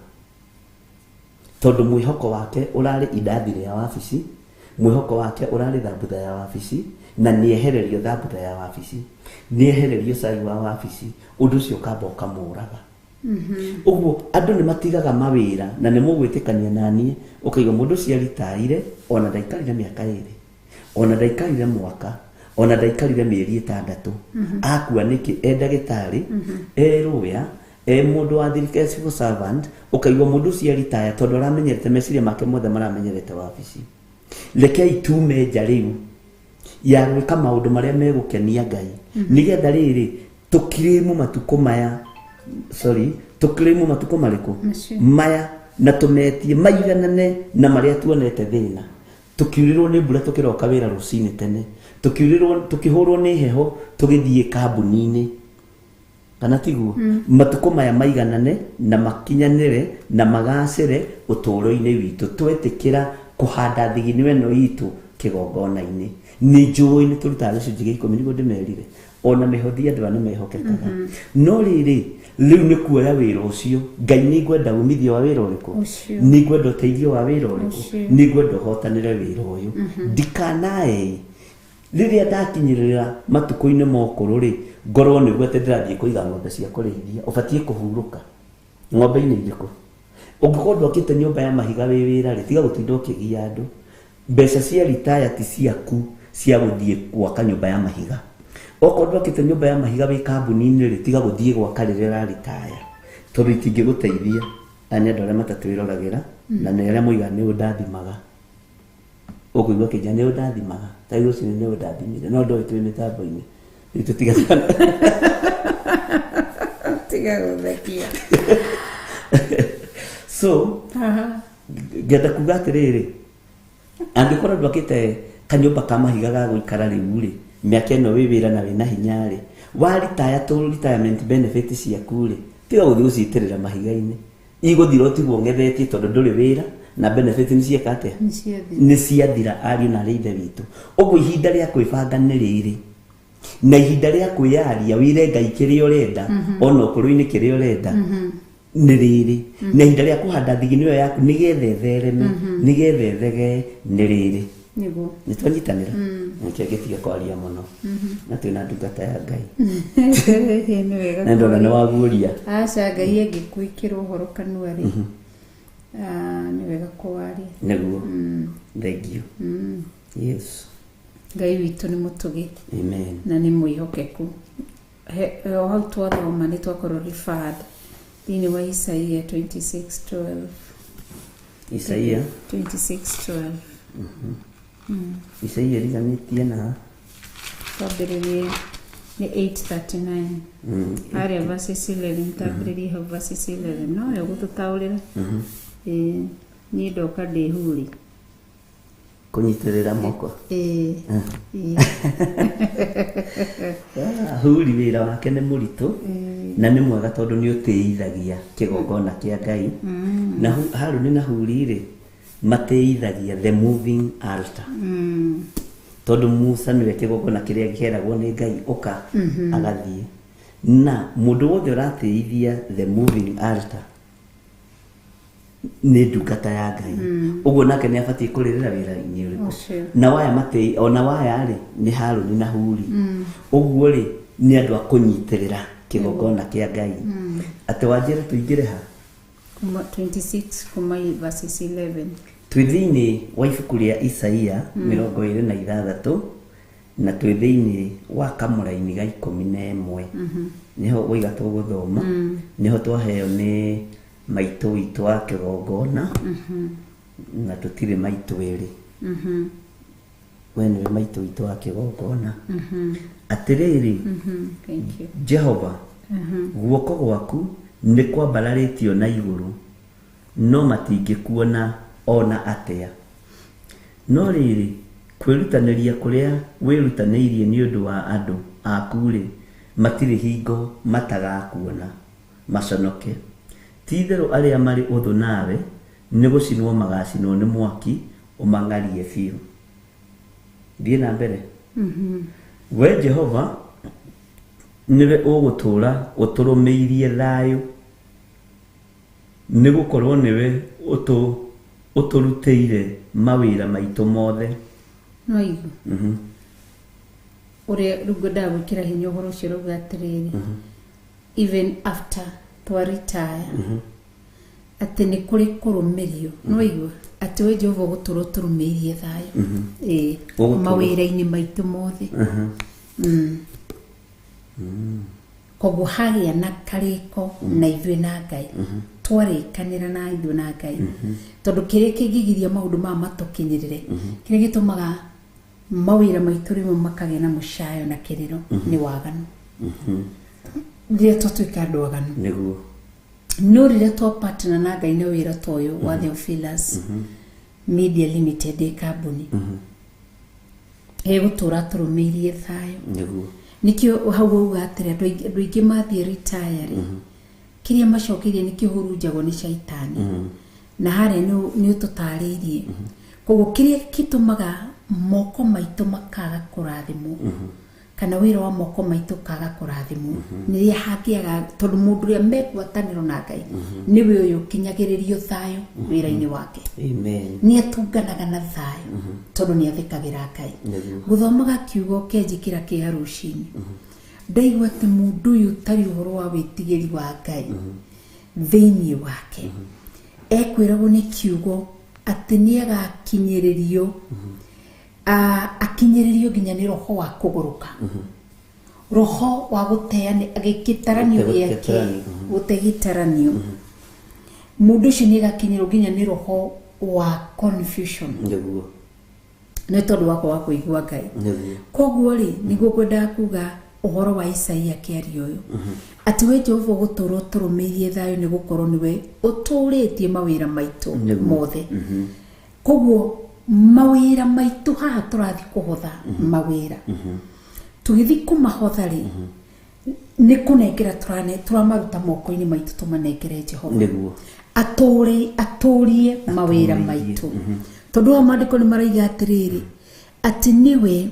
tondũ mwĩhoko wake ũrarĩ indathi rĩa wabici, mwĩhoko wake ũrarĩ thambutha ya wabici, na nĩehererio thambutha ya wabici, nĩehererio cai wa wabici, ũndũ ũcio ũkamba ũkamũraga. Ũguo andũ nĩ matigaga mawĩra, na nĩ mũgwĩtĩkania naniĩ, ũkaigua mũndũ ũcio aritaire, ona ndaikarire mĩaka 2, ona ndaikarire mwaka, ona ndaikarire mĩeri 6, akua nĩkĩ? E ndagĩtarĩ, e lawyer, e mũndũ wa thirikari, civil servant, ũkaigua mũndũ ũcio aritaya tondũ aramenyerete, meciria make mothe maramenyerete wabici. Rekei tume nja rĩu ya gwĩka maũndũ marĩa megũkenia Ngai, nĩgetha rĩrĩ tũkirĩmu matukũ maya, sorry, tũkirĩmu matukũ marĩkũ maya, na tũmetie maiganane na marĩa tuonete thĩna. Tũkiurĩrwo nĩ mbura tũkĩroka wĩra rũcinĩ tene, tũkiurĩrwo, tũkĩhũrwo nĩ heho tũgĩthiĩ kambuni-inĩ, kana tiguo? Matukũ maya maiganane na makinyanĩre na magacĩre ũtũũro-inĩ witũ, twetĩkĩra kũhanda thigino ĩno itũ kĩgongona-inĩ. Nĩ njũĩ nĩ tũrutaga gĩcunjĩ gĩa 10, nĩguo ndĩmerire, ona mĩhothi andũ aya nĩ mehokekaga. No rĩrĩ, rĩu nĩ kuoya wĩra ũcio. Ngai nĩ ngwenda umithio wa wĩra ũrĩkũ, nĩ ngwenda ũteithio wa wĩra ũrĩkũ, nĩ ngwenda ũhotanĩre wĩra ũyũ. Ndikanae rĩrĩa ndakinyĩrĩra matukũ-inĩ ma ũkũrũ rĩ, ngorwo nĩguo atĩ ndĩrathiĩ kũiga ng'ombe cia kũrĩithia. Ũbatiĩ kũhurũka ng'ombe-inĩ irĩkũ? Ũngĩkorwo ndwakĩte nyũmba ya mahiga wĩ wĩra rĩ, tiga gũtinda ũkĩgia andũ. Mbeca cia ritaya ti ciaku cia gũthiĩ gwaka nyũmba ya mahiga. Okorwo ndwakĩte nyũmba ya mahiga wĩ kambuni-inĩ rĩ, tiga gũthiĩ gwaka rĩrĩa ũraritaya, tondũ itingĩgũteithia. Aya nĩ andũ arĩa matatwĩroragĩra, na nĩ arĩa moigaga nĩ ũndathimaga. Ũkũigua kĩnja nĩ ũndathimaga, ta rĩu rũcinĩ nĩ ũndathimire, no ndoĩ twĩ mĩtambo-inĩ. Rĩu tũtiga tiga gũthekia. So ngenda kuga atĩrĩrĩ, angĩkorwo ndwakĩte kanyũmba ka mahiga ga gũikara rĩu rĩ, mĩaka ĩno wĩ wĩra na wĩna hinya rĩ, waritaya tũ retirement benefit ciaku rĩ, tiga gũthiĩ gũciitĩrĩra mahiga-inĩ, igũthira ũtigwo ũng'ethetie tondũ ndũrĩ wĩra na benefit nĩ cieka atĩa? Nĩ ciathira. Ariũ na arĩ ithe witũ, ũguo ihinda rĩa kwĩbanga nĩ rĩrĩ, na ihinda rĩa kwĩyaria wĩre Ngai kĩrĩa ũrenda, ona ũkũrũ-inĩ kĩrĩa ũrenda nĩ rĩrĩ, na ihinda rĩa kũhanda thigino ĩyo yaku nĩgetha ĩthereme, nĩgetha ĩthegee nĩ rĩrĩ. Nĩguo nĩ twanyitanĩra, nĩkĩo ngĩtiga kwaria mũno, na twĩna ndungata ya Ngai. Nĩ wega. Na ndona nĩ waguũria. Aca, Ngai angĩkwĩkĩra ũhoro kanua rĩ, nĩ wega kũwaria. Nĩguo, thank you. Yes. Ngai witũ nĩ mũtugi. Amen. Na nĩ mwĩhokeku. O hau twathoma nĩ twakorwo referred thĩinĩ wa Isaia 26:12. Isaia 26:12. Isaia ĩriganĩtie na Twambĩrĩrie nĩ 8:39 harĩa verses 11, tambĩrĩrie hau verses 11, no yo gũtũtaũrĩra. Ĩĩ, niĩ ndoka ndĩ huri. Kũnyitĩrĩra moko. Ĩĩ. Huri wĩra wake nĩ mũritũ na nĩ mwega tondũ nĩ ũtĩithagia kĩgongona kĩa Ngai. Na Harũni na Huri rĩ, matĩithagia the moving altar, tondũ Musa nĩwe kĩgongona kĩrĩa kĩeragwo nĩ Ngai ũka, agathiĩ. Na mũndũ wothe ũratĩithia the moving altar Nĩ ndungata ya Ngai, ũguo nake nĩ abatiĩ kũrĩrĩra wĩra-inĩ ũrĩkũ? Ũcio. Na waya matĩ ona waya rĩ, nĩ Harũni na Huri. Ũguo rĩ, nĩ andũ a kũnyitĩrĩra kĩgongona kĩa Ngai. Atĩ wanjĩre tũingĩre ha? Kuma 26, kuma verses 11. Twĩ thĩinĩ wa ibuku rĩa Isaia 26, na twĩ thĩinĩ wa kamũraini ga 11, nĩho waiga tũgũthoma, nĩho twaheo nĩ maitũ witũ wa kĩgongona, na tũtirĩ maitũ ĩrĩ. We nĩwe maitũ witũ wa kĩgongona. Atĩrĩrĩ, Thank you. Jehova, guoko gwaku nĩ kwambararĩtio na igũrũ, no matingĩkuona ona atĩa. No rĩrĩ, kwĩrutanĩria kũrĩa wĩrutanĩirie nĩ ũndũ wa andũ aku-rĩ, matirĩ hingo matagakuona maconoke. Ti-itherũ arĩa marĩ ũthũ nawe nĩ gũcinwo magacinwo nĩ mwaki ũmang'arie biũ. Thiĩ na mbere. We Jehova nĩwe ũgũtũũra ũtũrũmĩirie thayũ, nĩ gũkorwo nĩwe ũtũrutĩire mawĩra maitũ mothe. No igu ũrĩa rĩu ngwendaga gwĩkĩra hinya ũhoro ũcio ũrauga atĩrĩrĩ, even after twa retire, atĩ nĩ kũrĩ kũrũmĩrio. No igua atĩ we Jehova ũgũtũũra ũtũrũmĩirie thayũ, ĩĩ, Ũgũtũũra. mawĩra-inĩ maitũ mothe. Koguo hagĩa na karĩko na ithuĩ na Ngai, twarĩkanĩra na ithuĩ na Ngai, tondũ kĩrĩa kĩngĩgiria maũndũ maya matũkinyĩrĩre, kĩrĩa gĩtũmaga mawĩra maitũ rĩmwe makagĩa na mũcayo na kĩrĩro, nĩ waganu, rĩrĩa twatuĩka andũ aganu. Nĩguo. No rĩrĩa twa partner na Ngai na wĩra ta ũyũ wa Theophilus Media Limited, ĩ kambuni ĩgũtũra tũrũmĩirie thayũ. Nĩguo. Nĩkĩo hau wauga atĩrĩ, andũ aingĩ mathiĩ retire rĩ, kĩrĩa macokeirie nĩ kĩhurunjagwo nĩ caitani, na harĩa nĩ ũtũtarĩirie. Koguo kĩrĩa gĩtũmaga moko maitũ makaga kũrathimwo, kana wĩra wa moko maitũ kaga kũrathimwo, nĩ rĩrĩa hangĩaga, tondũ mũndũ ũrĩa mengwatanĩro na Ngai nĩwe ũyũ ũkinyagĩrĩrio thayũ wĩra-inĩ wake. Amen. Nĩ atunganaga na thayũ tondũ nĩ athĩkagĩra Ngai. Nĩguo. Gũthomaga kiugo kenjĩkĩra kĩha rũcinĩ, ndaigua atĩ mũndũ ũyũ ũtarĩ ũhoro wa wĩtigĩri wa Ngai thĩinĩ wake, ekwĩragwo nĩ kiugo atĩ nĩ agakinyĩrĩrio, akinyĩrĩrio nginya nĩ roho wa kũgũrũka, roho wa gũteanĩ gĩtaranio gĩake. Gĩtaranio. Gũte gĩtaranio. Mũndũ ũcio nĩ agakinyĩrwo nginya nĩ roho wa confusion. Nĩguo. Nĩ tondũ wakwa wa kũigua Ngai. Nĩguo. Koguo rĩ, nĩguo ngwendaga kuga ũhoro wa Isaia kĩario ũyũ, atĩ we Jehova ũgũtũũra ũtũrũmĩirie thayũ, nĩ gũkorwo nĩwe ũtũũrĩtie mawĩra maitũ Nĩguo. mothe. Koguo mawĩra maitũ haha tũrathiĩ kũhotha mawĩra, tũgĩthiĩ kũmahotha rĩ, nĩ kũnengera tũramaruta moko-inĩ maitũ tũmanengere Jehova. Nĩguo. Atũũre atũũrie mawĩra maitũ, tondũ wa maandĩko nĩ maraiga atĩrĩrĩ, atĩ nĩwe,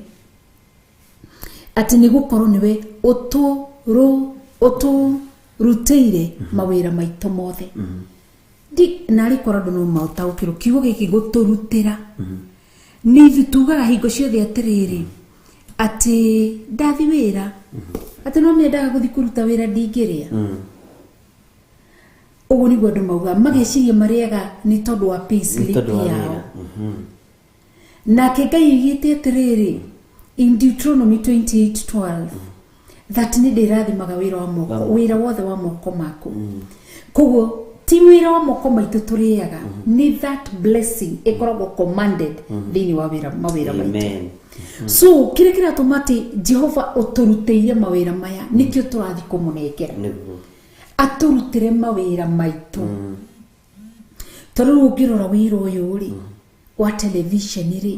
atĩ nĩ gũkorwo nĩwe ũtũrutĩire mawĩra maitũ mothe. Ndi narĩ korwo andũ no maũtaũkĩrwo kiugo gĩkĩ gũtũrutĩra, nĩ ithuĩ tugaga hingo ciothe atĩrĩrĩ, atĩ ndathi wĩra, atĩ no mendaga gũthiĩ kũruta wĩra ndingĩrĩa. Ũguo nĩguo andũ maugaga, mageciria marĩaga nĩ tondũ wa pay Nĩ slip tondũ wa yao. wĩra. Nake Ngai oigĩte atĩrĩrĩ in Deuteronomy 28:12 that nĩ ndĩrathimaga wĩra wa moko, wĩra wothe wa moko maku. Koguo ti wĩra wa moko maitũ tũrĩaga, nĩ that blessing ĩkoragwo commanded thĩinĩ wa wĩra, mawĩra maitũ. Amen. So kĩrĩa kĩratũma atĩ Jehova ũtũrutĩire mawĩra maya, nĩkĩo tũrathiĩ kũmũnengera. Nĩguo. Atũrutĩre mawĩra maitũ, tondũ rĩu ũngĩrora wĩra ũyũ rĩ wa television rĩ,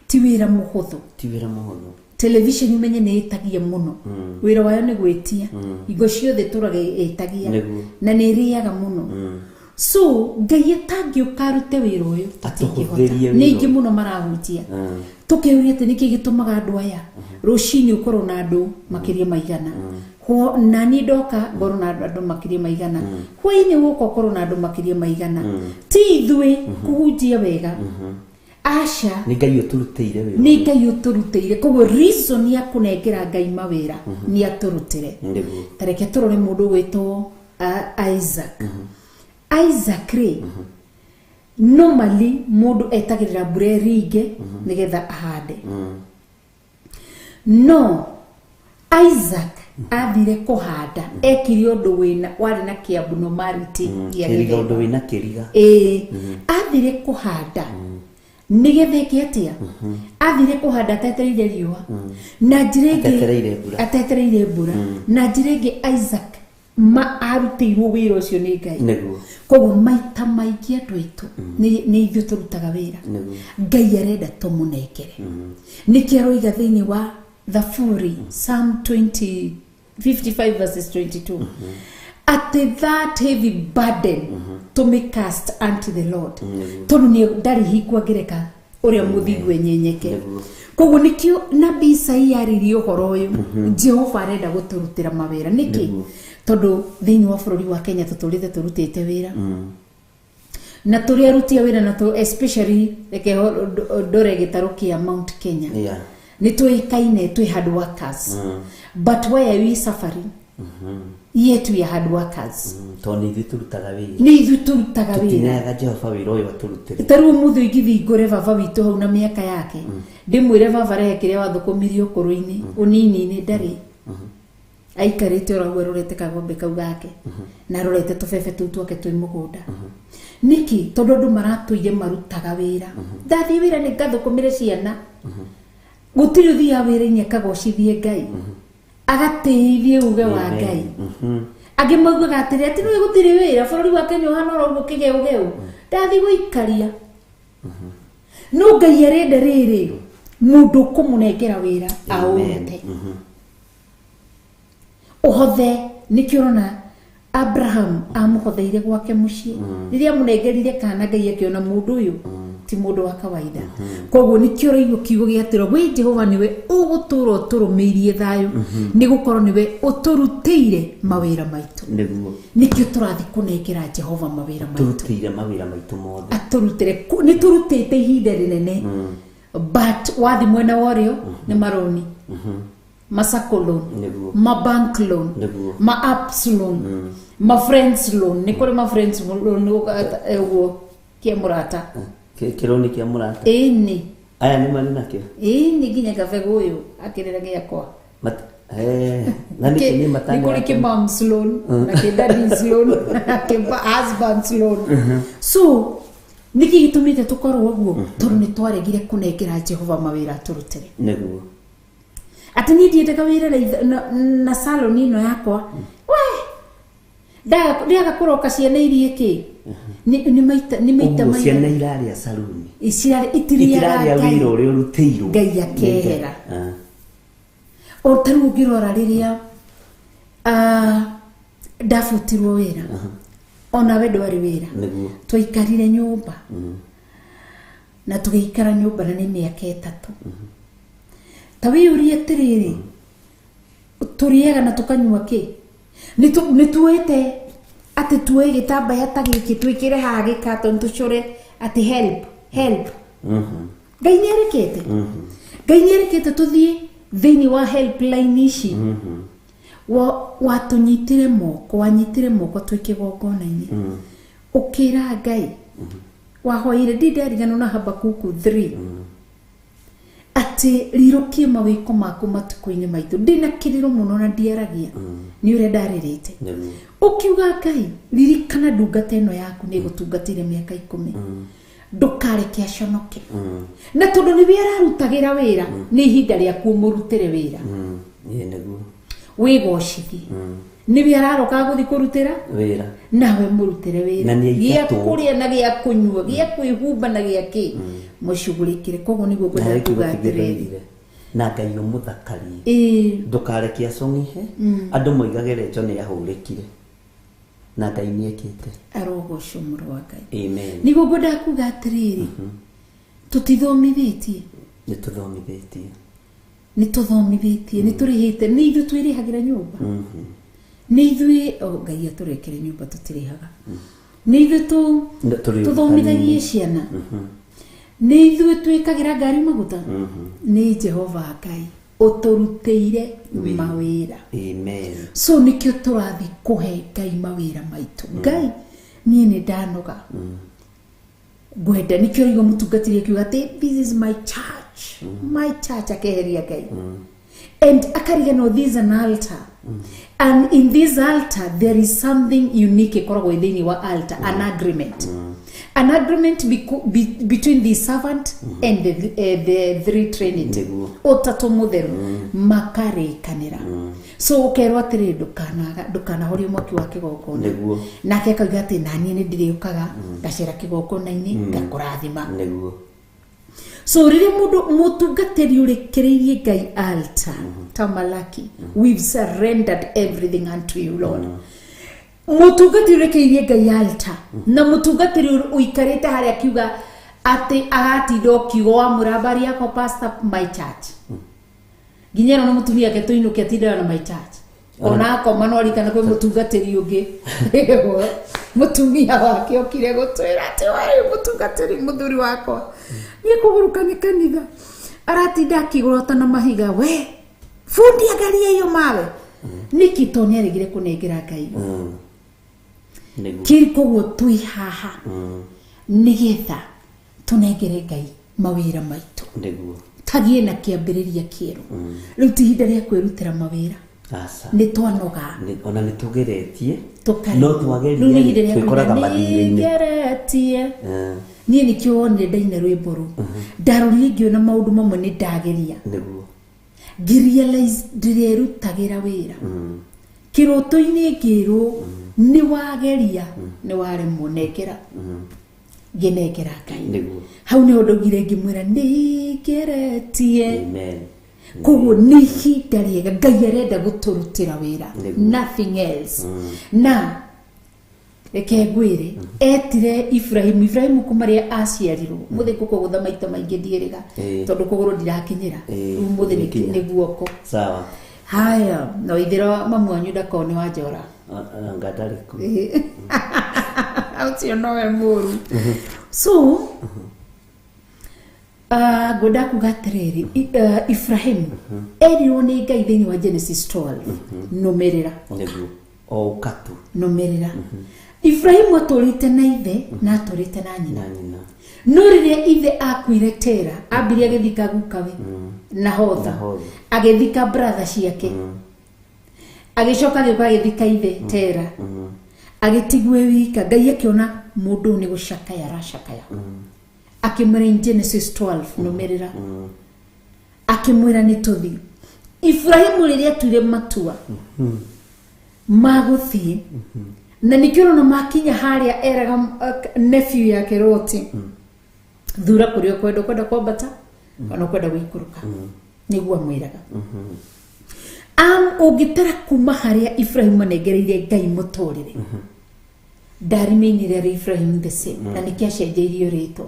ti wĩra mũhũthũ. Ti wĩra mũhũthũ. Television umenye nĩ ĩtagia mũno, wĩra wayo nĩ gwĩtia hingo ciothe, tũraga ĩtagia. Nĩguo. Na nĩ ĩrĩaga mũno. So Ngai atangĩũka arute wĩra ũyũ, tũtingĩhota. Atũhũthĩrie Nĩ wĩra aingĩ ũyũ. mũno marahunjia. Tukeuria ati niki gitumaga andu aya rucini ukorwo na andu makiria maigana na ni ndoka ngorwo na andu makiria maigana hwaini guka ukorwo na andu makiria maigana ti ithuĩ kuhunjia wega aca ni Ngai uturutire wira ni Ngai uturutire koguo reason ya kunengera Ngai mawira ni aturutire tareke turore mundu gwitwo Isaac. Isaac ri normally mundu etagirira mbura ĩringe nigetha ahande. No Isaac athire kuhanda ekire undu wina wari na abnormality ya kiriga undu wina kiriga athire kuhanda nigetha eke atia athire kuhanda atetereire riũa na njira ĩngĩ atetereire mbura na njira ĩngĩ Isaac ma arutĩirwo wĩra ũcio nĩ Ngai nĩguo koguo maita maingĩ andũ aitũ nĩ ithuĩ tũrutaga wĩra Ngai arenda tũmũnengere nĩkĩo aroiga thĩinĩ wa Thaburi Psalm 55 verses 22 at that heavy burden to me cast unto the Lord tondũ nĩ ndarĩ hingo angĩreka ũrĩa mũthingu enyenyeke koguo nĩkĩo nabii Isaia aririe ũhoro ũyũ Jehova arenda gũtũrutĩra mawĩra nĩkĩ tondũ thĩinĩ wa bũrũri wa Kenya tũtũrĩte tũrutĩte wĩra na tũrĩ aruti a wĩra na tũ especially reke ndore gĩtarũ kĩa Mount Kenya nĩ tũĩkaine twĩ hard workers but why are we suffering yet we are hard workers tondũ nĩ ithuĩ tũrutaga wĩra nĩ ithuĩ tũrutaga wĩra tũtineaga Jehova wĩra ũyũ atũrutĩre ta rĩu ũmũthĩ ingĩthiĩ ngũre baba witũ hau na mĩaka yake ndĩmwĩre baba rehe kĩrĩa wathũkũmirie ũkũrũ-inĩ ũnini-inĩ ndarĩ aikarĩte oro hau arorete kagombe kau gake na arorete tũbebe tũu twake twĩ mũgũnda nĩkĩ tondũ andũ maratũire marutaga wĩra ndathiĩ wĩra nĩ ngathũkũmĩre ciana gũtirĩ ũthiaga wĩra-inĩ akagocithie Ngai agatĩithie uge wa Ngai angĩ maugaga atĩrĩ atĩ nĩwe gũtirĩ wĩra bũrũri wa Kenya ũhana oro ũguo kĩgeũgeũ ndathiĩ gũikaria no Ngai arenda rĩrĩ mũndũ ũkũmũnengera wĩra aũrute ũhothe nĩkĩo ũrona Abraham amũhotheire gwake mũciĩ rĩrĩa amũnengerire kana Ngai akĩona mũndũ ũyũ ti mũndũ wa kawaida koguo nĩkĩo ũraigua kiugo gĩatĩrwo wĩ Jehova nĩwe ũgũtũra ũtũrũmĩirie thayũ nĩ gũkorwo nĩwe ũtũrutĩire mawĩra maitũ nĩguo nĩkĩo tũrathiĩ kũnengera Jehova mawĩra maitũ tũrutĩire mawĩra maitũ mothe atũrutĩre nĩ tũrutĩte ihinda rĩnene but wathiĩ mwena wa ũrĩo nĩ maroni ma sacco loan ma bank loan ma apps loan ma friends loan nĩ kũrĩ ma friends loan ũguo kĩa mũrata kĩroni kĩa mũrata ĩni aya nĩ marĩ nakĩo ĩni nginya kabegũ ũyũ akĩrĩra gĩakwa na nĩkĩ nĩ matanya nĩ kũrĩ kĩ mom's loan na kĩ daddy's loan na kĩ husband's loan so nĩkĩ gĩtũmĩte tũkorwo ũguo tondũ nĩ twaregire kũnengera Jehova mawĩra atũrutĩre nĩguo atĩ niĩ ndiendaga wĩra na salon ĩno yakwa we ndiaga kũroka ciana irie kĩ nĩ maita nĩ maita ũguo ciana irarĩa saluni itirarĩa wĩra ũrĩa ũrutĩirwo Ngai akehera o ta rĩu ũngĩrora rĩrĩa ndabutirwo wĩra onawe ndwarĩ wĩra twaikarire nyũmba na tũgĩikara nyũmba na nĩ mĩaka 3 ta wĩyũrie atĩrĩrĩ tũrĩaga na tũkanyua kĩ nĩ tuoete atĩ tuoe gĩtambaya ta gĩkĩ twĩkĩre haha gĩkato tũcore atĩ help help Ngai nĩ arekete Ngai nĩ arekete tũthiĩ thĩinĩ wa helpline ici watũnyitire moko wanyitire moko twĩ kĩgongona-inĩ ũkĩra Ngai wahoire ndindariganwo na Habakuku 3 atĩ rirũkie mawĩko maku matukũ-inĩ maitũ ndĩna kĩrĩro mũno na ndiaragia nĩ ũrĩa ndarĩrĩte ũkiuga Ngai ririkana ndungata ĩno yaku nĩ ĩgũtungatĩire mĩaka 10 ndũkareke aconoke na tondũ nĩwe ararutagĩra wĩra nĩ ihinda rĩaku ũmũrutĩre wĩra nĩguo wĩgocithie nĩwe araroka gũthiĩ kũrutĩra wĩra nawe mũrutĩre wĩra gĩa kũrĩa na gĩa kũnyua gĩa kwĩhumba na gĩa kĩ mũcugurĩkĩre koguo nĩguo ngwenda kuga atĩrĩrĩ na Ngai ũmũthakarie ndũkareke acong'ihe andũ moigage Recho nĩ ahũrĩkire na Ngai nĩ ekĩte arogocwo mũrũ wa Ngai amen nĩguo ngwendaga kuga atĩrĩrĩ tũtithomithĩtie Nĩ tũthomithĩtie. Nĩ tũthomithĩtie, nĩ tũrĩhĩte, nĩ ithuĩ twĩrĩhagĩra nyũmba, nĩ ithuĩ, oh, Ngai atũrekere, nyũmba tũtirĩhaga, nĩ ithuĩ Nĩ tũrĩ tũthomithagie ciana, nĩ ithuĩ twĩkagĩra ngari maguta. Nĩ Jehova Ngai ũtũrutĩire mawĩra. Amen. So nĩkĩo tũrathiĩ kũhe Ngai mawĩra maitũ. Ngai, niĩ nĩ ndanoga, ngwenda. Nĩkĩo igua mũtungatĩri akiuga atĩ, "This is my church, my church." Akeheria Ngai and akariganwo this is an altar, and in this altar there is something unique ĩkoragwo ĩ thĩinĩ wa altar, an agreement, an agreement between the servant and the three Trinity. Ũtatũ mũtheru makarĩkanĩra. So ũkerwo atĩrĩ, ndũkanahorie mwaki wa kĩgongona. Nake akauga atĩ, "Naniĩ nĩ ndĩrĩũkaga ngacera kĩgongona-inĩ, ngakũrathima." So rĩrĩa mũndũ mũtungatĩri ũrekereirie Ngai altar ta Malaki, "We've surrendered everything unto you, Lord." Mũtungatĩri ũrekereirie Ngai altar na mũtungatĩri ũikarĩte harĩa akiuga atĩ agatinda ũkiuga wamwĩra, "Habari yako, pastor?" "My church." Nginya ĩno na mũtumia ake tũinũke atindaga na "my church". Ona akoma no arikana kwĩ mũtungatĩri ũngĩ, mũtumia wake okire gũtwĩra atĩ warĩ mũtungatĩri, mũthuri wakwa niĩ kũgũrũka nĩ kanitha, aratinda akĩgũrota na mahiga, "We bundi, angaria iyo mawe nĩkĩ?" To nĩ aregire kũnengera Ngai. Kĩrĩ koguo twĩ haha nĩgetha tũnengere Ngai mawĩra maitũ, tagie na kĩambĩrĩria kĩerũ. Rĩu ti ihinda rĩa kwĩrutĩra mawĩra. Aca. Nĩ twanoga. Ona nĩ tũgeretie. Tũkaremwo. No twageria Rĩu nĩ ihinda rĩa twĩkoraga kuuga, mathirĩ-inĩ. "Nĩngeretie." Niĩ nĩkĩo wonire ndaina rwĩmbo rũu, ndarorire ngĩona maũndũ mamwe nĩ ndageria, ngĩrealize ndĩrerutagĩra wĩra. Kĩroto-inĩ ngĩrwo, "Nĩ wageria, nĩ waremwo, nengera." Ngĩnengera Ngai. Hau nĩho ndaugire, ngĩmwĩra, "Nĩngeretie." Amen. Koguo nĩ ihinda rĩega, Ngai arenda gũtũrutĩra wĩra. Nothing else. Na reke ngwĩre, etire Ibrahimu, Ibrahimu kuma rĩrĩa aciarirwo mũthĩ ngũkũgũtha maita maingĩ ndiĩrĩga, tondũ kũgũrũ ndirakinyĩra. Rĩu mũthĩ Nĩkinya. nĩ guoko. Sawa. Haya, no ithĩro mamu wanyu ndakorwo nĩ wanjora. Anga ndarĩ ku. Ũcio nowe mũru. So ngwenda kuga atĩrĩrĩ, Ibrahimu erirwo nĩ Ngai thĩinĩ wa Genesis 12, "Nũmĩrĩra." O ũka tu. Nũmĩrĩra. Ibrahimu atũrĩte na ithe na atũrĩte na nyina. Na nyina. No rĩrĩa ithe akuire Tera, ambire agĩthika gukawe Nahotha, Nahotha. agĩthika brother ciake, agĩcoka agĩũka agĩthika ithe Tera, agĩtigwo e wika. Ngai akĩona mũndũ ũyũ nĩ gũcakaya aracakaya, akĩmwĩra in Genesis 12, "Nũmĩrĩra." Akĩmwĩra, "Nĩ tũthiĩ." Ibrahimu rĩrĩa atuire matua magũthiĩ, na nĩkĩo ũrona makinya harĩa eraga nephew yake Loti, "Thura kũrĩa ũkwenda, ũkwenda kwambata kana ũkwenda gũikũrũka." Nĩguo amwĩraga. Ũngĩtara kuma harĩa Ibrahimu anengereire Ngai mũtũrĩre, ndarimĩinire arĩ Ibrahim the same, na nĩkĩo acenjeirio rĩtwa.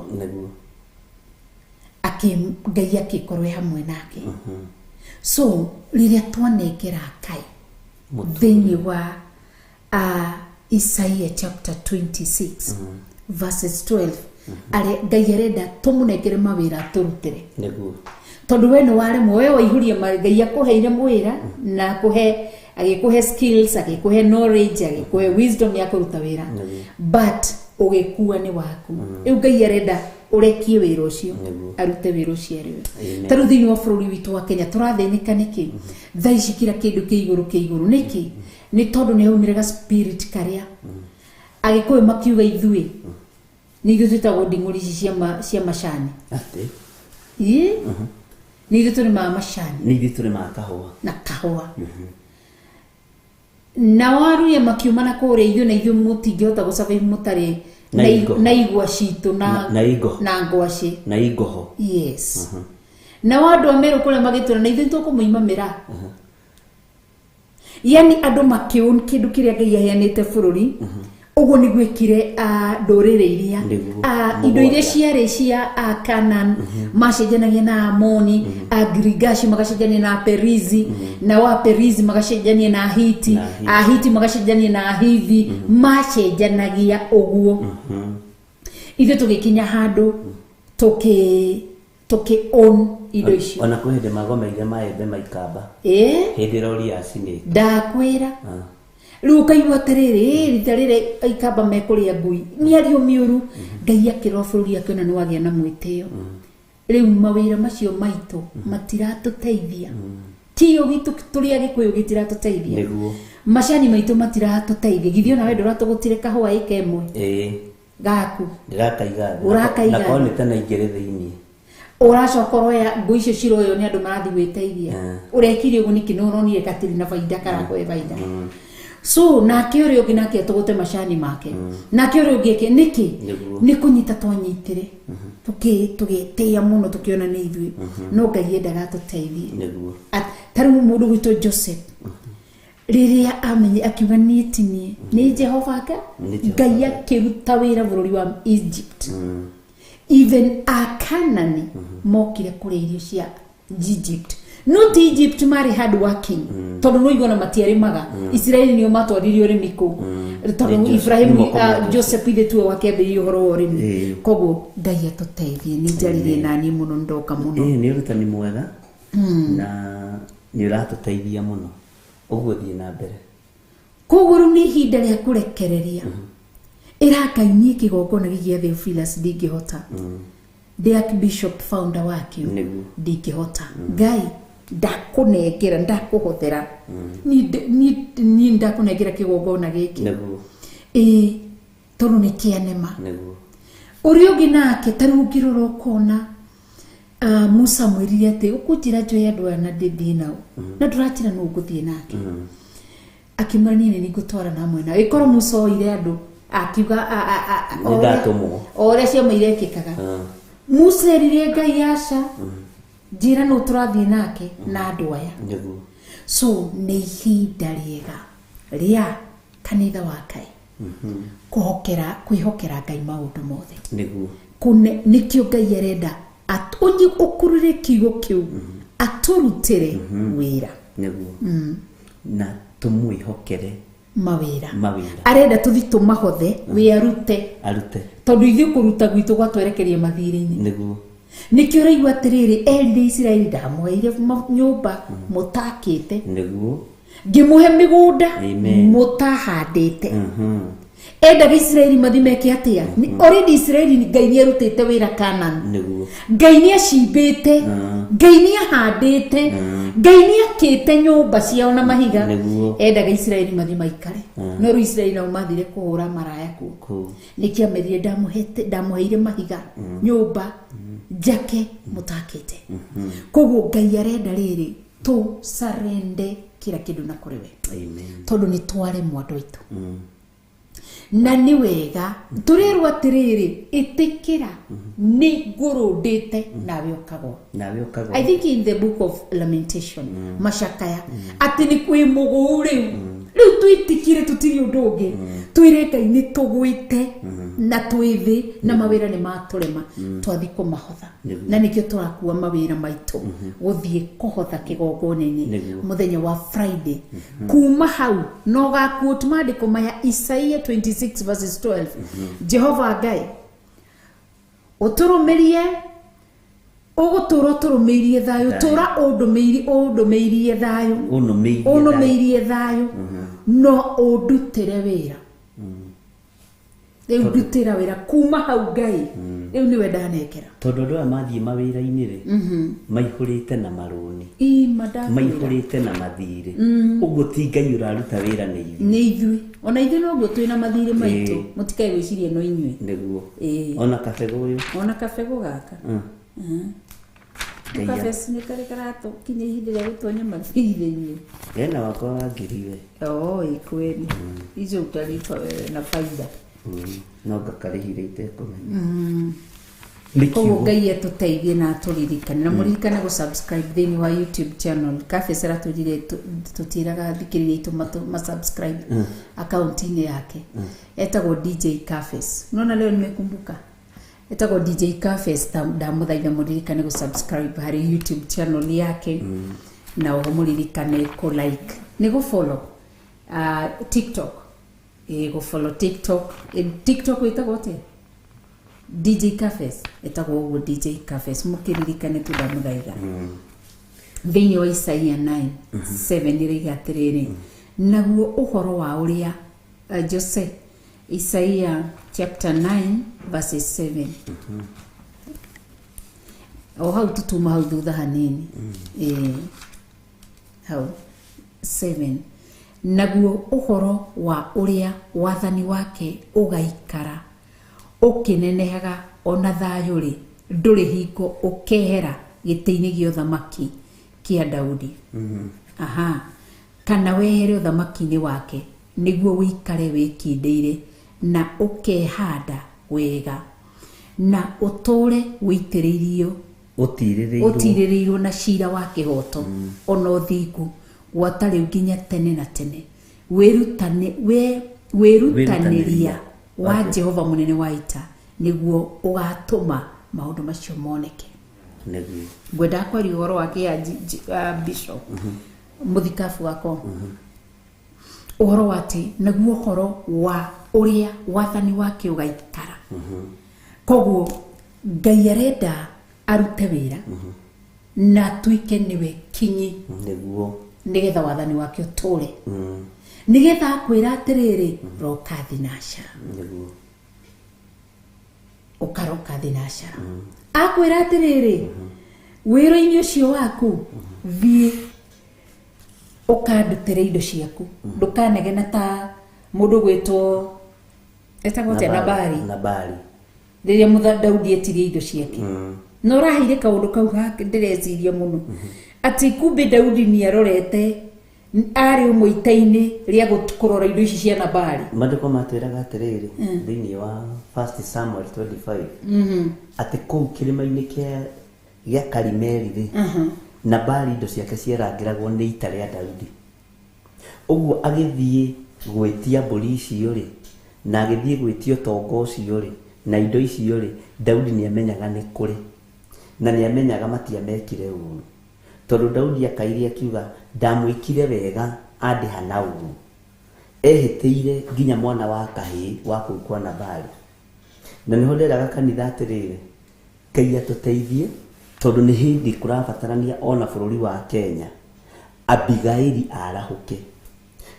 Ngai akĩkorwo e hamwe nake. So rĩrĩa twanengera Ngai thĩinĩ wa Isaiah chapter 26 verses 12, Ngai arenda tũmũnengere mawĩra atũrutĩre, tondũ we nĩ waremwo, we waihũria Ngai akũheire mwĩra na akũhe, agĩkũhe skills, agĩkũhe knowledge, agĩkũhe wisdom ya kũruta wĩra, but ũgĩkua nĩ waku. Rĩu Ngai arenda ũrekie wĩra ũcio, arute wĩra ũcio arĩ we. Ta rĩu thĩinĩ wa bũrũri witũ wa Kenya tũrathĩnĩka nĩkĩ? Thaa ici kira kĩndũ kĩ igũrũ, kĩ igũrũ nĩkĩ? Nĩ tondũ nĩ haumire ga spirit karĩa Agĩkũyũ makiuga ithuĩ nĩ ithuĩ twĩtagwo nding'ũri ici cia macani. Atĩ? Ĩ, nĩ ithuĩ tũrĩmaga macani. Nĩ ithuĩ tũrĩmaga kahũa. Na kahũa. Nao Aruya makiuma na kũrĩa, ithuĩ na ithuĩ mũtingĩhota gũsurvive mũtarĩ Na ingo. Na igwa citũ na Na ingo. Na ngwacĩ. Na ingoho. Yes. Nao andũ a Meru kũrĩa magĩtwĩra na ithuĩ tũkũmũima mĩraa. Yani andũ makĩũn kĩndũ kĩrĩa Ngai aheanĩte bũrũri. Ũguo nĩguo ĩkire ndũrĩrĩ iria indo iria ciarĩ cia Canaan macenjanagia na Amoni, Agirigashi magacenjania na Perizi, na wa Perizi magacenjania na Ahiti, Ahiti magacenjania na Ahivi, macenjanagia ũguo. Ithuĩ tũgĩkinya handũ tũkĩ own indo icio. Ona kwĩ hĩndĩ magomeire maembe maikamba. Hĩndĩ rori yacinĩte. Ndakwĩra. Rĩu ũkaigua atĩrĩrĩ, rita rĩrĩ aikamba mekũrĩa ngui, mĩario mĩũru. Ngai akĩrora bũrũri akĩona nĩ wagĩa na mwĩtĩo. Rĩu mawĩra macio maitũ matiratũteithia. Kĩo gitũ tũrĩ Agĩkũyũ gĩtiratũteithia. Macani maitũ matiratũteithia. Githĩ ona we ndũratũgũtire kahũa ĩka ĩmwe gaku. Ndĩrakaiga thĩ. Ũrakaiga Na korwo nĩ tene ingĩrĩ thĩinĩ. Ũracoka ũroya ngũ icio ciroywo nĩ andũ marathiĩ gwĩteithia. Ũrekire ũguo nĩkĩ? Nĩ ũronire gatirĩ na baida karakũhe baida. So nake ũrĩa ũngĩ nake atũgũte macani make. Nake ũrĩa ũngĩ eke nĩkĩ? Nĩ kũnyita twanyitire. Tũgĩtĩĩa mũno tũkĩona nĩ ithuĩ. No Ngai endaga atũteithie. Ta rĩu mũndũ gwitũ Joseph rĩrĩa amenye akiuga niĩ ti niĩ, nĩ Jehova Ngai akĩruta wĩra bũrũri wa Egypt. Even Akanani mokire kũrĩa irio cia Egypt. Not Egypt marĩ hard working tondũ no igona matiarĩmaga. Isiraeli nĩo matwaririe ũrĩmi kũu tondũ Ibrahim Joseph ithe tuo wakĩambĩrĩria ũhoro wa ũrĩmi. Koguo Ngai atũteithie. Nĩ njaririe naniĩ mũno, ndoka mũno. Nĩ ũrutani mwega na nĩ ũratũteithia mũno. Ũguo thiĩ na mbere. Koguo rĩu nĩ ihinda rĩa kũrekereria. Ĩra Ngai niĩ kĩgongona gĩkĩ gĩa Theophilus ndingĩhota. Ndĩ Archbishop founder wakĩo ndingĩhota. Ngai ndakũnengera, ndakũhothera. Niĩ ndakũnengera kĩgongona gĩkĩ. Ĩĩ tondũ nĩ kĩanema. Ũrĩa ũngĩ nake ta rĩu ũngĩrora ũkona Musa mwĩrire atĩ ũkũnjĩra njoe andũ aya na ndĩthiĩ nao. Na ndũranjĩra nũ ũgũthiĩ nake. Akĩmwĩra niĩ nĩ ngũtwarana hamwe nawe. Ĩkorwo Musa oire andũ akiuga o ũrĩa ciama irekĩkaga. Musa erire Ngai aca, njĩra nũ tũrathiĩ nake na andũ aya. So nĩ ihinda rĩega rĩa kanitha wa Ngai kwĩhokera Ngai maũndũ mothe. Nĩkĩo Ngai arenda ũkurure kiugo kĩu atũrutĩre wĩra. Na tũmwĩhokere mawĩra. Arenda tũthi tũmahothe we arute. Tondũ ithuĩ kũruta gwitũ gwatwerekeria mathirĩ-inĩ. Nĩkĩo ũraigua atĩrĩrĩ, erire Isiraeli ndamũheire nyũmba mũtakĩte. Ngĩmũhe mĩgũnda mũtahandĩte. Endaga Isiraeli mathi meke atĩa? Already Isiraeli Ngai nĩ arutĩte wĩra Canaan. Ngai nĩ acimbĩte, Ngai nĩ ahandĩte, Ngai nĩ akĩte nyũmba ciao na mahiga. Endaga Isiraeli mathi maikare. No rĩu Isiraeli nao mathire kũhũra maraya kuo. Nĩkĩo amerire ndamũheire mahiga, nyũmba njake mũtakĩte. Koguo Ngai arenda rĩrĩ tũ surrender kila kĩndũ na kũrĩ we. Tondũ nĩ twaremwo andũ aitũ. Na nĩ wega tũrerwo atĩrĩrĩ, ĩtĩkĩra nĩ ngũrũndĩte nawe ũkagwa. I think in the book of Lamentation, macakaya atĩ nĩ kwĩ mũgũu rĩu. Rĩu twĩtĩkire tũtirĩ ũndũ ũngĩ. Twĩre Ngai nĩ tũgwĩte na twĩ thĩ na mawĩra nĩ matũrema. Twathi kũmahotha. Na nĩkĩo tũrakua mawĩra maitũ gũthiĩ kũhotha kĩgongona-inĩ mũthenya wa Friday. Kuma hau no gakuo maandĩko maya Isaiah 26 verses 12. Jehova Ngai ũtũrũmĩrie, ũgũtũra ũtũrũmĩirie thayũ, tũra ũndũmĩirie thayũ, ũnũmĩirie thayũ, no ũndutĩre wĩra. Rĩu ndutĩra wĩra kuma hau Ngai, rĩu nĩwe ndanengera. Tondũ andũ aya mathiĩ mawĩra-inĩ rĩ, maihũrĩte na marũni, maihũrĩte na mathirĩ. Ũguo ti Ngai ũraruta wĩra nĩ ithuĩ. Nĩ ithuĩ. Ona ithuĩ noguo twĩna mathirĩ maitũ, mũtikae gwĩciria no inyuĩ. Nĩguo. Ona kabegũ ũyũ. Ona kabegũ gaka. Kabeci nĩ karĩ karatũkinya ihinda rĩa gũtonya mathirĩ-inĩ. Ena wakwa wa ngiri we. Oi kweli. Hizo utalipa wewe na faida. No ngakarĩhire itekũmenya. Nĩ Koguo kiugo. Ngai atũteithie na atũririkane na mũririkane gũ subscribe thĩinĩ wa YouTube channel. Kafes aratwĩrire tũtĩraga thikĩrĩria itũ ma subscribe akaunti-inĩ yake. Etagwo DJ Kafes. Unaona leo nimekumbuka. Etagwo DJ Kafes. Ndamũthaitha mũririkane gũ subscribe harĩ YouTube channel yake na oho mũririkane kũ like nĩ gũ follow TikTok. Gũ follow TikTok. TikTok wĩtagwo atĩa? DJ Cafes, etagwo ũguo DJ Cafes. Mũkĩririkane tu ndamũthaitha. Thĩinĩ wa Isaia 9:7 ĩraiga atĩrĩrĩ, naguo ũhoro wa ũrĩa Jose, Isaia chapter 9 verses 7. O hau tutuma hau thutha hanini. Hau 7, naguo ũhoro wa ũrĩa wathani wake ũgaikara ũkĩnenehaga ona thayũ rĩ, ndũrĩ hingo ũkehera gĩtĩ-inĩ gĩa ũthamaki kĩa Daudi. Aha, kana wehere ũthamaki-inĩ wake, nĩguo wĩikare wĩkindĩire na ũkehanda wega na ũtũũre wĩitĩrĩirio Ũtirĩrĩirwo. Ũtirĩrĩirwo na cira wa kĩhoto ona ũthingu gwata rĩu nginya tene na tene. Wĩrutanĩria wa Jehova mũnene wa ita nĩguo ũgatũma maũndũ macio moneke. Nĩguo. Ngwendaga kwaria ũhoro wa kĩa bishop mũthikabu wakwa, ũhoro wa atĩ naguo ũhoro wa ũrĩa wathani wake ũgaikara. Koguo Ngai arenda arute wĩra na atuĩke nĩwe kinyi. Nĩguo. Nĩgetha wathani wake ũtũre, nĩgetha akwĩra atĩrĩrĩ, roka thinacara. Nĩguo. Ũkaroka thinacara, akwĩra atĩrĩrĩ, wĩra-inĩ ũcio waku thiĩ ũkandutĩre indo ciaku, ndũkanegena ta mũndũ gwĩtwo etagwo atĩa, Nabari. Nabari. Rĩrĩa Daudi etirie indo ciake, na ũraheire kaũndũ kau gake ndĩreciria mũno atĩ kumbe Daudi nĩ arorete arĩ ũmwe ita-inĩ rĩa kũrora indo ici cia Nabari. Maandĩko matwĩraga atĩrĩrĩ thĩinĩ wa First Samuel 25 atĩ kũu kĩrĩma-inĩ gĩa Karimeli rĩ, Nabali indo ciake ciarangĩragwo nĩ ita rĩa Daudi. Ũguo agĩthiĩ gwĩtia mbũri icio rĩ, na agĩthiĩ gwĩtia ũtonga ũcio rĩ, na indo icio rĩ, Daudi nĩamenyaga nĩ kũrĩ na nĩamenyaga matiamekire ũru, tondũ Daudi akaire akiuga ndamwĩkire wega andĩha na ũru, ehĩtĩire nginya mwana wa kahĩĩ wa kũu kwa Nabali. Na nĩho nderaga kanitha atĩrĩrĩ, Ngai atũteithie, tondũ nĩ hĩndĩ kũrabatarania ona bũrũri wa Kenya Abigaili arahũke,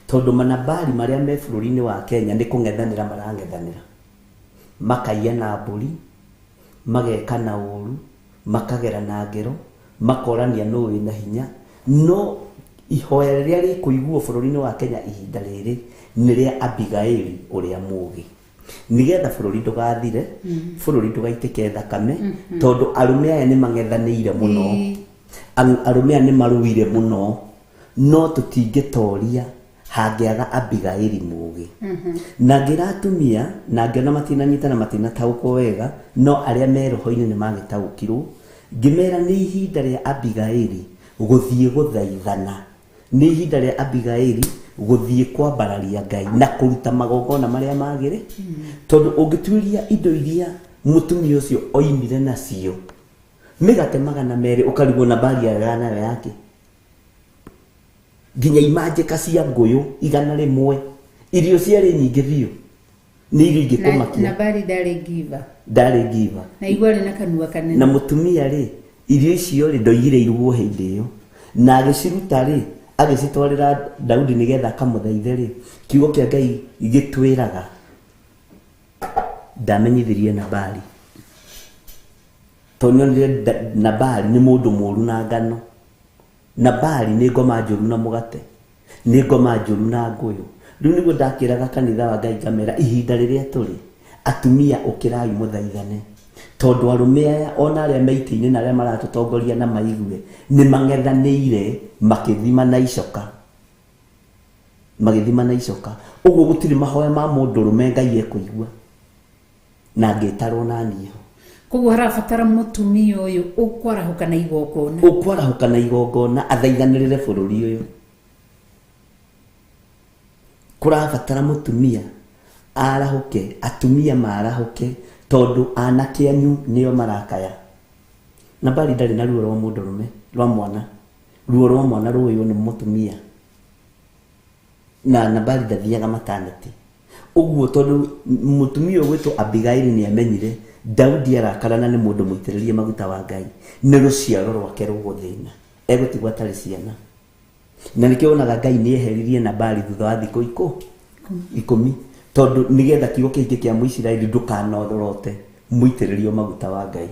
tondũ manabali marĩa me bũrũri-inĩ wa Kenya nĩ kũng'ethanĩra marang'ethanĩra, makaiya na mbũri, mageka na ũru, makagera na ngero, makorania nũ wĩna hinya. No ihoya rĩrĩa rĩkũiguo bũrũri-inĩ wa Kenya ihinda rĩrĩ nĩ rĩa Abigaili ũrĩa mũũgĩ, nĩgetha bũrũri ndũgathire, bũrũri ndũgaitĩke thakame, tondũ arũme aya nĩ mang'ethanĩire mũno, arũme aya nĩ marũire mũno, no tũtingĩtoria hangĩaga Abigaili mũũgĩ. Na ngĩra atumia na ngĩona matinanyita na matinataũkwo wega, no arĩa me roho-inĩ nĩ magĩtaũkirwo. Ngĩmera nĩ ihinda rĩa Abigaili gũthiĩ gũthaithana, nĩ ihinda rĩa Abigaili gũthiĩ kwambararia Ngai na kũruta magongona marĩa magĩrĩ, tondũ ũngĩtuĩria indo iria mũtumia ũcio oimire nacio, mĩgate 200 ũkarigwo Nabali arega nayo yake, nginya imanjĩka cia ngũyũ 100, irio ciarĩ nyingĩ biũ, nĩ irio ingĩkũmakia. Nabali ndarĩ ngiva. Ndarĩ ngiva. Na igua arĩ na kanua kanene. Na mũtumia rĩ, irio icio rĩ ndoigire irugwo hĩndĩ ĩyo, na agĩciruta rĩ, agĩcitwarĩra Daudi nĩgetha akamũthaithe rĩ, kiugo kĩa Ngai gĩtwĩraga ndamenyithirie Nabali, tondũ nĩonire Nabali nĩ mũndũ mũũru na ngano, Nabali nĩ ngoma njũru na mũgate, nĩ ngoma njũru na ngũyũ. Rĩu nĩguo ndakĩraga kanitha wa Ngai ngamera ihinda rĩrĩa tũrĩ, atumia ũkĩrai mũthaithane, tondũ arũme aya ona arĩa me itĩ-inĩ na arĩa maratũtongoria na maigue nĩ mang'ethanĩire makĩthima na icoka, magĩthima na icoka. Ũguo gũtirĩ mahoya ma mũndũ ũrũme Ngai ekũigua, na ngĩtarwo na niĩ ho. Koguo harabatara mutumia uyu ukwarahuka na igongona. Ukwarahuka na igongona athaithanĩrĩre bũrũri ũyũ. Kũrabatara mũtumia arahũke, atumia marahũke tondũ anake anyu nĩo marakaya. Nabali ndarĩ na ruo rwa mũndũrũme rwa mwana. Ruo rwa mwana rũũyũ nĩ mũtumia. Na Nabali ndathiaga maternity. Ũguo tondũ mũtumia ũgwĩtwo Abigaili nĩ amenyire Daudi arakarana nĩ mũndũ mũitĩrĩrie maguta wa Ngai, nĩ rũciaro rwake rũgũthĩna, egũtigwo atarĩ ciana. Na nĩkĩo wonaga Ngai nĩ eheririe Nabali thutha wa thikũ 10 tondũ nĩgetha kiugo kĩingĩ kĩa Mũisiraeli ndũkanororote mũitĩrĩrio maguta wa Ngai,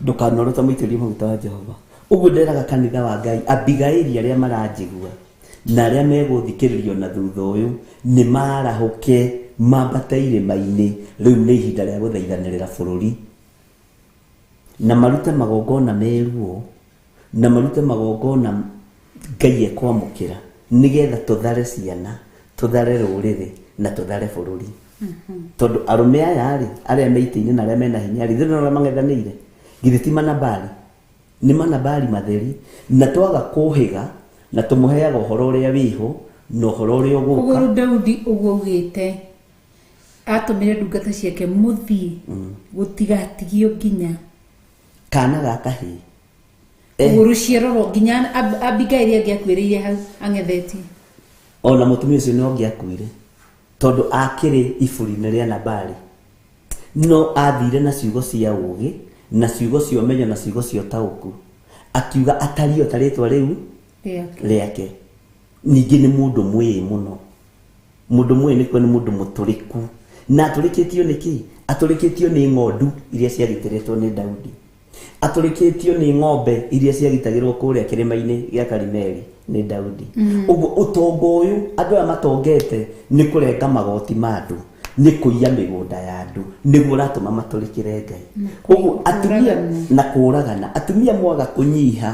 ndũkanororote mũitĩrĩrio maguta wa Jehova. Ũguo nderaga kanitha wa Ngai, Abigaili arĩa maranjigua na arĩa megũthikĩrĩrio na thutha ũyũ nĩ marahũke mambate irĩma-inĩ. Rĩu nĩ ihinda rĩa gũthaithanĩrĩra bũrũri na marute magongona meruo na marute magongona Ngai ekwamũkĩra nĩgetha tũthare ciana, tũthare rũrĩrĩ na tũthare bũrũri. Tondũ arũme aya rĩ arĩa me itĩ-inĩ na arĩa mena hinya rĩ, thĩna ũrĩa mang'ethanĩire githĩ ti manabali, nĩ manabali matheri. Na twaga kũhĩga na tũmũheaga ũhoro ũrĩa wĩho na ũhoro ũrĩa ũgũka. Koguo Daudi ũguo ugĩte atũmire ndungata ciake mũthiĩ gũtigatigio nginya kana ga kahĩĩ. Ũguo rũciaro rwa nginya Abigaili angĩakuĩrĩire hau ang'ethetie. Ona mũtumia ũcio no angĩakuire tondũ akĩrĩ iburi-inĩ rĩa Nabali, no athire na ciugo cia ũũgĩ na ciugo cia ũmenyo na ciugo cia ũtaũku, akiuga atariĩ o ta rĩtwa rĩu rĩake. Ningĩ nĩ mũndũ mwĩĩ mũno. Mũndũ mwĩĩ nĩkuo nĩ mũndũ mũtũrĩku. Na atũrĩkĩtio nĩ kĩ? Atũrĩkĩtio nĩ ng'ondu iria ciagitĩrĩtwo nĩ Daudi. Atũrĩkĩtio nĩ ng'ombe iria ciagitagĩrwo kũrĩa kĩrĩma-inĩ gĩa Karimeli nĩ Daudi. Ũguo ũtonga ũyũ andũ aya matongete nĩ kũrenga magoti ma andũ, nĩ kũiya mĩgũnda ya andũ, nĩguo ũratũma matũrĩkĩre Ngai. Ũguo atumia na kũragana, atumia mwaga kũnyiha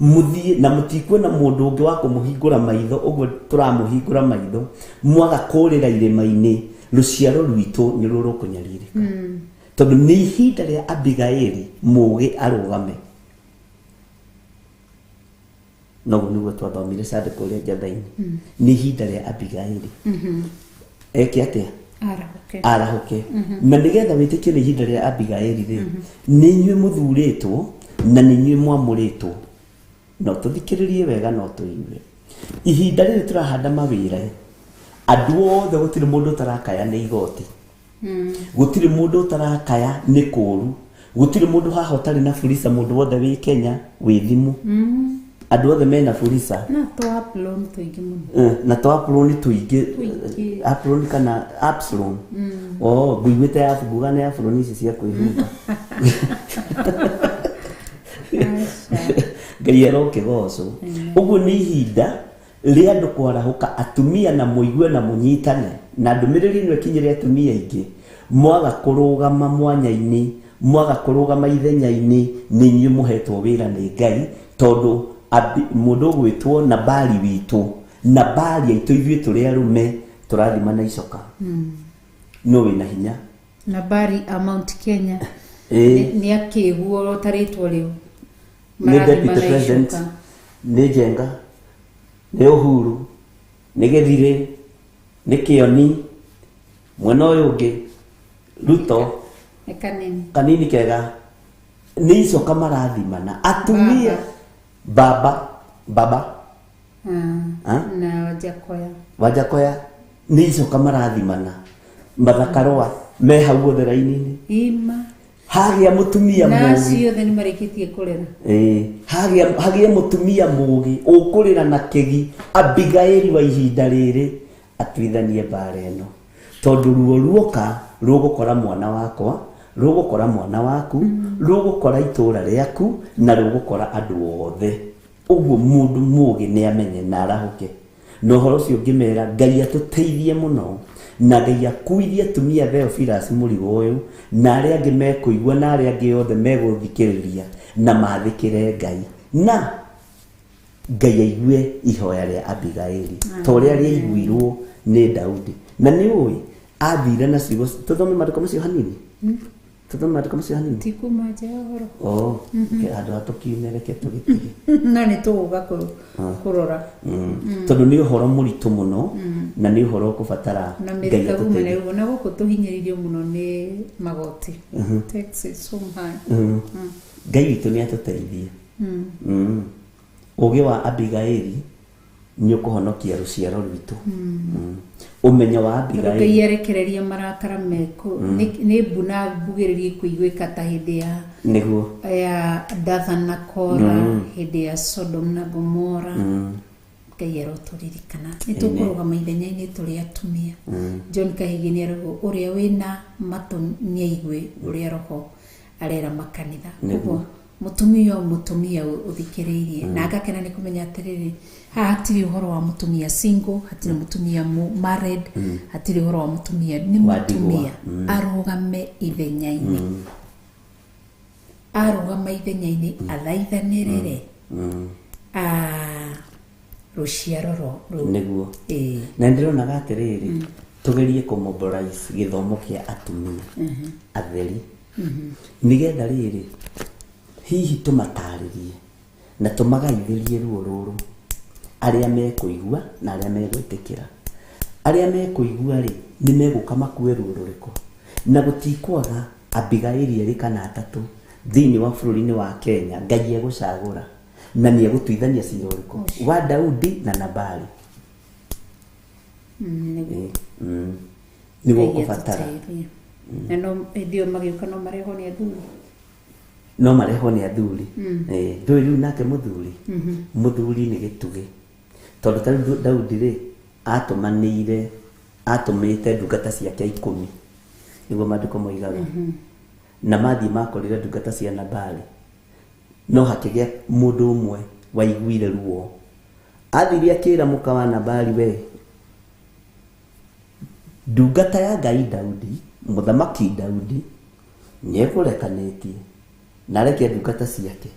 mũthiĩ na mũtikuona mũndũ ũngĩ wa kũmũhingũra maitho, ũguo tũramũhingũra maitho, mwaga kũrĩra irĩma-inĩ, rũciaro rwitũ nĩ rũrũkũnyarirĩka. Tondũ nĩ ihinda rĩa Abigaili mũũgĩ arũgame. Noguo nĩguo twathomire Sunday kũrĩa Njatha-inĩ. Nĩ ihinda rĩa Abigaili eke atĩa? Arahũke. Na nĩgetha wĩtĩkie nĩ ihinda rĩa Abigaili rĩ, nĩ inyuĩ mũthurĩtwo na nĩ inyuĩ mwamũrĩtwo. No tũthikĩrĩrie wega no tũigue. Ihinda rĩrĩ tũrahanda mawĩra, andũ othe gũtirĩ mũndũ ũtarakaya nĩ igoti. Gũtirĩ mũndũ ũtarakaya nĩ kũũru. Gũtirĩ mũndũ haha ũtarĩ na burisa, mũndũ wothe wĩ Kenya wĩ thimũ. Andũ othe mena burisa. Na to upload tũingĩ mũno. Na to upload tũingĩ. Upload kana upload. Oh, nguiguĩte ya nguga nĩ upload ici cia kwĩhumba. Ngai arokĩgocwo. Ũguo nĩ ihinda rĩa andũ kwarahũka, atumia na mũigue na mũnyitane, na ndũmĩrĩri ĩno ĩkinyĩre atumia aingĩ. Mwaga kũrũgama mwanya-inĩ, mwaga kũrũgama ithenya-inĩ, nĩ inyuĩ mũhetwo wĩra nĩ Ngai, tondũ mũndũ ũgwĩtwo Nabali witũ, Nabali aitũ ithuĩ tũrĩ arũme tũrathimana icoka. No wĩna hinya. Nabali a Mount Kenya nĩ akĩguo ta rĩtwa rĩu. Nĩ deputy president, nĩ Njenga, nĩ Uhuru, nĩ Gĩthirĩ, nĩ Kĩoni, mwena ũyũ ũngĩ Ruto, kanini kanini kega, nĩ icoka marathimana atumia. Baba baba na Wajakoya, Wajakoya nĩ icoka marathimana. Mathakarũa me hau othe raini-inĩ. Ima hagĩa mũtumia mũũgĩ, acio othe nĩ marĩkĩtie kũrera. Hagĩa mũtumia mũũgĩ ũkũrĩra na kĩgi Abigaili wa ihinda rĩrĩ atuithanie mbara ĩno, tondũ ruo ruoka rũgũkora mwana wakwa, rũgũkora mwana waku, rũgũkora itũra rĩaku na rũgũkora andũ othe. Ũguo mũndũ mũũgĩ nĩ amenye na arahũke. Na ũhoro ũcio ngĩmera Ngai atũteithie mũno, na Ngai akuithie atumia Theophilus mũrigo ũyũ, na arĩa angĩ mekũigua na arĩa angĩ othe megũthikĩrĩria na mathĩkĩre Ngai, na Ngai aigue ihoya rĩa Abigaili ta ũrĩa rĩaiguirwo nĩ Daudi. Na nĩ ũĩ athire na ciugo, tũthome maandĩko macio hanini. Tũthome maandĩko macio hanini. Ti kuma nja ya ũhoro. Oh, okay, handũ ha tũkiume reke tũgĩtige. No nĩ tũgũka kũrora. Tondũ nĩ ũhoro mũritũ mũno na nĩ ũhoro ũkũbatara Na Ngai Amerika guma atũteithie. na ũguo na gũkũ tũhinyĩrĩirio mũno nĩ magoti. Taxes so high. Ngai witũ nĩ atũteithie. Ũgĩ wa Abigaili nĩ ũkũhonokia rũciaro rwitũ. Ũmenyo wa Tondũ Ngai Abigaili arekereria marakara meko nĩ mbu na mbugĩrĩrio ikũiguĩka ta hĩndĩ ya nĩguo ya Dathan na Kora, hĩndĩ ya Sodom na Gomora. Ngai arotũririkana nĩ tũkũrũgama ithenya-inĩ tũrĩ atumia. John Kahigi nĩ arauga ũrĩa wĩna matũ nĩ aigue ũrĩa roho arera makanitha. Koguo mũtumia o mũtumia ũthikĩrĩirie na ngakena nĩ kũmenya atĩrĩrĩ, haha hatirĩ ũhoro wa mũtumia single, hatirĩ mũtumia married, hatirĩ ũhoro wa mũtumia, nĩ Wa ndigwa. mũtumia arũgame ithenya-inĩ, arũgama ithenya-inĩ athaithanĩrĩre rũciaro rũu. Nĩguo. Ĩĩ. Na ndĩronaga atĩrĩrĩ, tũgerie kũmobilize gĩthomo kĩa atumia atheri nĩgetha rĩrĩ hihi tũmatarĩrie na tũmagaithĩrie ruo rũrũ, arĩa mekũigua na arĩa megwĩtĩkĩra. Arĩa mekũigua rĩ, nĩ megũka makue ruo rũrĩkũ, na gũtikwaga Abigaili erĩ kana atatũ thĩinĩ wa bũrũri-inĩ wa Kenya. Ngai egũcagũra na nĩ egũtuithania cira ũrĩkũ wa Daudi na Nabali. Nĩguo. Nĩguo Ngai ũkũbatara. atũteithie. Na no hĩndĩ ĩyo magĩũka no marehwo nĩ athuri. No marehwo nĩ athuri. Ndũĩ rĩu nake mũthuri, mũthuri nĩ gĩtugĩ, tondũ ta rĩu Daudi rĩ atũmanĩire, atũmĩte ndungata ciake 10 nĩguo maandĩko moigaga, na mathiĩ makorire ndungata cia Nabali, no hakĩgĩa mũndũ ũmwe waiguire ruo, athire akĩra mũka wa Nabali, we ndungata ya Ngai Daudi, mũthamaki Daudi nĩekũrekanĩtie na arekia ndungata ciake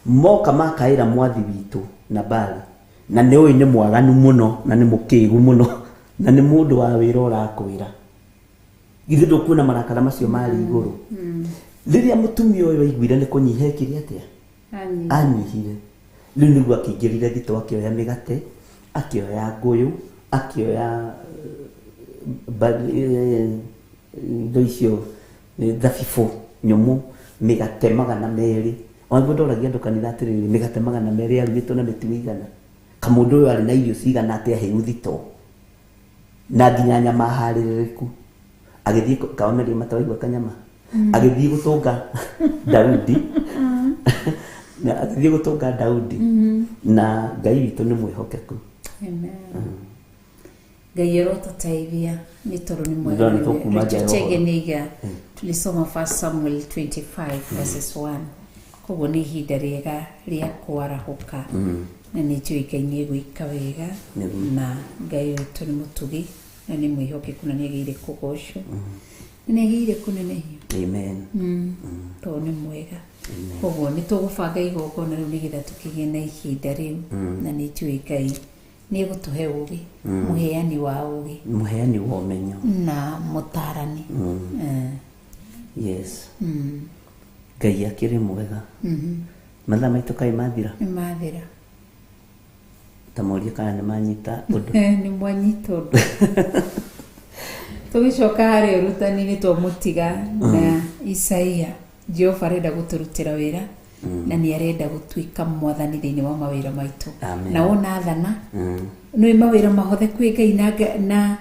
moka makaĩra mwathi witũ Nabali, na nĩ ũĩ nĩ mwaganu mũno na nĩ mũkĩgu mũno na nĩ mũndũ wa wĩra ũrakwĩra, githĩ ndũkuona marakara macio marĩ igũrũ. Rĩrĩa mũtumia ũyũ aiguire nĩ kũnyiha ekire atĩa? Anyihire. Rĩu nĩguo akĩingĩrire thitoo, akĩoya mĩgate, akĩoya ngũyũ, akĩoya indo icio, thabibũ nyũmũ, mĩgate 200. Ona nĩguo ndoragia andũ kanitha atĩrĩrĩ, mĩgate 200 yarugĩtwo na mĩtu ĩigana? Kamũndũ ũyũ arĩ na irio cigana atĩa hĩu thitoo, na nginya nyama harĩrĩrĩku. Agĩthiĩ kawameria matawaigua kanyama, agĩthiĩ gũtũnga Daudi, na agĩthiĩ gũtũnga Daudi, na Ngai witũ nĩ mwĩhokeku. Amen. Ngai arotũteithia nĩ tondũ nĩ mwega. Ndĩrona nĩ tũkuma nja ya Richard Chege ũhoro. nĩaiga tulisoma 1 Samuel 25 verses 1. Koguo nĩ ihinda rĩega rĩa kwarahũka, na nĩ njũĩ Ngai nĩ egwĩka wega, na Ngai witũ nĩ mũtugi na nĩ mwĩhokeku na nĩ agĩrĩire kũgocwo na nĩ agĩrĩire kũnenehio. Amen. Tondũ nĩ mwega. Koguo nĩ tũgũbanga igongona rĩu nĩgetha tũkĩgĩe na ihinda rĩu, na nĩ njũĩ Ngai nĩ egũtũhe ũgĩ, mũheani wa ũgĩ mũheani wa ũmenyo na mũtarani. Yes. Ngai akĩrĩ mwega. Mathaa maitũ kaĩ mathira? Nĩ mathira. Ta morie kana nĩ manyita ũndũ. Nĩ mwanyita ũndũ. Tũgĩcoka harĩa ũrutani-inĩ twamũtiga na Isaia, Jehova arenda gũtũrutĩra wĩra na nĩ arenda gũtuĩka mwathani thĩinĩ wa mawĩra maitũ. Amen. Na wona athana, nĩ mawĩra mahothe kwĩ Ngai na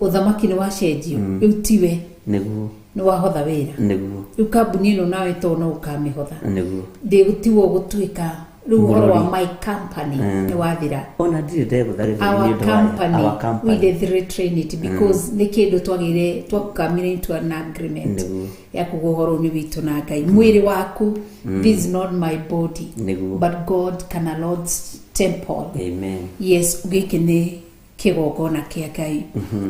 ũthamaki nĩ wacenjio, rĩu tiwe Nĩguo. nĩ wahotha wĩra. Nĩguo. Rĩu kambuni ĩno nawe to no ũkamĩhotha. Nĩguo. Ndĩgũtigwo gũtuĩka rĩu ũhoro wa my company nĩ wathira. Ona ndirĩ ndegũtha Our nĩ ũndũ wa company, our company. we the three trinity, because nĩ kĩndũ twagĩire twakamire into an agreement Nĩguo. ya kuga ũhoro nĩ witũ na Ngai. Mwĩrĩ waku, this is not my body, Nĩguo. but God kana Lord's temple. Amen. Yes, gĩkĩ nĩ kĩgongona kĩa Ngai.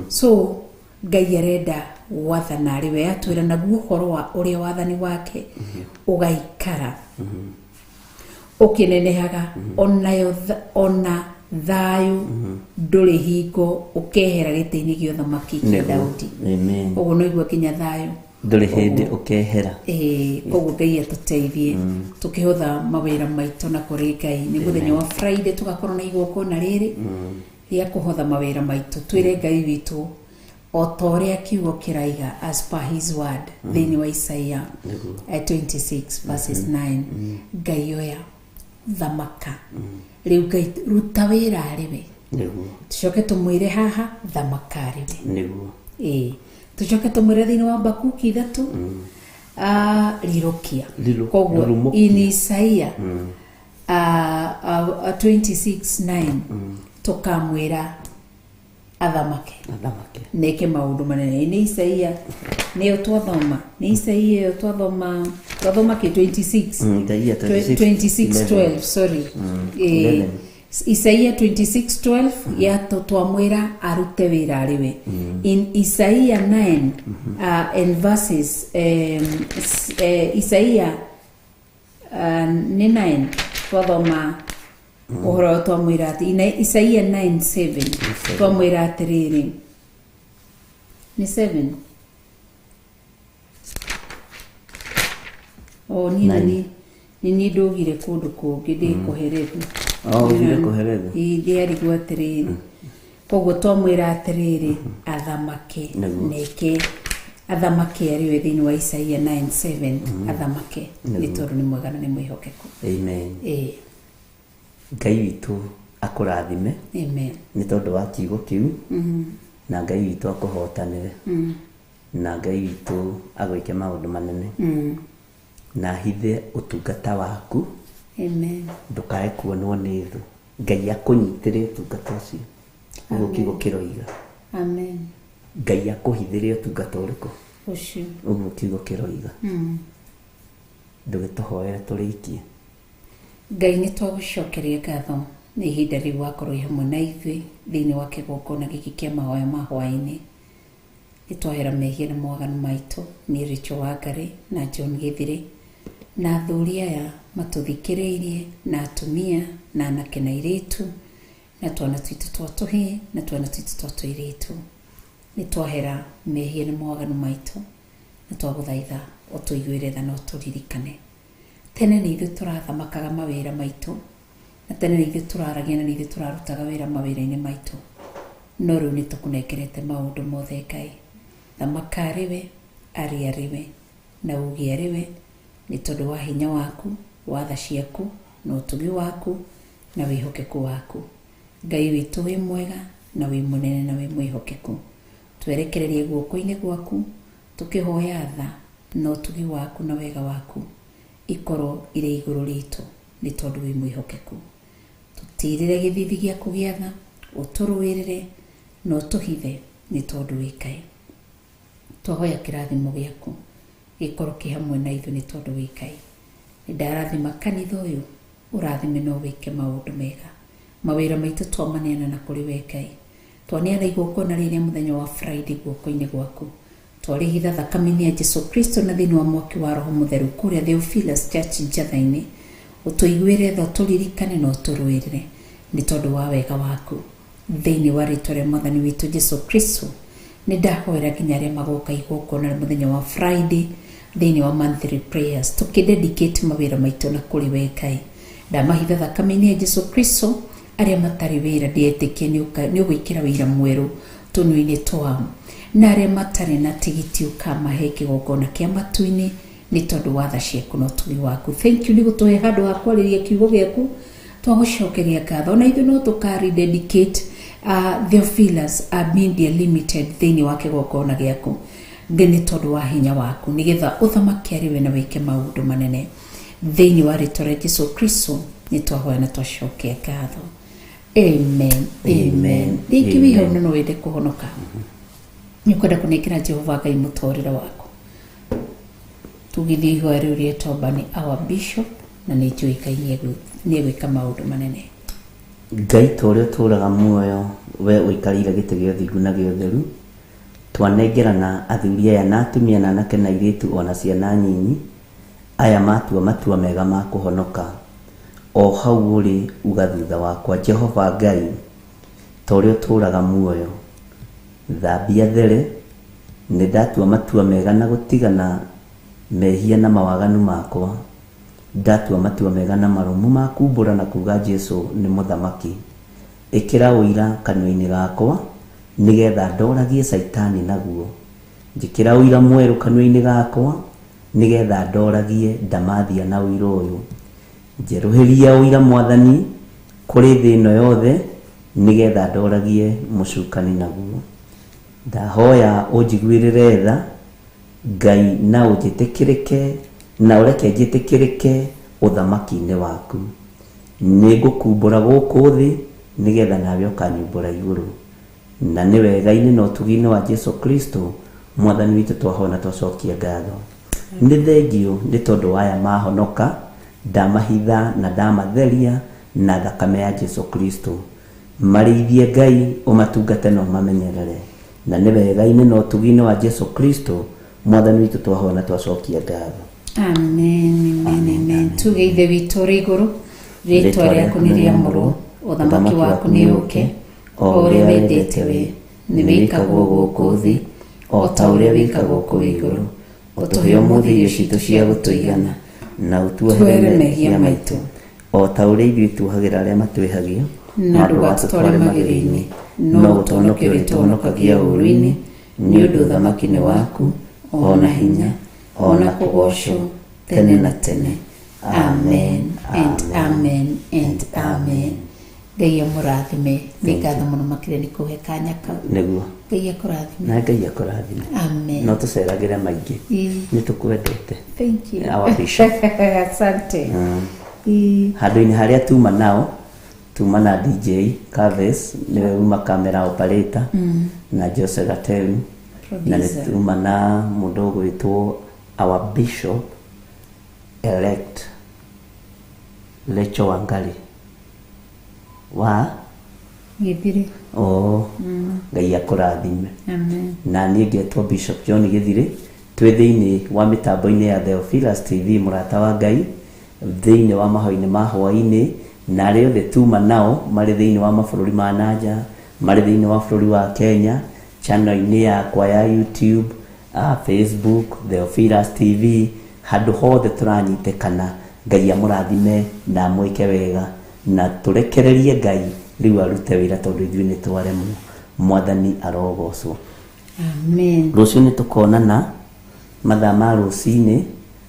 So Ngai arenda gwathana arĩ we, atwĩra naguo ũhoro wa ũrĩa wathani wake ũgaikara ũkĩnenehaga, ona thayũ ndũrĩ hingo ũkehera gĩtĩ-inĩ gĩa ũthamaki kĩa Nĩguo. Daudi. Amen. Ũguo no igua kinya thayũ. Ndũrĩ hĩndĩ ũkehera. Ĩĩ, koguo Ngai atũteithie tũkĩhotha mawĩra maitũ na kũrĩ Ngai. Nĩ mũthenya wa Friday tũgakorwo na igongona rĩrĩ rĩa kũhotha mawĩra maitũ, twĩre Ngai witũ o ta ũrĩa kiugo kĩraiga as per his word thĩinĩ wa Isaia 26 verses 9, Ngai oya thamaka rĩu, Ngai ruta wĩra arĩ we. Tũcoke tũmwĩre haha thamaka arĩ we. Ĩĩ, tũcoke tũmwĩre thĩinĩ wa Habakuki 3, rirũkia. Koguo Rurumũkia. In Isaia 26:9 tũkamwĩra athamake, Athamake. Neke maũndũ manene. Nĩ Isaia nĩyo twathoma, nĩ Isaia ĩyo twathoma, twathoma kĩ 26? Isaia 26, 26 12, sorry. 11. Isaia 26:12 ya twamwĩra arute wĩra arĩ we. In Isaia 9 and verses Isaia nĩ 9 twathoma ũhoro ũyũ, twamwĩra atĩ Isaia 9:7 twamwĩra atĩrĩrĩ, nĩ 7 o niĩ Nine. Nĩ niĩ ndũgire kũndũ kũngĩ ndĩ kũherethu. Oh, ũthire kũherethu. Ĩĩ, ndĩarigwo atĩrĩrĩ, koguo twamwĩra atĩrĩrĩ athamake, neke athamake arĩ we thĩinĩ wa Isaia 9:7, athamake nĩ tondũ nĩ mwega na nĩ mwĩhokeku. Amen. Ĩĩ. Ngai witũ akũrathime Amen. Nĩ tondũ wa kiugo kĩu, na Ngai witũ akũhotanĩre, na Ngai witũ agwĩke maũndũ manene, na hithe ũtungata waku. Amen. Ndũkae kuonwo nĩ thũ. Ngai akũnyitĩre ũtungata ũcio, ũguo kiugo kĩroiga. Amen. Ngai akũhithĩre ũtungata ũrĩkũ? Ũcio. Ũguo kiugo kĩroiga. Ndũgĩtũhoere tũrĩkie. Ngai, nĩ twagũcokeria ngatho nĩ ihinda rĩu wakorwo wĩ hamwe na ithuĩ thĩinĩ wa kĩgongona gĩkĩ kĩa mahoya ma hwaĩ-inĩ. Nĩ twahera mehia na mawaganu maitũ, niĩ Rachel Wangari na John Gĩthire na athuri aya matũthikĩrĩirie, na atumia na anake na airĩtu na twana twitũ twa tũhĩĩ na twana twitũ twa tũirĩtu. Nĩ twahera mehia na mawaganu maitũ na twagũthaitha ũtũiguĩre tha na ũtũririkane. Tene nĩ ithuĩ tũrathamakaga mawĩra maitũ, na tene nĩ ithuĩ tũraragia na nĩ ithuĩ tũrarutaga wĩra mawĩra-inĩ maitũ, no rĩu nĩ tũkũnengerete maũndũ mothe. Ngai, thamaka arĩ we, aria arĩ we, na uge arĩ we, nĩ tondũ wa hinya waku, wa tha ciaku na ũtugi waku na wĩhokeku waku. Ngai witũ, wĩ mwega na wĩ mũnene na wĩ mwĩhokeku. Twerekererie guoko-inĩ gwaku tũkĩhoya tha na ũtugi waku na wega waku ikorwo irĩ igũrũ ritũ, nĩ tondũ wĩ mwĩhokeku. Tũtirĩre gĩthithi gĩaku gĩa tha, ũtũrũĩrĩre na ũtũhithe, nĩ tondũ wĩ Ngai. Twahoya kĩrathimo gĩaku gĩkorwo kĩ hamwe na ithuĩ, nĩ tondũ wĩ Ngai. Nĩ ndarathima kanitha ũyũ, ũrathime na ũwĩke maũndũ mega. Mawĩra maitũ twamaneana na kũrĩ we Ngai. Twaneana igongona rĩrĩa mũthenya wa Friday guoko-inĩ gwaku, twarĩhitha thakame-inĩ ya Jesu Kristo na thĩinĩ wa mwaki wa Roho Mũtheru kũrĩa Theophilus Church Njatha-inĩ. Ũtũiguĩre tha, ũtũririkane na ũtũrũĩrĩre, nĩ tondũ wa wega waku, thĩinĩ wa rĩtwa rĩa Mwathani witũ Jesu Kristo. Nĩ ndahoera nginya arĩa magoka igongona rĩa mũthenya wa Friday thĩinĩ wa monthly prayers, tũkĩdedicate mawĩra maitũ na kũrĩ we Ngai. Ndamahitha thakame-inĩ ya Jesu Kristo. Arĩa matarĩ wĩra, ndĩetĩkie nĩ ũgwĩkĩra wĩra mwerũ tũnua-inĩ twao, na arĩa matarĩ na tigiti ũkamahe kĩgongona kĩa matu-inĩ, nĩ tondũ wa tha ciaku na ũtugi waku. Thank you nĩ gũtũhe handũ ha kwarĩria kiugo gĩaku. Twagũcokeria ngatho, na ithuĩ no tũka rededicate Theophilus Media Limited thĩinĩ wa kĩgongona gĩaku, nĩ tondũ wa hinya waku, nĩgetha ũthamake arĩ we na wĩke maũndũ manene. Thĩinĩ wa rĩtwa rĩa Jesu Kristo nĩ twahoya na twacokia ngatho. Amen, amen. Rĩngĩ wĩ hau na no wende kũhonoka, nĩ ũkwenda kũnengera Jehova Ngai mũtũrĩre waku, tugithie ihoya rĩu rĩetomba nĩ our bishop, na nĩ njũĩ Ngai nĩ egwĩka maũndũ manene. Ngai ta ũrĩa ũtũũraga muoyo, we ũikarĩire gĩtĩ gĩa ũthingu na gĩa ũtheru, twanengerana athuri aya na atumia na anake na airĩtu ona ciana nyinyi aya matua matua mega ma kũhonoka. O hau ũrĩ, uga thutha wakwa: Jehova Ngai ta ũrĩa ũtũũraga muoyo, thambia there. Nĩ ndatua matua mega na gũtigana mehia na mawaganu makwa. Ndatua matua mega na marũmu ma kumbũra na kuga Jesu nĩ mũthamaki. Ĩkĩra ũira kanua-inĩ gakwa nĩgetha ndoragie caitani naguo. Njĩkĩra ũira mwerũ kanua-inĩ gakwa nĩgetha ndoragie ndamathia na ũira ũyũ. Njerũhĩria ũira mwathani kũrĩ thĩ ĩno yothe nĩgetha ndoragie mũcukani naguo. Ndahoya ũnjiguĩrĩre tha Ngai na ũnjĩtĩkĩrĩke na ũreke njĩtĩkĩrĩke ũthamaki-inĩ waku. Nĩngũkumbũra gũkũ thĩ nĩgetha nawe ũkanyumbũra igũrũ. Na nĩ wega-inĩ na ũtugi-inĩ wa Jesu Kristo mwathani witũ twahoya na twacokia ngatho. Nĩ thengio nĩ tondũ wa aya mahonoka, ndamahitha na ndamatheria na thakame ya Jesu Kristo. Marĩithie Ngai, ũmatungate na ũmamenyerere. Na nĩ wega-inĩ na ũtugi-inĩ wa Jesu Kristo mwathani witũ twahoya na twacokia ngatho. Amen, amen, amen. Tuge ithe witũ ũrĩ igũrũ, rĩtwa rĩaku nĩ rĩamũrwo, ũthamaki waku nĩ ũke, o ũrĩa wendete we nĩ wĩkagwo gũkũ thĩ o ta ũrĩa wĩkagwo kũu igũrũ. Ũtũhe ũmũthĩ irio citũ cia gũtũigana na ũtuohere Tuohere mehia mehia maitũ maitũ o ta ũrĩa ithuĩ tuohagĩra arĩa matwĩhagia, na ndũgatũtware magerio-inĩ, no ũtũhonokie ũrĩtũhonokagia ũũru-inĩ, nĩ ũndũ ũthamaki nĩ waku, o na hinya, o na kũgoocwo tene na tene. Amen and amen and amen. Ngai amũrathime. Nĩ ngatho mũno makĩria nĩ kũhe kanya kau. Nĩguo. Ngai akũrathime. Na Ngai akũrathime. Amen. No tũceragĩre maingĩ. Ii. Nĩ tũkwendete. Thank you. Our bishop. Asante. Ii. Handũ-inĩ harĩa tuma nao, tuma na DJ Kaves, nĩwe uma camera operator, na Jose Gateru, na nĩ Producer. tuma na mũndũ ũgwĩtwo our bishop elect Lecho Wangari wa Gĩthiri. oh, Ngai akũrathime. Amen. Na niĩ ngetwo Bishop John Gĩthirĩ, twĩ thĩinĩ wa mĩtambo-inĩ ya Theophilus TV mũrata wa Ngai, thĩinĩ wa mahoya-inĩ ma hwaĩ-inĩ, na arĩa othe tuma nao marĩ thĩinĩ wa mabũrũri ma nanja, marĩ thĩinĩ wa bũrũri wa Kenya, channel-inĩ yakwa ya YouTube, Facebook, Theophilus TV, handũ hothe tũranyitĩkana. Ngai amũrathime na amwĩke wega, na tũrekererie Ngai rĩu arute wĩra tondũ ithuĩ nĩ twaremwo. Mwathani arogocwo. Amen. Rũciũ nĩ tũkonana mathaa ma rũcinĩ,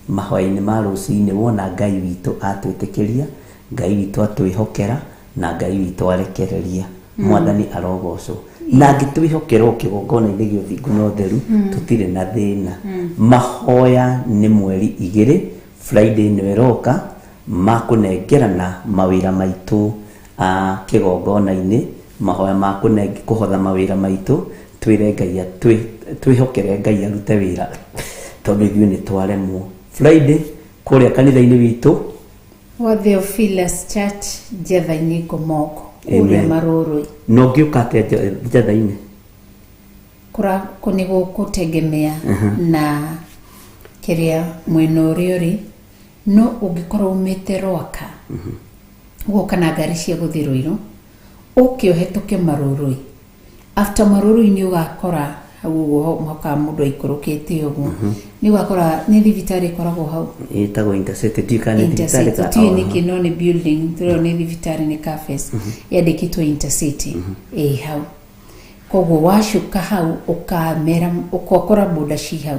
mahoya-inĩ ma rũcinĩ, wona Ngai witũ atwĩtĩkĩria, Ngai witũ atwĩhokera, na Ngai witũ arekereria. Mwathani arogocwo. Na angĩtwĩhokera o kĩgongona-inĩ gĩa ũthingu na ũtheru, tũtirĩ na thĩna. Mahoya nĩ mweri 2, Friday nĩ ĩroka, ma kũnengerana mawĩra maitũ kĩgongona-inĩ, mahoya ma kũhotha mawĩra maitũ, twĩre Ngai twĩhokere Ngai arute wĩra tondũ ithuĩ nĩ twaremwo. Friday kũrĩa kanitha-inĩ witũ wa Theophilus Church Njetha-inĩ Ngomoko kũrĩa Marũrũi. Na ũngĩũka atĩa Njetha-inĩ? Nĩ gũkũtegemea na kĩrĩa mwena ũrĩa ũrĩ, no ũngĩkorwo umĩte Rwaka ũgoka na ngari cia gũthiĩ Ruiru, ũke ũhetũke Marũrũi. After Marũrũi nĩ ũgakora hau ũguo hokaga mũndũ aikũrũkĩte ũguo, nĩ ũgakora nĩ thibitarĩ ĩkoragwo hau. Ĩtagwo Intercity, ndiũĩ kana nĩ thibitarĩ. Intercity tũtiũĩ nĩkĩ, no nĩ building tũrĩo, nĩ thibitarĩ, nĩ cafes yandĩkĩtwo Intercity ĩ hau. Koguo wacuka hau ũkamera ũgakora boda ci hau,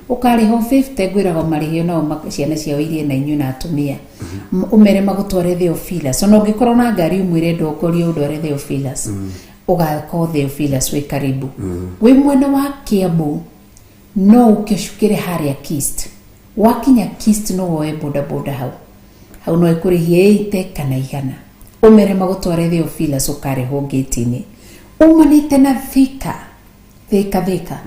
ũkarĩhwo 50, ngwĩraga marĩhio nao ciana ciao irie na inyuĩ na atumia, ũmere magũtware Theophilus. Ona ũngĩkorwo na ngari ũmwĩre ndongorie ũndware Theophilus, ũgakorwo Theophilus wĩ karibu. Wĩ mwena wa Kiambu no ũke ũcukĩre harĩa Kist. Wakinya Kist no woe boda boda hau hau, no ĩkũrĩhie 80 kana 100, ũmere magũtware Theophilus, ũkarĩhwo ngĩti-inĩ. Umanĩte na Thika, Thika, Thika,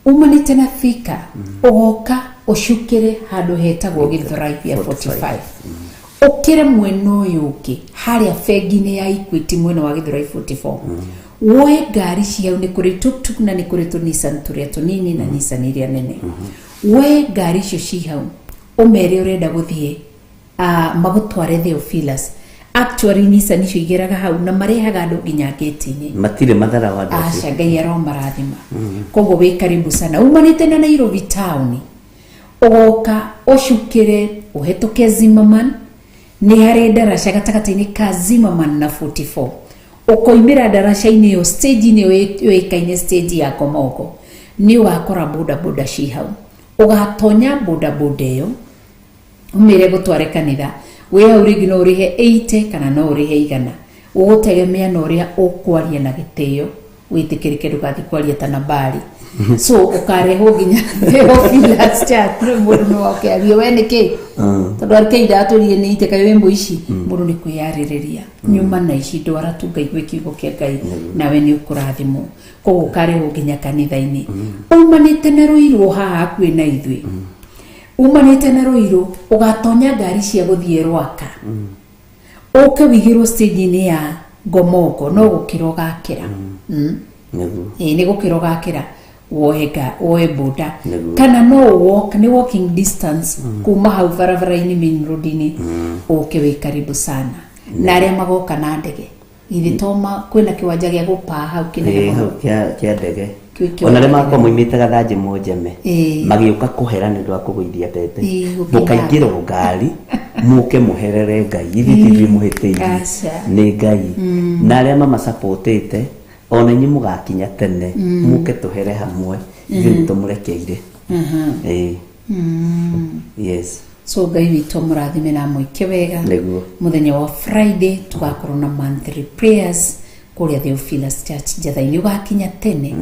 umanĩte na Thika ũgoka ũcukĩre handũ hetagwo Gĩthũrai ya 45, ũkĩre mwena ũyũ ũngĩ harĩa bengi-inĩ ya Equity mwena wa Gĩthũrai 44, woe ngari ciao, nĩ kũrĩ tuktuk na nĩ kũrĩ tũ Nissan tũrĩa tũnini na Nissan iria nene. Woe ngari icio ci hau, ũmere ũrenda gũthiĩ magũtware Theophilus. Actually Nissan icio igeraga hau na marehaga andũ nginya gate-inĩ. Matirĩ mathara wa andũ acio. Aca Ngai aromarathima. Koguo wĩ karibu sana. Umanĩte na Nairobi town. Ũgoka ũcukĩre ũhetũke Zimmerman, nĩ harĩ ndaraca gatagatĩ-inĩ ka Zimmerman na 44. Ũkoimĩra ndaraca-inĩ ĩyo stage-inĩ ĩyo yũĩkaine stage ya Komongo, nĩ ũgakora boda boda ci hau. Ũgatonya boda boda ĩyo ũmĩre gũtware kanitha, wĩ hau rĩngĩ no ũrĩhe 80 kana no ũrĩhe 100. Ũgũtegemea na ũrĩa ũkwaria na gĩtĩo, wĩtĩkĩrĩke ndũgathiĩ kwaria ta nambari. So ũkarehwo nginya Theophilus Church, rĩu mũndũ no oke arie we nĩkĩ, tondũ arĩkei ndatũrire nĩ iteka wĩ mũici, mũndũ nĩ kwĩyarĩrĩria nyuma na ici ndwara tu ngaigue kiugo kĩa Ngai nawe nĩ ũkũrathimwo. Koguo ũkarehwo nginya kanitha-inĩ. Umanĩte na Ruiru haha hakuhĩ na ithuĩ, umanĩte na Ruiru ũgatonya ngari cia gũthiĩ Rwaka, ũke wĩigĩrwo stage-inĩ ya Ngomongo, no gũkĩra ũgakĩra. Ĩĩ nĩ gũkĩra ũgakĩra woe boda kana no walk, nĩ walking distance kuma hau barabara-inĩ main road-inĩ, ũke wĩ karibu sana. Na arĩa magoka na ndege githĩ to kwĩna kĩwanja gĩa gũpaa hau kĩnene mũno kĩa ndege. Ona arĩa makorwo moimĩte Gathanjĩ Mũnjeme magĩũka kũhera nĩ ũndũ wa kũgũithia mbembe, mũkaingĩrwo ngari mũke mũherere Ngai, ithuĩ ti ithuĩ mũhĩtĩirie, nĩ Ngai. Na arĩa mamasapotĩte ona inyuĩ mũgakinya tene mũke tũhere hamwe, ithuĩ nĩ tũmũrekeire. Yes. So Ngai witũ mũrathime na mwĩke wega. Mũthenya wa Friday tũgakorwo na monthly prayers kũrĩa Theophilus Church Njatha-inĩ. Ũgakinya tene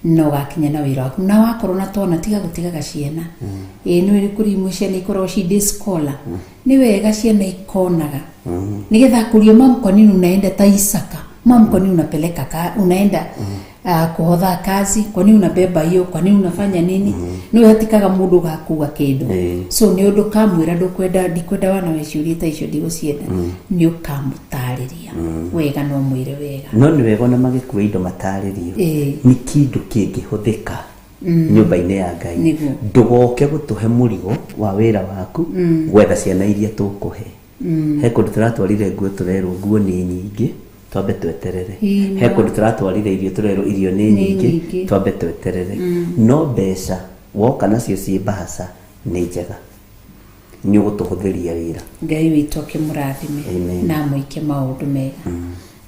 na ũgakinya na wĩra waku, na wakorwo na twana tiga gũtigaga ciana. Ĩĩ nĩ kũrĩ imwe ciana ikoragwo ci day scholar, nĩ wega ciana ikonaga nĩgetha akũrie, mam kwa nini unaenda ta Isaka, mam kwa nini unapeleka unaenda kuhodha kazi, kwa nini unabeba hiyo, kwa nini unafanya nini. Nĩ hatikaga mũndũ gakua kĩndũ. So nĩ ũndũ kamwĩra ndũkwenda, ndikwenda wana weciũria ta icio ndigũcienda, nĩ ũkamũtarĩria wega no mwĩre wega. No nĩ wega ona magĩkua indo matarĩrio nĩ kĩndũ kĩngĩhũthĩka nyũmba-inĩ ya Ngai. Ndũgoke gũtũhe mũrigo wa wĩra waku gwetha ciana iria tũkũhe. He kũndũ tũratwarire nguo tũrerwo nguo nĩ nyingĩ, twambe tweterere. He kũndũ tũratwarire irio tũrerwo irio nĩ nyingĩ, twambe tweterere. No mbeca woka nacio ciĩ mbahaca nĩ njega, nĩ ũgũtũhũthĩria wĩra. Ngai witũ akĩmũrathime na amwĩke maũndũ mega,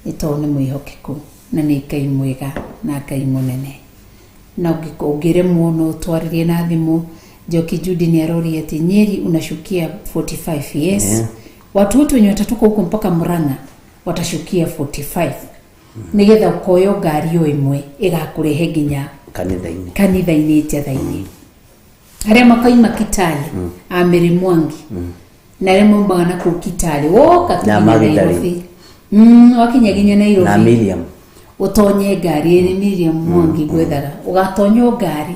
nĩ tondũ nĩ mwĩhokeku na nĩ Ngai mwega na Ngai mũnene. Na ũngĩremwo no ũtwarĩrie na thimũ. Njoki Judy nĩ aroria atĩ Nyeri unashukia 45. Yes. Watu wote wenye watatoka huko mpaka Murang'a watashukia 45 nigetha ukoyo ngari o imwe igakũrehe nginya kanitha-inĩ Njatha-inĩ. Arĩa makaima Kitale, Amiri Mwangi, na arĩa maumaga na kũu Kitale woka na Nairobi, wakinya nginya Nairobi na Miriam ũtonye ngari nĩ Miriam Mwangi gwethaga ũgatonywo ngari.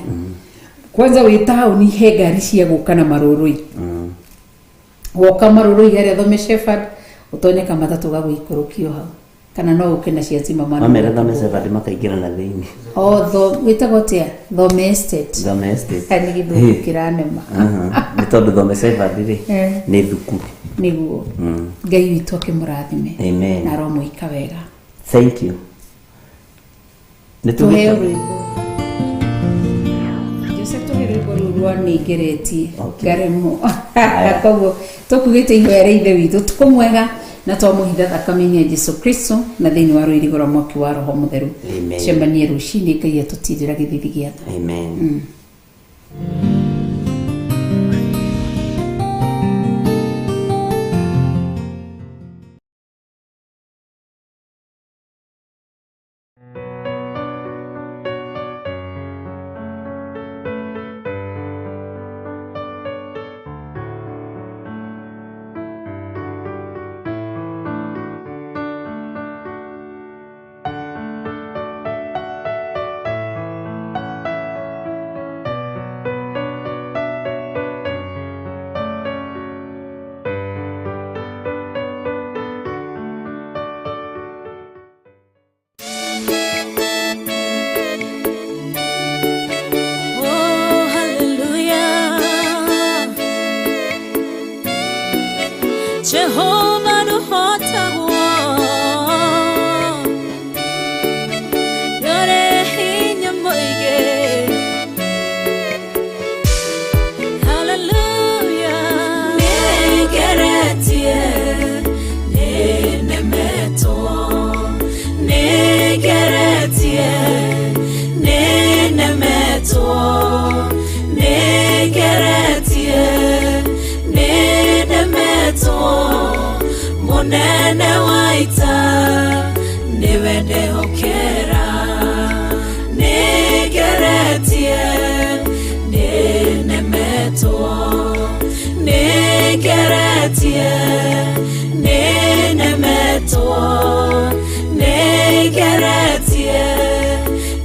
Kwanza wĩ taũni he ngari cia gũka na Marũrũi, woka Marũrũi harĩa Thome Shepherd utonye kamatatũ gagũikũrũkio hau, kana no ũke na cia Zimmerman. Mamera Thome Shepherd makaingĩra na thĩinĩ. O tho wĩtagwo atĩa? Thome Estate. Thome Estate. Nĩ gĩthũngũ kĩranema. Nĩ tondũ Thome Shepherd rĩ nĩ thukuru. Nĩguo. Ngai witũ akĩmũrathime Amen. na aromwĩka wega. Thank you. Tũheo rwĩmbo. Jose tũhe rwĩmbo rũu rwa nĩngeretie ngaremwo. Koguo tũkugĩte ihoya rĩa Ithe witũ ũtukũ mwega na twamũhitha thakame-inĩ ya Jesu Kristo na thĩinĩ wa rũirigo rwa mwaki wa Roho Mũtheru. Cemanie rũcinĩ Ngai atũtirĩra gĩthithi gĩa tha. Amen. Munene wa ita niwe ndehokera Nigeretie ninemetwo Nigeretie ninemetwo Nigeretie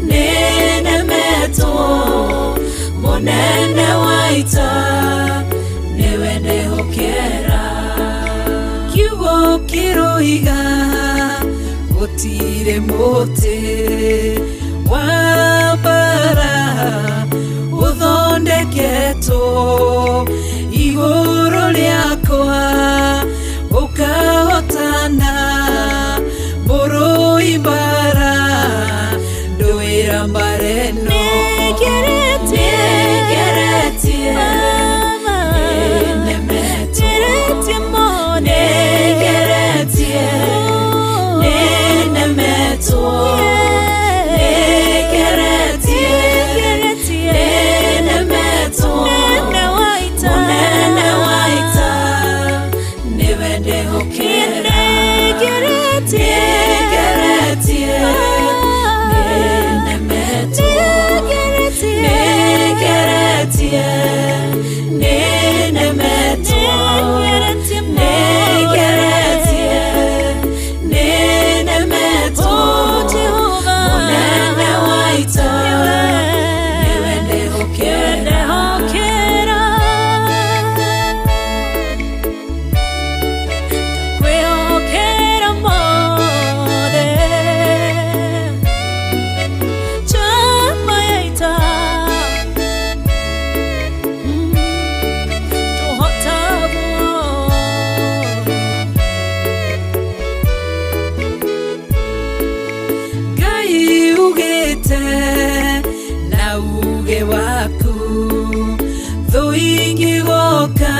ninemetwo Munene wa ita niwe ndehokera Kiugo kiroiga gutire muti wa mbara uthondeketwo igũrũ rĩakwa ũkahotana mũrũi mbara ndũĩra mbara ĩno Nĩngeretie nĩnemetwo Nĩngeretie nĩnemetwo Nĩngeretie nĩnemetwo Munene wa ita niwe ndehokera Nĩngeretie nĩnemetwo Nĩngeretie nĩnemetwo Nĩngeretie nĩnemetwo Munene wa ita niwe ndehokera Kwehokera mothe Chama ya ita Tuhotagwo Ngai ugĩte na uge waku thũ ingĩgoka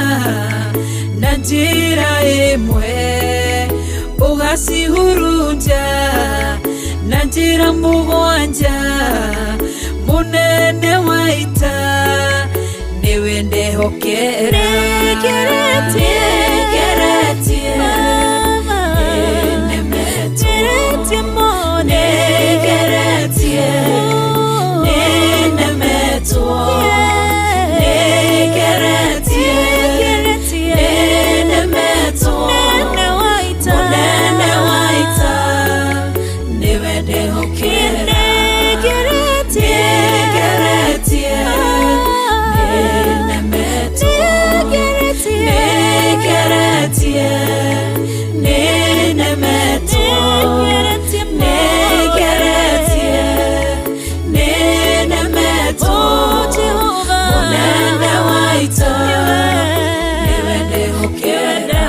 na njĩra ĩmwe ũgacihurunja na njĩra mũgwanja Munene wa ita nĩwe ndehokera Nĩngeretie Nĩngeretie nĩnemetwo Nĩngeretie nĩnemetwo Nĩngeretie nĩnemetwo Munene wa ita niwe ndehokera Nĩngeretie nĩnemetwo Nĩngeretie nĩnemetwo Nĩngeretie nĩnemetwo Munene wa ita niwe ndehokera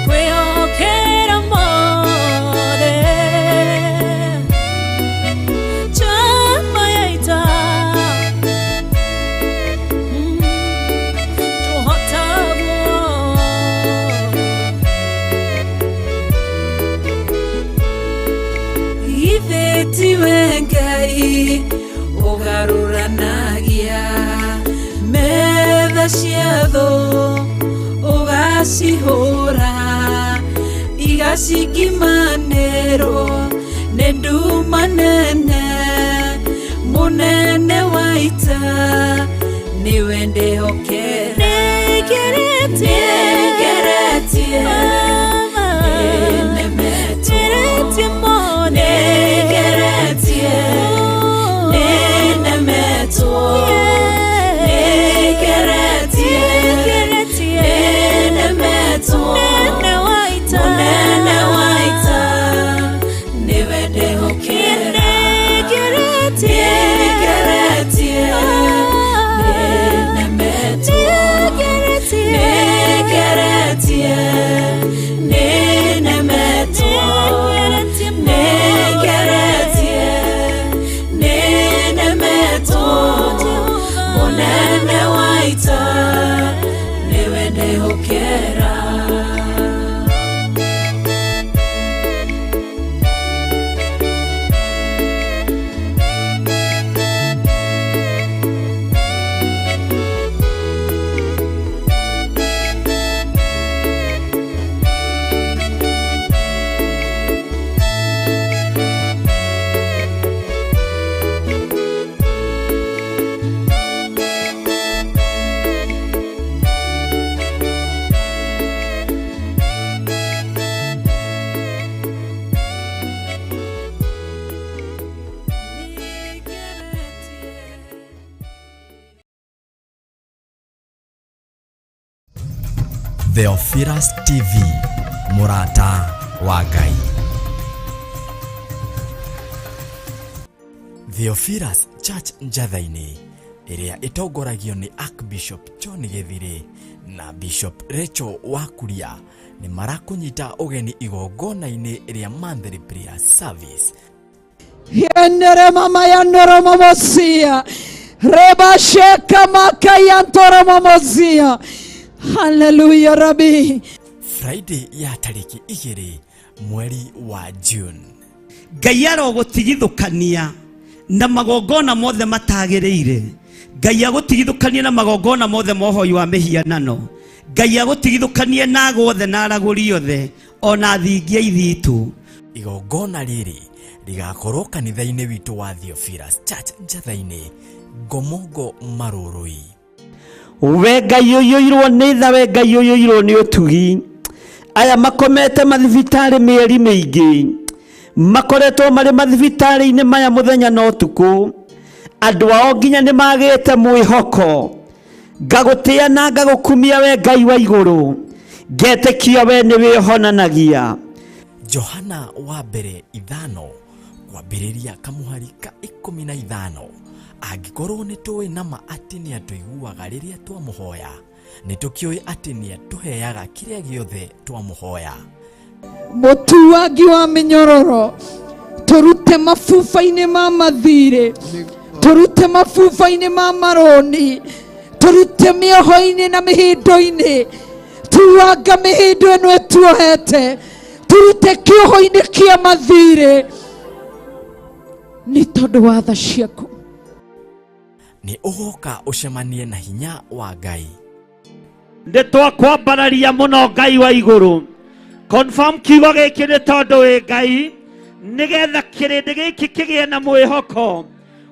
Kwehokera mothe Chama ya ita Tuhotagwo Ithe tiwe Ngai ũgarũranagia metha cia thũ ũgacihũra igacingimanĩrwo nĩ nduma nene Munene wa ita niwe ndehokera Nĩngeretie Nĩngeretie nĩnemetwo Nĩngeretie nĩnemetwo Nĩngeretie nĩnemetwo Munene wa ita niwe ndehokera Nĩngeretie nĩnemetwo Nĩngeretie nĩnemetwo Nĩngeretie nĩnemetwo Munene wa ita niwe ndehokera Theophilus TV mũrata wa Ngai. Theophilus Church Njatha-inĩ ĩrĩa ĩtongoragio nĩ Archbishop John Gĩthirĩ na Bishop Rachel Wakuria nĩ marakũnyita ũgeni igongona-inĩ rĩa monthly prayer service. Yenere mama yanoro mamosia. Reba sheka maka yantoro mamosia. Hallelujah Rabbi. Friday ya tarĩki 2 mweri wa June. Ngai arogũtigithũkania na magongona mothe matagĩrĩire. Ngai agũtigithũkanie na magongona mothe ma ũhoi wa mĩhianano. Ngai agũtigithũkanie na ago othe na aragũri othe ona thingia ithitũ. Igongona rĩrĩ rĩgakorwo kanitha-inĩ witũ wa Theophilus Church Njatha-inĩ, Ngomongo Marũrũi. We Ngai ũiyũirwo nĩ tha, we Ngai ũiyũirwo nĩ ũtugi. Aya makomete mathibitarĩ mĩeri mĩingĩ, makoretwo marĩ mathibitarĩ-inĩ maya mũthenya na ũtukũ. Andũ ao nginya nĩ magĩte mwĩhoko. Ngagũtĩa na ngagũkumia we Ngai wa igũrũ, ngetĩkia we nĩ wĩhonanagia. Johana wa mbere 5 kwambĩrĩria kamũhari ka 15. Angĩkorwo nĩ tũĩ nama atĩ nĩ atũiguaga rĩrĩa twamũhoya, nĩ tũkĩũĩ atĩ nĩ atũheaga kĩrĩa gĩothe twamũhoya. Mũtuangi wa mĩnyororo, tũrute mabuba-inĩ ma mathirĩ, tũrute mabuba-inĩ ma marũni, tũrute mĩoho-inĩ na mĩhĩndo-inĩ, tuanga mĩhĩndo ĩno ĩtuohete, tũrute kĩoho-inĩ kĩa mathirĩ nĩ tondũ wa tha ciaku. Nĩ ũgoka ũcemanie na hinya wa Ngai. Nĩ twakwambararia mũno Ngai wa igũrũ. Confirm kiugo gĩkĩ nĩ tondũ wĩ Ngai, nĩgetha kĩrĩndĩ gĩkĩ kĩgĩe na mwĩhoko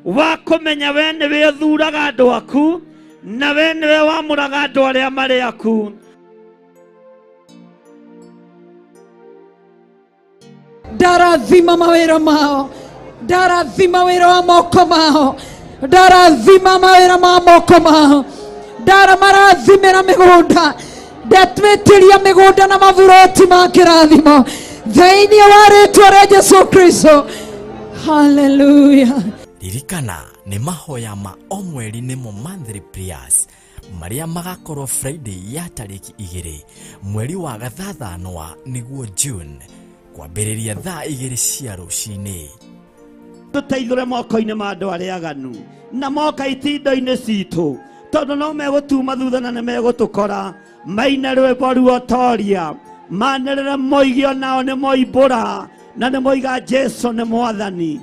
wa kũmenya we nĩwe ũthuraga andũ aku na we nĩwe wamũraga andũ arĩa marĩ aku. Ndarathima mawĩra mao, ndarathima wĩra wa moko mao, ndarathima mawĩra ma moko mao, ndaramarathimĩra mĩgũnda, ndatwĩtĩria mĩgũnda na maburoti ma kĩrathimo thĩinĩ wa rĩtwa rĩa Jesu Kristo. Hallelujah. Ririkana nĩ mahoya ma o mweri nĩmo monthly prayers marĩa magakorwo Friday ya tarĩki 2 mweri wa gathathanwa nĩguo June kwambĩrĩria thaa 2 cia rũcinĩ. Tũteithũre moko-inĩ ma andũ arĩa aganu na moka itindo-inĩ citũ, tondũ no megũtuma thutha na nĩ megũtũkora. Maine rwĩmbo ruotoria, manĩrĩre moige onao nĩ moimbũra na nĩ moiga Jesu nĩ Mwathani.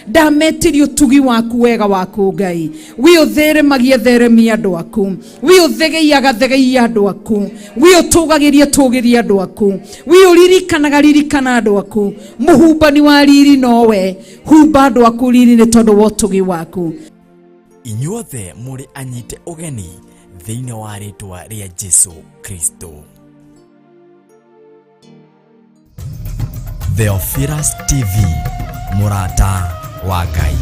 Ndametirie ũtugi waku wega waku Ngai, wi ũtheremagie theremia andũ aku, wi ũthegeiaga thegeia andũ aku, wi ũtũgagĩrie tũgĩrie andũ aku, wi ũririkanaga ririkana andũ aku. Mũhumbani wa riri nowe, humba andũ aku riri nĩ tondũ wa ũtugi waku. Inyuothe mũrĩ anyite ũgeni thĩinĩ wa rĩtwa rĩa Jesu Kristo. Theophilus TV, mũrata wa Ngai.